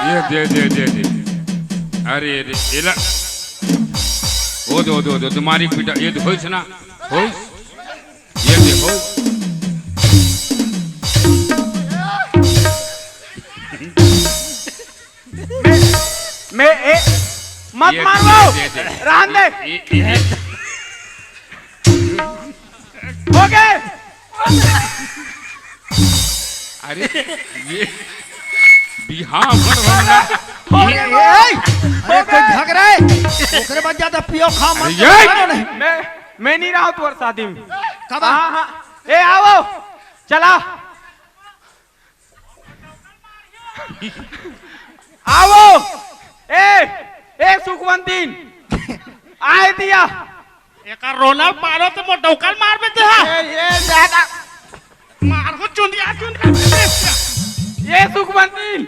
ये दे, दे, दे, दे। अरे, अरे, एला। ओ दे, ओ दे, ओ दे, तुम्हारी पीटा, ये दे, होइस ना, होइस। ये देखो। मैं, मैं, ए, मत ये, मारो। ये, ये, ये। रहन दे। ये, ये, ये। हो गए। अरे, ये बिहाव पर बनना। हो गए, ए, ए, अरे, कोई झगड़ा है? ओकरे बाद ज्यादा पियो, खा, मत अरे, ये। खाना नहीं। मैं, मैं नहीं रहा हूँ तुम्हारे शादी में। कब? हाँ, हाँ। ए, आओ। चला। आवो। ए, ए सुखवंतीन। आए दिया। एकर रोना पालो ते मोर डौकल मार बेते हा। ए, ए, ज्यादा। मार हो चुंदिया, चुंदिया। ए सुखवंतीन।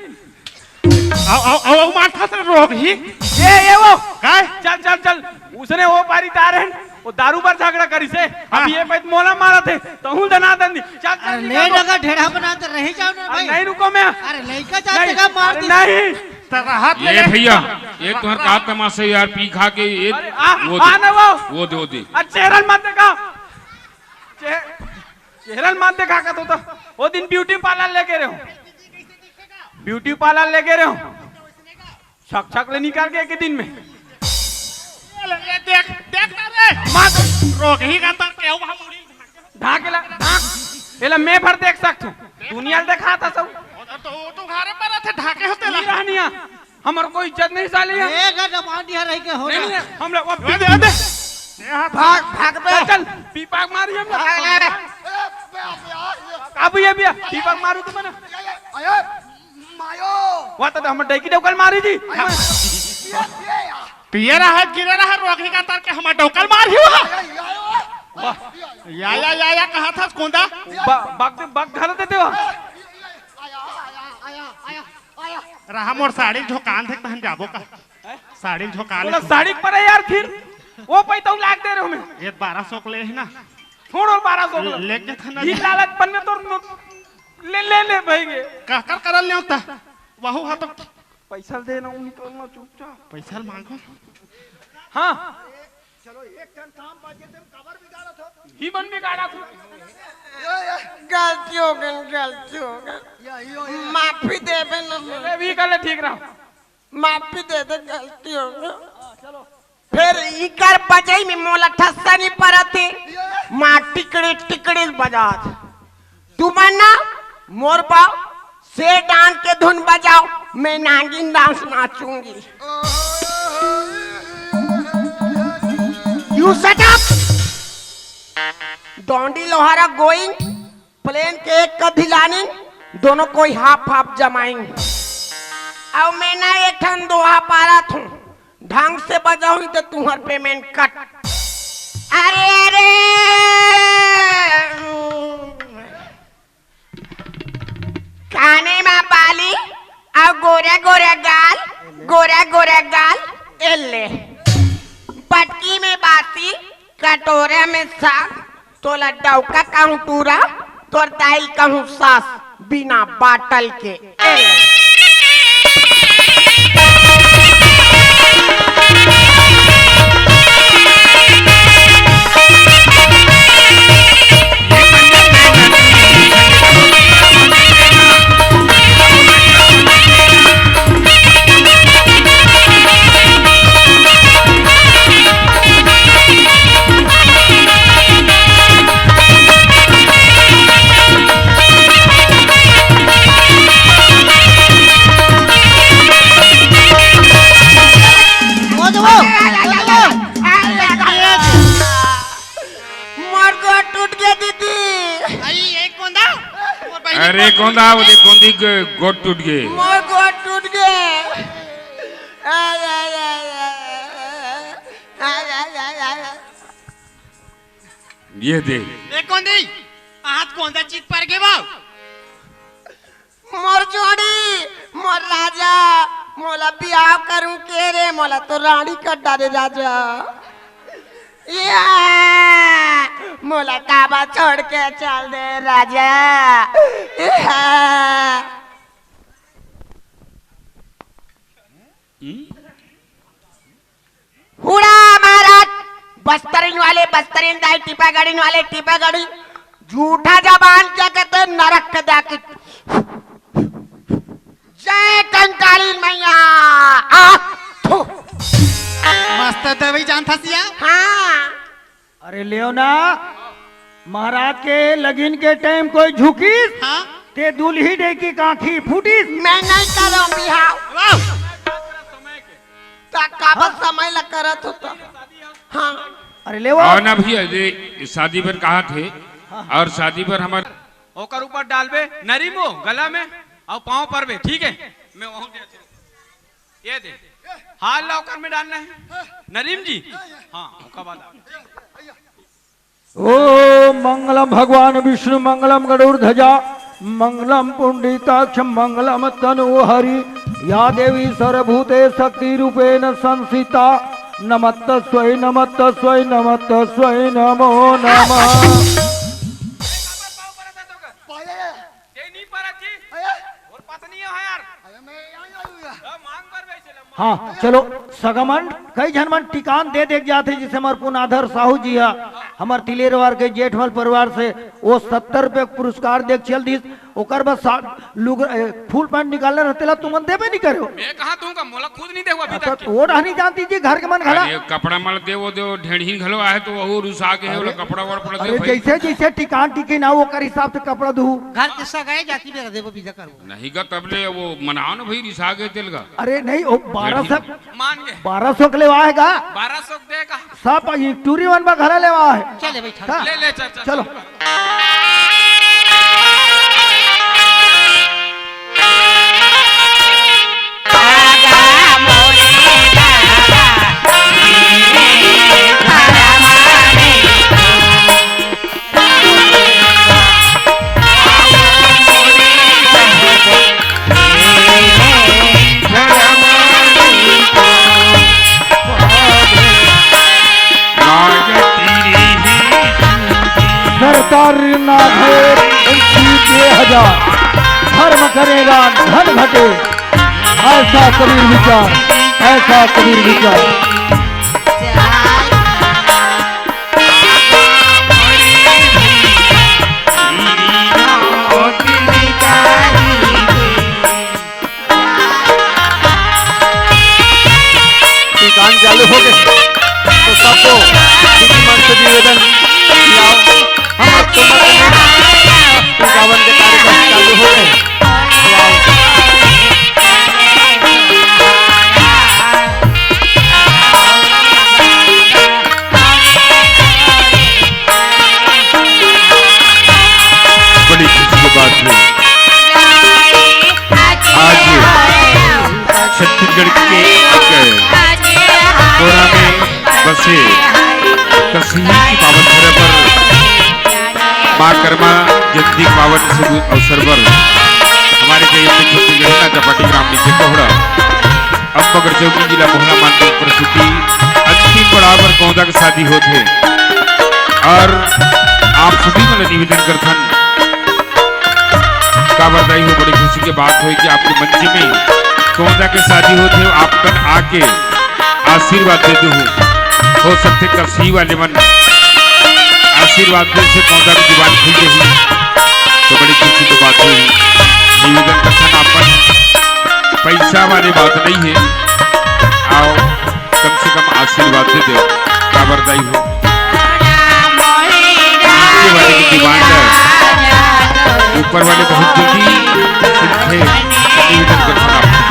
आओ, आओ, आओ, आओ, माथा से रोग ही। ए, ए वो। काय? चल, चल, चल। उसने वो पारी तार है, वो दारू पर झगड़ा करिस हे। हाँ। अब ये पैत मोला मारत हे, तहूँ दना दन दी। चल, चल, अरे, निकल ले दो। लगा, ढेढ़ा बना तो रही जाओ ना अरे, भाई। नहीं रुको मैं। अरे, लइका जात नहीं, जगह मार अरे, दे। नहीं। तो राहत ये ले। भैया, ये तुम्हारे का तमाशा यार, पी खा के ये अरे, आ, वो आ दे, ना वो। वो दे, वो दे। अरे, चेहरा मत देखा। चेह-, चेहरा मत देखा का तो, तो। वो दिन ब्यूटी पार्लर लेके रहे हो। ब्यूटी पार्लर लेके रहे हो। छक छक ले निकाल के एक दिन में। ये देख, देख ना रे। मत। रोगही का तर के हुआ मुड़ी। ढाकेला, ढाक। एला मैं भर देख सकथूं। दुनिया ल देखा था सब। तो, तो घरे पर थे ढाके होते ला। नहीं रहनिया। हमर कोई इज्जत नहीं साली है। ए, गड्ढा मार दिया रही के हो नहीं, ना। नहीं, हम लोग वो ए, दे, दे। ए, हाथ भाग, भाग बे। चल, चल, पीपाक मारी हम लोग। ए, ए, ए, ए, ए, ए। अब ये भी है, पीपाक मारू तो बना। ए, ए, ए। मायो। वा त हमर डैकी डौकल मारी जी। पिए रहा, गिरे रहा, रोगही का तर के हमर डौकल मार ही हुआ। वाह। या, या, या, या, कहा था कोंदा? ब-, बक, बक घर देते हो। रहा मोर साड़ी झोकान थे, तहन जाबो का? साड़ी झोकान बोला, साड़ी पर है यार, फिर वो पैसा लाग दे रहे हो मैं। ये बारह सौ को ले है ना। छोड़ और बारह सौ को। ले, लेके था ना। ये लालचपन में तो नो-, ले, ले, ले भाई ये। का कर करल ले होता? वहू हा तो पैसा दे ना, निकल ना चुपचाप। पैसा मांगो। हाँ। चलो, एक ठन काम बाचे, तुम कबर बिगाड़त हो। ही मन बिगाड़त हो। गलती हो गई, गलती हो गई। या, यो, यो। माफी देबे ना। अरे भी कल ठीक रहा। माफी दे दे, गलती हो गई। फिर इकर बजई में मोला ठस्सा नहीं परत हे। माँ टिकड़ी टिकड़ी बजात। तुमन ना मोर बर से डांस के धुन बजाओ, मैं नागिन डांस नाचूंगी। You shut up! Dondi Lohara going, plane के एक कधी लानिंग, दोनों कोई हाफ हाफ जमाइंग। अउ मैं ना एक ठन दोहा पारत हूँ, ढंग से बजाऊँ तो तुम्हार पेमेंट कट। अरे, अरे, काने मा बाली अउ गोरा गोरा गाल, गोरा गोरा गाल, एल्ले। बटकी में बासी, कटोरा में साग, तोला डौका कहूँ टूरा, तोर दाई कहूँ सास, बिना बाटल के। एल्ले। मोर गोड़ टूट गया दीदी। आई, एक गोंदा? मोर बहिनी अरे गोड़ गोंदा, टूट ओदे गया। गोंदी के गोड़ टूट गए। मोर गोड़ टूट गया। आय, आय, आय, आय। आय, आय, आय, आय। ये दे। ए गोंदी, हाथ गोंदा चीत पर के बाऊ। मोर जोड़ी, मोर राजा, मोला बियाह करूं के रे, मोला तो रानी कर डारे राजा। या, मोला काबा छोड़ के चल दे राजा। या। हुड़ा महाराज, बस्तरिन वाले बस्तरिन दाई, टिपागढ़िन वाले टिपागढ़ी, झूठा जबान क्या कहते हैं, नरक के दाकी। जय कंकालीन मैया। आ, थू। मस्त दवाई जानता सिया। हाँ। अरे लेव ना, महाराज के लगिन के टाइम कोई झुकिस, हाँ? ते दुल्ही डे की कांखी फूटिस। मैं नहीं करो बिहाव। वाह! ता काबर समय ला करत होता। हाँ। अरे लेव। और ना भैया, ये शादी पर कहा थे, हाँ। और शादी पर हमारे ओकर ऊपर डालबे नरीमो गला में और पाँव पर बे, ठीक है? मैं वहूँ दे ये दे। हाल ला ओकर में डालना है। नरीम जी। हाँ, ओकर बाद आ। ओम मंगलम भगवान विष्णु मंगलम गरुड़ ध्वजा मंगलम पुंडरीकाक्ष मंगलम तनु हरि। या देवी सर्वभूते शक्ति रूपेण संस्थिता। नमस्तस्वै नमस्तस्वै नमस्तस्वै नमो नमः। ते नहीं परत जी। अरे। और पत्नी है यार। अरे मैं यहाँ ही आऊँगा। हाँ, मांग पर बैठे लम्बा। हाँ, चलो, सगा मन, कई झन मन टिकान दे देख जाथे, जैसे हमार पुनाधर साहू जी हा, हमार तिलेरवार के जेठमल परिवार से, वो सत्तर रुपये पुरस्कार देख चल दिस, ओकर बाद सा-, लुग-, ए, फुल पैंट निकालने रहते ला, तुमन देबे नहीं करो। मैं कहाँ दूंगा, मोला खुद नहीं देखवा अभी अच्छा, तक। वो नहीं जानती जी, घर के मन घला। अरे, कपड़ा मल दे, वो दे, वो ढेढ़ी घलो आहे, तो वो रुसा के है, अरे, वो कपड़ा वपड़ा दे अरे, भाई। जैसे, जैसे टिकान टिकी ना, ओकर हिसाब से कपड़ा दू। घर के सगाई जाति में देबो, बीजा करबो। नहीं गा, तब ले वो मनाओ ना भाई, रिसा गए तेल का। अरे नहीं, वो बारह सौ, मान गए। बारह सौ के लेवा है गा। बारह सौ दे का। सब ये टूरी वन में घरा लेवा है। चले भाई, हाँ? ले, ले, चल, चल, चलो। चल। सरकार नाथे उनकी दे हजार, धर्म करेगा धन घटे। ऐसा कबीर विचार, ऐसा कबीर विचार। टीकान चालू हो गए, तो सबको विधि मंत्र निवेदन किया। हम लोग तो मत नहीं, टीकावन के कार्यक्रम चालू हो गए। बड़ी खुशी की बात है, आज छत्तीसगढ़ के एक कोरा में बसे कसीही की पावन धरा पर माँ कर्मा जयंती के पावन शुभ अवसर पर हमारे जयंती छत्तीसगढ़ ना चपाटी ग्राम नीचे कोहड़ा, अब मगर चौकी, जिला मोहला, मानपुर प्रस्तुति। अंतिम पड़ाव पर कौंदा के शादी होत हे और आप सभी मन निवेदन करथन, काबर दाई हो, बड़ी खुशी के बात होय कि आपके मंच में कौंदा के शादी होत हे, आप मन आके आशीर्वाद दे दो। हो सकथे कसीही वाले मन आशीर्वाद दे से कौंदा के जुबान खुल जाही, तो बड़ी खुशी की बात होही। निवेदन करथन, अपन पैसा वाले बात नहीं है, आओ कम से कम आशीर्वाद दे दो, काबर दाई हो। नीचे वाले की डिमांड है, ऊपर वाले बहुत जल्दी सुनते हैं, निवेदन करथन आपसे।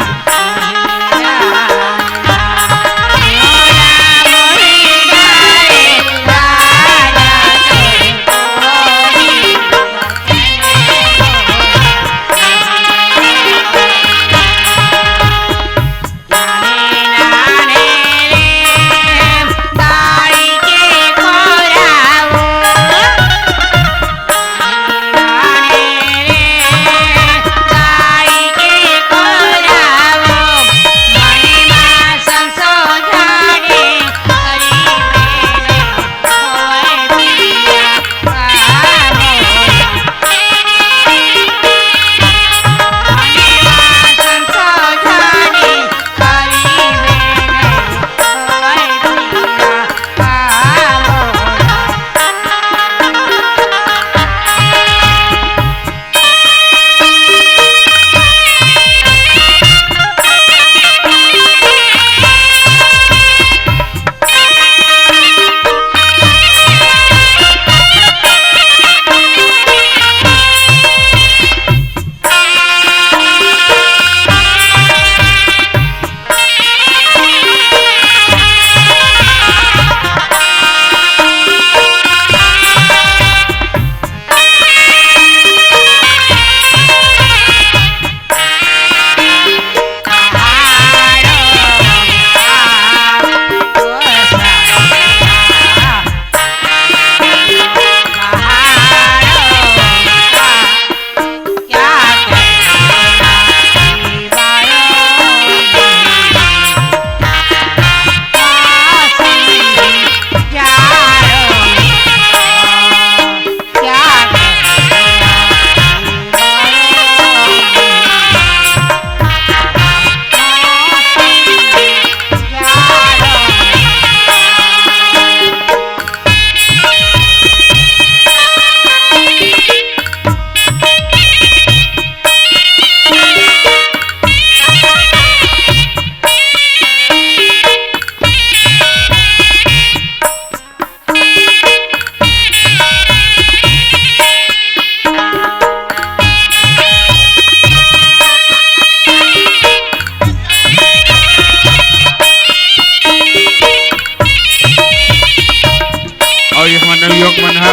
अउ ये हमर नवयुवक मन ह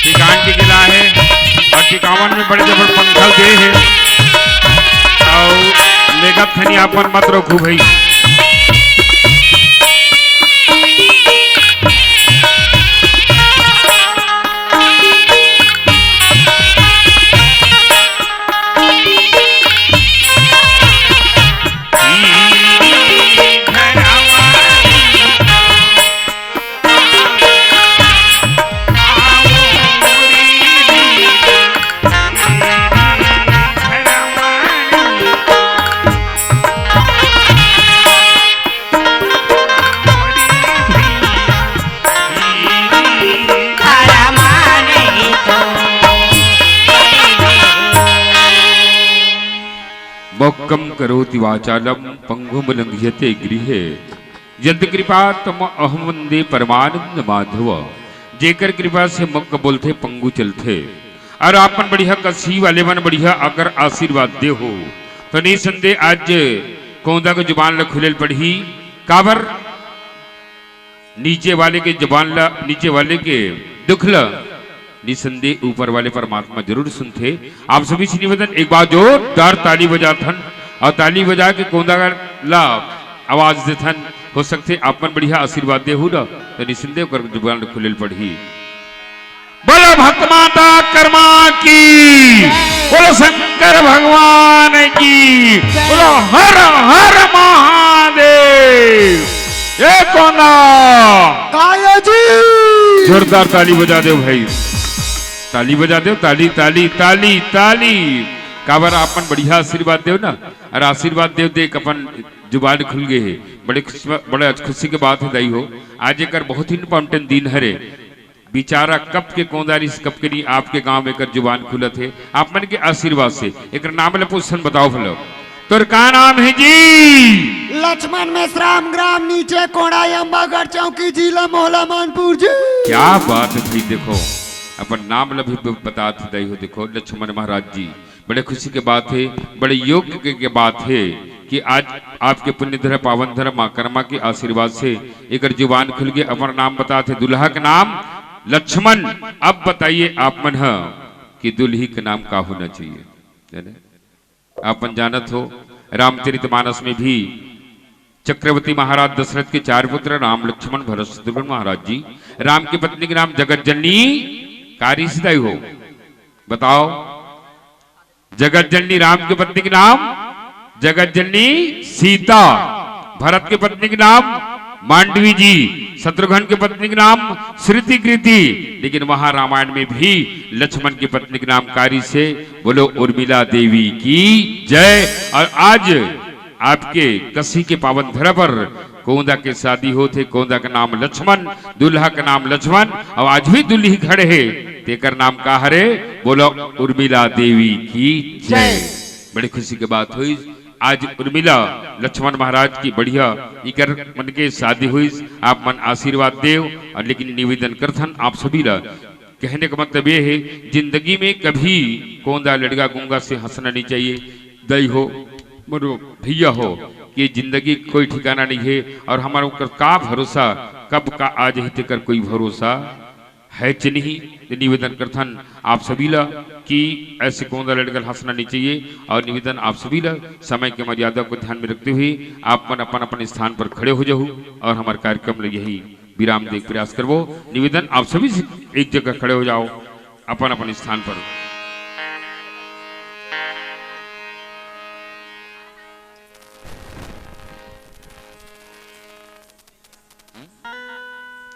टीकावन के गिला हे अउ टीकावन में बड़े जबर पंखा दे हे अउ लेगत खनी अपन मत रोकू भाई। कम करोति वाचालम पंगुम लंघयते गृहे। यंत कृपा तम अहम वंदे परमानंद माधव। जेकर कृपा से मग बोलथे पंगु चलथे। और आपन बढ़िया कसी वाले मन बढ़िया अगर आशीर्वाद दे हो तो निसंदेह आज कोंदा के जुबान ल खुलेल पड़ही। काबर नीचे वाले के जुबान ला, नीचे वाले के दुख ला निसंदेह ऊपर वाले परमात्मा जरूर सुनथे। आप सभी से निवेदन, एक बार जोरदार ताली बजाथन और ताली बजा के कोंदा ला आवाज देथन। हो सकथे आप मन बढ़िया आशीर्वाद देहू ना, तो निसंदेह ओकर जुबान खुलेल पड़ही। बोलो भक्त माता कर्मा की, बोलो शंकर भगवान की, बोलो हर हर महादेव। ए कोंदा, काया जी। जोरदार ताली बजा देव भाई, ताली बजा देव, ताली, ताली, ताली, ताली। काबर आपन बढ़िया आशीर्वाद देव ना, और आशीर्वाद देव देख अपन जुबान खुल गए हे। बड़े खुश, बड़े खुशी के बात हे दाई हो। आज एकर बहुत ही इंपॉर्टेंट दिन हरे। बिचारा कब के कोंदा रिस, कब के नहीं, आपके गांव में एकर जुबान खुलत हे। आप मन के आशीर्वाद से एकर नाम ले पूछन, बताओ भलो। तोर का नाम हे जी? लक्ष्मण मेश्राम, ग्राम नीचे कोड़ा, अम्बागढ़ चौकी, जिला मोहला मानपुर जी। क्या बात हे भाई, देखो अपन नाम ल भी ब-, बतात दाई हो। देखो लक्ष्मण महाराज जी, बड़े खुशी के बात हे, बड़े योग्य के, के बात हे कि आज आपके पुण्य धरा पावन धरा माँ कर्मा के आशीर्वाद से एकर जुबान खुल के अपन नाम बतात हे, दुल्हा के नाम लक्ष्मण। अब बताइए आप मन ह कि दुल्ही के नाम का होना चाहिए, जाने? आप मन जानत हो, रामचरित मानस में भी चक्रवर्ती महाराज दशरथ के चार पुत्र राम, लक्ष्मण, भरत, शत्रुघ्न महाराज जी। राम की पत्नी के नाम जगत जननी, का रिस दाई हो, बताओ। जगत जननी राम की पत्नी के नाम जगत जननी सीता, भरत की पत्नी के नाम मांडवी जी, शत्रुघ्न की पत्नी के नाम श्रुति कृति। लेकिन वहां रामायण में भी लक्ष्मण की पत्नी के नाम का रिस हे, बोलो उर्मिला देवी की जय। और आज आपके कसी के पावन धरा पर कोंदा के शादी होथे, कोंदा के नाम लक्ष्मण, दुल्हा के नाम लक्ष्मण, और आज भी दुल्ही खड़े हे, तेकर नाम का हरे? बोलो उर्मिला देवी की जय। जय। बड़ी खुशी के बात होइस, आज उर्मिला लक्ष्मण महाराज की बढ़िया इकर मन के शादी होइस। आप मन आशीर्वाद देव, और लेकिन निवेदन करथन आप सभी ला, कहने का मतलब ये है, जिंदगी में कभी कोंदा लड़का गूंगा से हंसना नहीं चाहिए। दई हो, मोरो भैया हो, कि जिंदगी कोई ठिकाना नहीं है और हमारा ऊपर का भरोसा, कब का आ जाही तेकर कोई भरोसा है च नहीं। तो निवेदन करथन आप सभी ला कि ऐसे कोंदा लड़का हंसना नहीं चाहिए और निवेदन आप सभी ला समय के मर्यादा को ध्यान में रखते हुए आप मन अपन अपन स्थान पर खड़े हो जाहू और हमारे कार्यक्रम ला यही विराम दे के प्रयास करबो। निवेदन आप सभी से एक जगह खड़े हो जाओ, अपन अपन स्थान पर।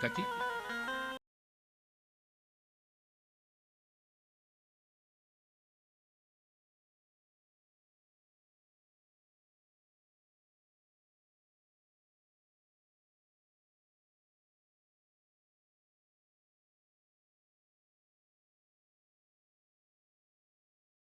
कथी?